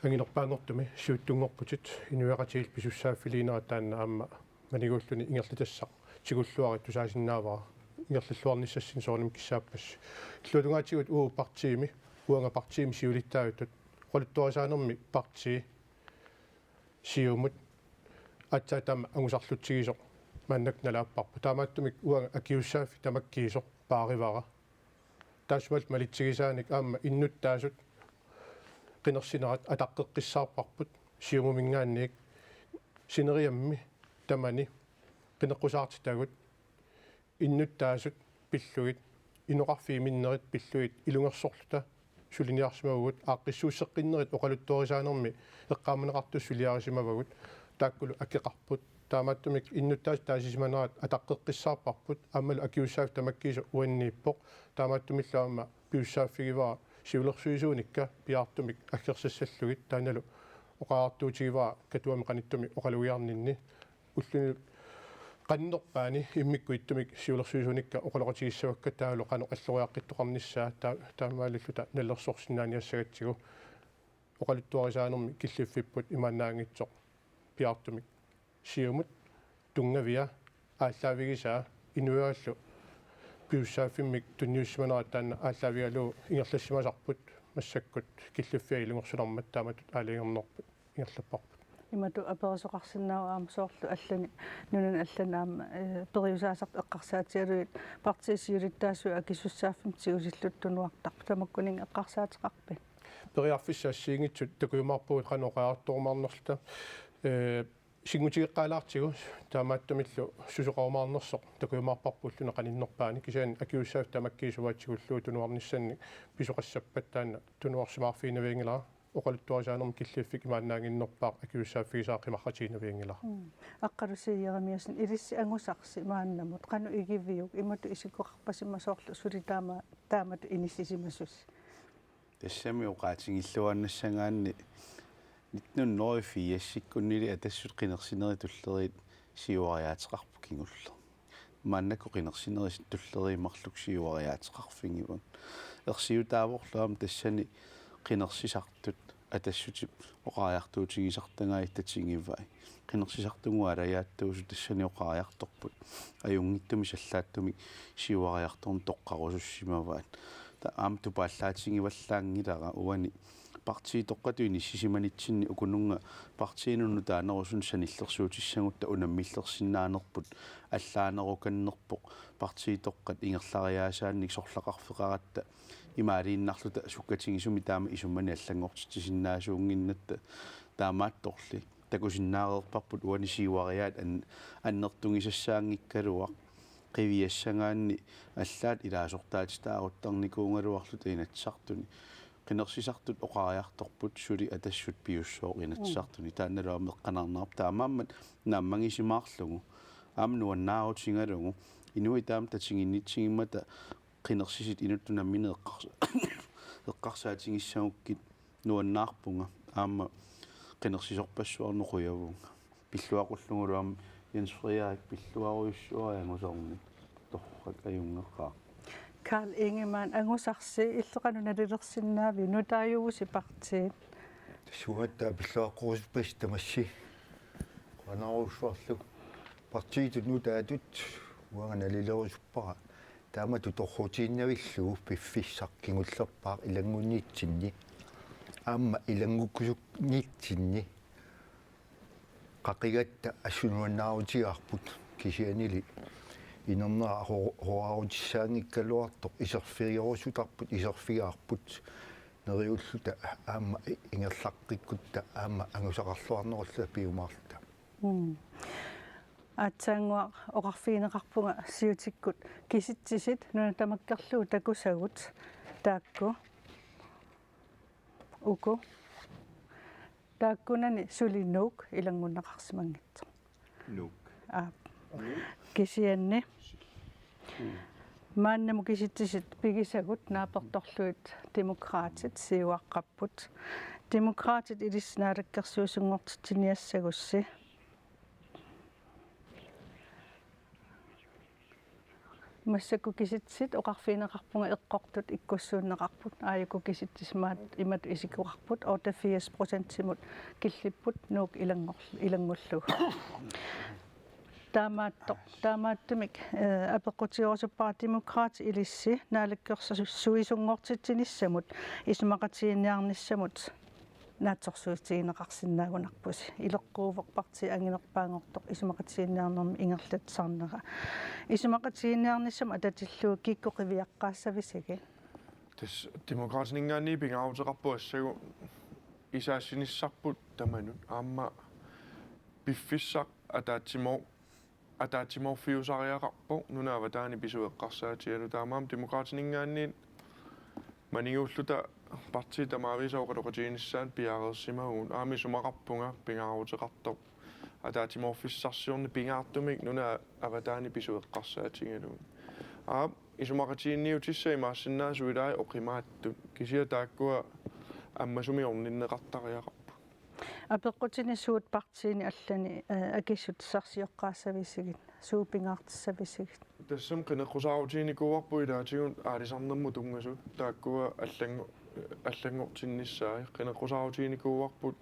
anginerpaanngortumi siuttunngorputit, inuiaqatigiillu pisussaaffiliinerat taanna aamma maniguulluni ingerlatassaq tigulluarit tusaasinnaavara, ingerlalluarnissassinni soorunami kissaappassi. Illuatungaatigut uagut partiimi, uanga partiimi siulittaasutut, oqaluttuarisaanermi partii Siumut aatsaat taama angusarlutsigisoq maannakkut nalaapparput. Taamaattumik uanga akisussaaffik tamakkiisoq paarivara. Taassumalu malitsigisaanik aamma innuttaasut qinersinerat ataqqeqqissaarparput Siumuminngaanniit, sineriammi tamani qineqqusaartitagut innuttaasut pillugit, inoqarfiit minnerit pillugit ilungersorluta suliniarsimavugut, aaqqissuusseqqinnerit oqaluttuarisaanermi eqqaamaneqartut suliarisimavagut, taakkulu akeqarput. Taamaattumik innuttaasut taasisimanerat ataqqeqqissaarparput, aammalu akisussaaffik tamakkiisoq uanniippoq. Taamaattumillu aamma pisussaaffigivara siulersuisuunikka piaartumik aggersassallugit, taannalu oqariartuutigivara Katuami qanittumi oqalugiarninni. Ulluni qannerpaani immikkut ittumik siulersuisuunikka oqaloqatigissavakka, taavalu qanoq alloriaqqittoqarnissaa, taa-, taamaalilluta nalilersorsinnaaniassagatsigu. Oqaluttuarisaanermi killiffipput imaannaanngitsoq piaartumik Siumut tunngavia aallaavigisaa, inuiaallu pisussaaffimmik tunniussimanerat taanna aallaavigalugu ingerlassimasarput, massakkut killiffiat ilungersunarmat taamatut aalajangernerput ingerlapparput. Imatut aperisoqarsinnaavoq aamma soorlu allani, nunani allani aamma, eh, periusaasartut eqqarsaatigalugit partiit siulittaasui akisussaaffimmik tigusillutik tunuartarput. Tamakkuninnga eqqarsaateqarpit? Periarfissat assigiinngitsut takujumaarpagut qanoq oqariartorumaarnerluta. Eh, sinngutigeqqaalaartigu, taamaattumillu susoqarumaarnersoq takujumaarparput ulluni qaninnerpaani, kisianni akisussaaffik tamakkiisuaat tigullugu tunuarnissannik pisoqassappat taanna tunuarsimaarfiginavianngilara, oqaluttuarisaanermi killiffik imaannaannginnerpaaq akisussaaffigisaa qimarratiginavianngilara. Mm. Aqqalusi Jeremiassen, ilissi angusarsi maannamut qanoq igiviuk, imatut isikkoqarpa simma soorlu suli taama, taamatut inissisimasusi? Tassami oqaatigilluaannassagaanni nitten hundrede og firsikkunnili Atassut qinersinerit tulleriit siuariaateqarput kingulleq. Maannakkut qinersinerit tulleriit marluk siuariaateqarfigivagut. Ersiutaavorlu aamma tassani qinersisartut Atassutip oqariartuutigisartagaatta tigivai. Qinersisartugut aalajaattuusut tassani oqariartorput. Ajunngitsumik sallaattumik siuariartorneq toqqarusussimavaat. Taava aamma tupaallaatigivallanngilara uani partiitoqqatut inissisimanitsinni ukununnga partiinut nutaanerusunik sanillersuutissagutta unammillersinnaanerput allaanerukannerpoq, partiitoqqat ingerlariaasaannik sorlaqarfeqaratta imaaliinnarluta sukkatigisumik taama isumanik allanngortitsisinnaasuunnginnatta. Taamaattorli takusinnaareerparput uani siuariaat an-, annertugisassaanngikkaluaq qiviassagaanni allaat ilaasortaatitaaruttarnikuugaluarluta Inatsisartuni. Qinersisartut oqariartorput suli Atassut piussooq Inatsisartuni. Mm. Taannalu aamma eqqanarnerarput, taamaammat naammagisimaarlugu, aamma nuannaarutigalugu, inuit taama tatiginnitsigimmata qinersisit inuttut nammineq eqqars-, eqqarsaatigissagukkit nuannaarpunga, aamma qinersisorpassuarnik qujavunga. Pilluaqqullugulu aamma Jens Frederik pilluarujussuara angusarnik. Torrak, ajunngeqaaq. Carl Ingemann, angusarsi illit qanoq nalilersinnaaviuk, nutaajuvusi partiit? Tassuugatta pilluaqqurusuppassi tamassi. Qujanarujussuarlu. Partiitut nutaatut uanga nalilerusuppara taamatut torrutiinnavillugu piffissaq kingullerpaaq ilanngunnitsinni. Aamma ilanngukkusunnitsinni qaqigatta assut nuannaarutigaarput, kisiannili inernera ho-, horaarutissaanngikkaluartoq iserfigerusutarput, iserfigaarput neriulluta aamma ingerlaqqikkutta aamma angusaqarluarnerulluta piumaarluta. Mm. Aatsaannguaq oqarfigineqarpunga siutikkut kisitsisit nuna tamakkerlugu takusagut taakku. Uku. Taakkunani suli Nuuk ilanngunneqarsimanngitsoq. Nuuk. Aap. Kisianni. Mm. Maannamut kisitsisit pigisagut naapertorlugit Demokraatit siuaqqapput. Demokraatit ilissi naalakkersuisunngortitsiniassagussi. Massakkut kisitsisit oqarfigineqarpunga eqqortut ikkussuunneqarput. Aajuku kisitsisit maat imatut isikkoqarput, otteogfirs procentimut killipput Nuuk ilanngor-, ilanngullugu. Taamaattoq, taamaattumik, eh, apeqqutigerusuppara Demokraatit ilissi naalakkersuisunngortitsinissamut isumaqatigiinniarnissamut naatsorsuutigineqarsinnaagunarpusi. Ileqquuvoq partiit anginerpaanngortoq isumaqatigiinniarnermi ingerlatsisarnera. Isumaqatigiinniarnissamut atatillugu kikkut qiviaqqaassavisigit? Tassa Demokraatininngaanniit pingaaruteqarpoq assagu isaassinissarput tamanut. Aamma piffissaq ataatsimo-, ataatsimoorfiusariaqarpoq nunap avataani pisut eqqarsaatigalugu. Taamaammat Demokraatininngaanniit maniguulluta partiit tamaavisa oqaloqatiginissaat piareersimavugut. Aamma isumaqarpunga pingaaruteqartoq ataatsimoorfissarsiorneq pingaartumik nunap avataani pisut eqqarsaatigalugu. Aap, isumaqatiginniutissat imaassinnaavoq ilai oqimaatsut. Kisianni taakkua ammasumik orninneqartariaqarput. Apeqqutini suut partiini allani, eh, akissutissarsioqqaassavisigit, suut pingaartissavisigit? Tassami qineqqusaarutiginikuuarput ilaatigut aalisarnermut tunngasut, taakkua allanngor-, allanngortinnissaat. Qineqqusaarutiginikuuarput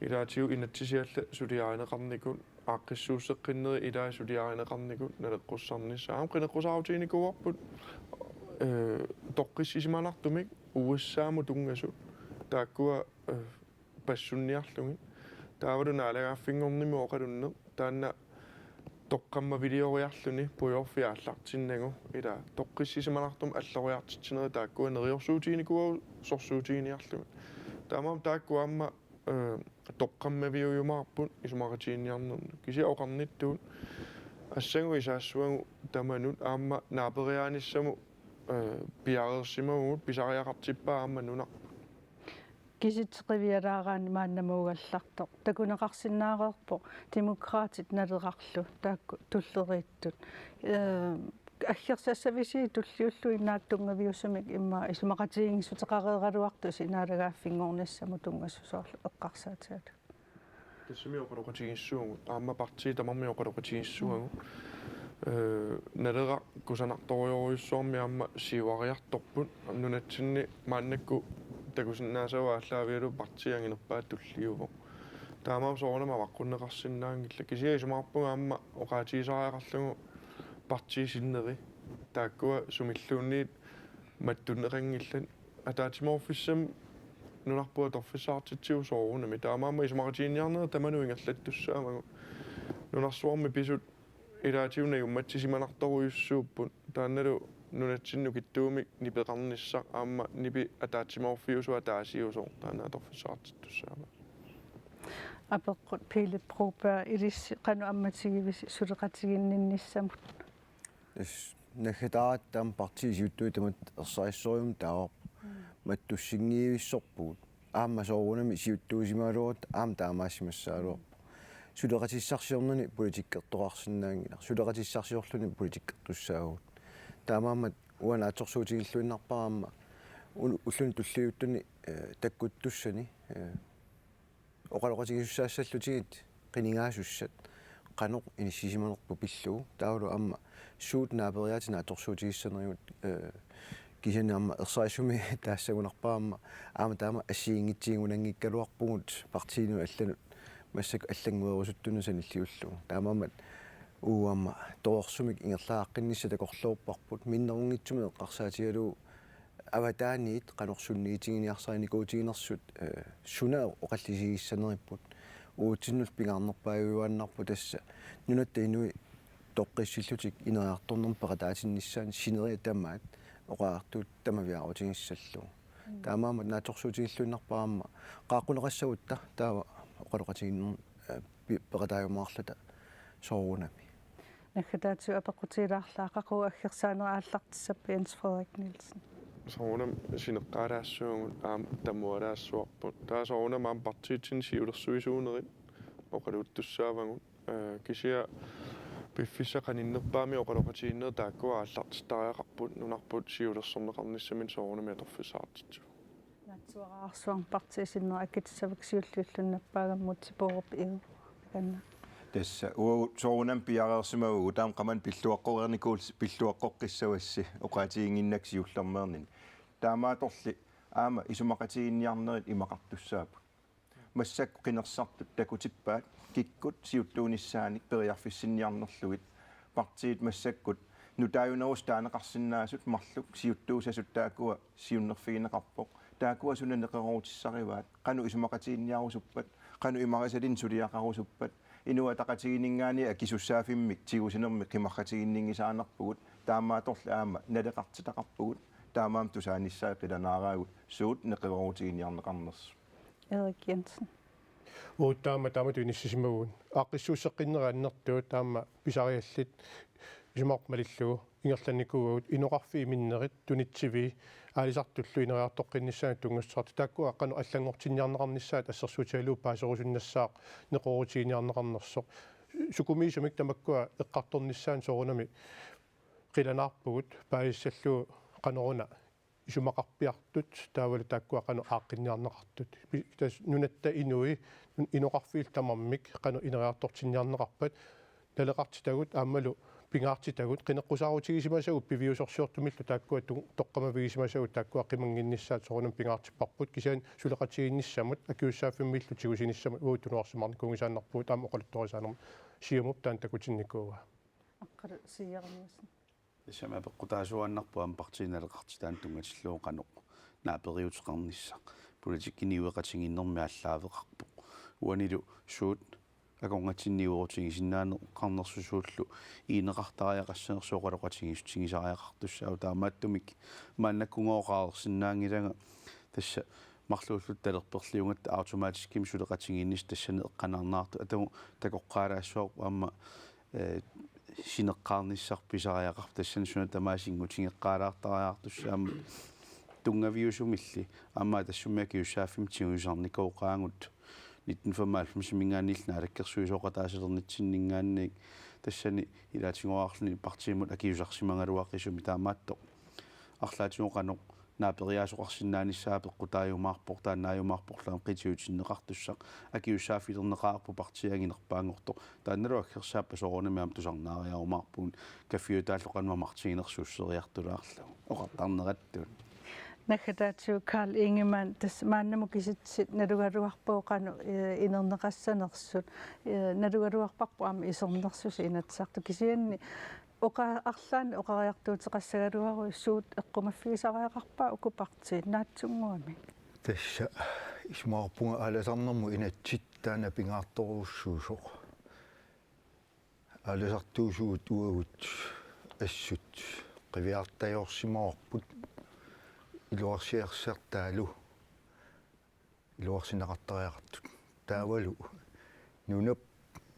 ilaatigut inatsisii allat suliarineqarnikut, aaqqissuusseqqinnerit ilai suliarineqarnikut naleqqussarnissaat. Aamma qineqqusaarutiginikuuarput, eh, toqqissisimanartumik U S A-mut tunngasut, taakkua, eh, passunniarlugit. Taavalu naalagaaffinngornermi oqalunneq taanna toqqammavilioriarluni pujoorfiit aallartinnagu, ila toqqissisimanartumik alloriartitsinerit taakkua neriorsuutiginikuuagut sorsuutiginiarlugit. Taamaammat taakku aamma, eh, toqqammaviujumaarput isumaqatigiinniarnermi. Kisianni oqarnittut assagu isaassavagut tamanut aamma naaperiaanissamut, eh, piareersimavugut, pisariaqartippaa aamma nunarput. Kisitsit qivialaaraanni maannamuugallartoq takuneqarsinnaareerpoq Demokraatit Nalerarlu taakku tulleriittut. Eh, aggersassavisigit tulliullugit naak tunngaviusumik immaqa isumaqatiginngissuteqareeraluartusi naalagaaffinngornissamut tunngasoq soorlu eqqarsaatigalugu? Tassami oqaloqatigiissavagut, aamma partiit tamarmik oqaloqatigiissavagut. Eh, Naleraq kusanartorujorujussuarmik aamma siuariartorput, nunatsinni maannakkut takusinnaasavut aallaavigalugu partiit anginerpaat tulliuvoq. Taamaammat soorunami avaqqunneqarsinnaanngillat. Kisianni isumaqarpunga aamma oqaatigisariaqarlugu partiit sinneri, taakkua sumilluunniit mattunneqanngillat. Ataatsimoorfissami nunarput atorfissaqartitsivoq soorunami. Taamaammat isumaqatigiinniarnerit tamanut ingerlattussaavagut. Nunarsuarmi pisut ilaatigut najummatsisimanartorujussuupput. Taannalu nunatsinni nukittuumik nipeqarnissaq aamma nipi ataatsimoorfiusoq ataasiusoq taanna atorfissaqartittussaammat. Apeqqut: Pele Broberg, ilissi qanoq ammatigivisi suleqatiginninnissamut? Tassa naggataaratta aamma partiit siuttuit tamatta ersarissorujussuarmik taavarput. Mm. Mattussinngivissorpugut. Aamma soorunami siuttuusimagaluarutta aamma taamaasimassagaluarpoq. Suleqatissarsiornani politikkertoqarsinnaanngilaq. Suleqatissarsiorluni politikkertussaavugut. Taamaammat uanga naatsorsuutigilluinnarpara aamma u-, ulluni tulliuttuni, eh, takkuttussani, eh, oqaloqatigisussaassallutigit qinigaasussat qanoq inissisimanerput pillugu, taavalu aamma suut naaperiaatsit naatsorsuutigissanerigut, eh, kisianni aamma ersarissumik taassagunarpara aamma, aamma taama assigiinngitsigigunanngikkaluarpugut partiinut allanut massakkut allannguerusuttunut sanilliullugu. Taamaammat uagut aamma torersumik ingerlaqqinnissaq takorloorparput, minnerunngitsumik eqqarsaatigalugu avataaniit qanoq sunniitiginiarsarinikuutiginersut, eh, suna oqallisigissaneripput. Uatsinnullu pingaarnerpaajuaannarpoq tassa nunatta inuit toqqissillutik ineriartornermut peqataatinnissaannut sineriak tamaat oqariartuutit tamaviaarutigissallugu. Mm. Taamaammat naatsorsuutigilluinnarpara aamma qaaqquneqassagutta taava oqaloqatigiinnermut, eh, pi-, peqataajumaarluta soorunami. Naggataatigut apeqqutigilaarlara, qaqugu aggersaanera aallartissappat, Jens Frederik Nielsen? Soorunami sineqqaalaassavagut aamma tamualaassavarput. Taava soorunami aamma partiitsinni siulersuisuunerit oqaluuttussaavagut. Eh, kisianni piffissaq qaninnerpaamik oqaloqatigiinnerit taakkua aallartittariaqarput, nunarput siulersorneqarnissaminut soorunami atorfissaqartitsivoq. Naatsuararsuarmik partiit sinneri akitissavakka siulliulluni nappaagamik, Múte Bourup Egede. Takanna. Tassa uagut soorunami piareersimavugut, taama qamani pilluaqqoreernikuul-, pilluaqqoqqissavassi oqaatiginnginnakku siullermeerninni. Taamaattorli aamma isumaqatigiinniarnerit imaqartussaapput. Massakkut qinersisartut takutippaat kikkut siuttuunissaanik periarfissinniarnerlugit. Partiit massakkut nutaajunerusoq taaneqarsinnaasut marluk siuttuusasut taakkua siunnerfigineqarpoq. Taakkua suna neqeroorutissarivaat? Qanoq isumaqatigiinniarusuppat? Qanoq imarisalinnik suliaqarusuppat? Inuit Ataqatigiinninngaanniit akisussaaffimmik tigusinermik qimarratiginninngisaanerpugut, taamaattorli aamma naleqartitaqarpugut, taamaammat tusaanissaat qilanaaraagut suut neqeroorutiginiarneqarnersut. Erik Jensen. Uagut taama taamatut inissisimavugut. Aaqqissuusseqqinneri annertuut taama pisariallit isumaqarpunga malillugu ingerlannikuuagut inoqarfiit minnerit tunitsivii aalisartullu ineriartoqqinnissaannut tunngassutissartut, taakkua qanoq allanngortinniarneqarnissaat assersuutigalugu paaserusunnassaaq neqeroorutiginiarneqarnersoq. Sukumiisumik tamakkua eqqartornissaannut soorunami qilanaarpugut paasissallugu qanoruna isumaqarpiartut taavalu taakkua qanoq aaqqinniarneqartut. Pi-, tassa nunatta inui, nun-, inoqarfiillu tamarmik qanoq ineriartortinniarneqarpat, naleqartitagut aammalu pingaartitagut, qineqqusaarutigisimasugut piviusorsiortumillu taakkua tu-, toqqammavigisimasagut taakkua qimannginnissaat soorunami pingaartipparput, kisianni suleqatigiinnissamut, akisussaaffimmillu tigusinissamut uagut tunuarsimaarnikuunngisaannarpugut aamma oqaluttuarisaanermut. Siumup taanna takutinnikuuaa. Aqqalu Sierra Nielsen. Tassami apeqqutaasuaannarpoq aamma partiinut naleqartitaanut tunngatillugu qanoq naaperiuteqarnissaq. Politikkinik niueqatigiinnermi aallaaveqarpoq. Uanilu suut akornatsinni niuerutigisinnaaneqarnersut, suullu iineqartariaqassanersoq oqaloqatigiissutigisariaqartussaapput, taamaattumik maannakkut oqareersinnaanngilanga tassa marluulluta talerperliugatta automatiskimik suleqatigiinnissaq tassani eqqaannaartut atagu takoqqaalaassavarput aamma, eh, sineqqaarnissaq pisariaqarpoq, tassani suna tamaat sinngutigeqqaalaartariaqartussaammat tunngaviusumilli aamma tassummik akisussaaffimmik tigusarnikooqaagut nitten femoghalvfemsiminngaanniillu naalakkersuisooqataasalernitsinninngaanniit, tassani ilaatigoorluni partiimut akisusarsimagaluaqisumik, taamaattoq arlaatigut qanoq naaperiaasoqarsinnaanissaa peqqutaajumaarpoq, taannaajumaarporlu aamma qitiutinneqartussaq. Akisussaaffilerneqareerpoq partiit anginerpaanngortoq. Taannalu aggersaappat soorunami aamma tusarnaariarumaarpugut kaffiutaallu qanoq amartiginersuusseriartulaarlugu oqartarnerattut. Naggataatigut Carl Ingemann, tassa maannamut kisitsit nalugaluarpagut qanoq, eh, inerneqassanersut, eh, nalugaluarparput aamma isernersusi Inatsisartut, kisianni oqa-, arlaannik oqariartuuteqassagaluaruit suut eqqumaffigisariaqarpa uku partiit naatsunnguamik? Tassa isumaqarpunga aalisarnermut inatsit taanna pingaartorujussuusoq. Aalisartuusugut uagut assut qiviartajoorsimavarput iluarsiassartaalu iluarsineqartariaqartut. Taavalu nunap-,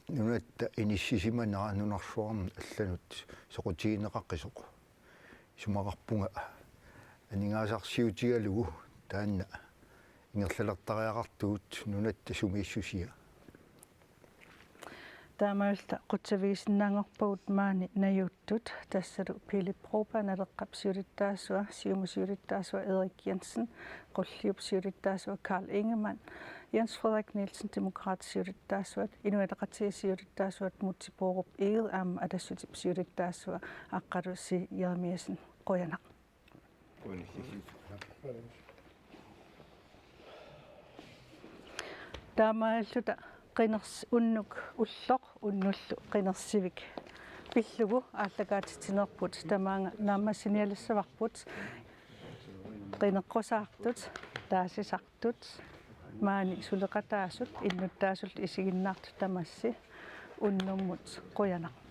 nunatta inissisimanera nunarsuarmi allanut soqutigineqaqisoq. Isumaqarpunga aningaasarsiutigalugu taanna ingerlalertariaqartugut nunatta sumiissusia. Taamaalilluta qutsavigisinnaanngorpagut maani najuuttut, tassalu Pele Broberg, Naleqqap siulittaasua, Siumup siulittaasua Erik Jensen, Qulliup siulittaasua Carl Ingemann, Jens Frederik Nielsen, Demokraatit siulittaasuat, Inuit Ataqatigiit siulittaasuat Múte Bourup Egede aamma Atassutip siulittaasua Aqqalu C. Jeremiassen. Qujanaq. Taamaalilluta qiners-, unnuk ulloq unnullu qinersivik pillugu aallakaatitsinerput tamaanga naammassinialassavarput. Qineqqusaartut, taasisartut, maani suleqataasut innuttaasullu isiginnaartut tamassi unnummut qujanaq.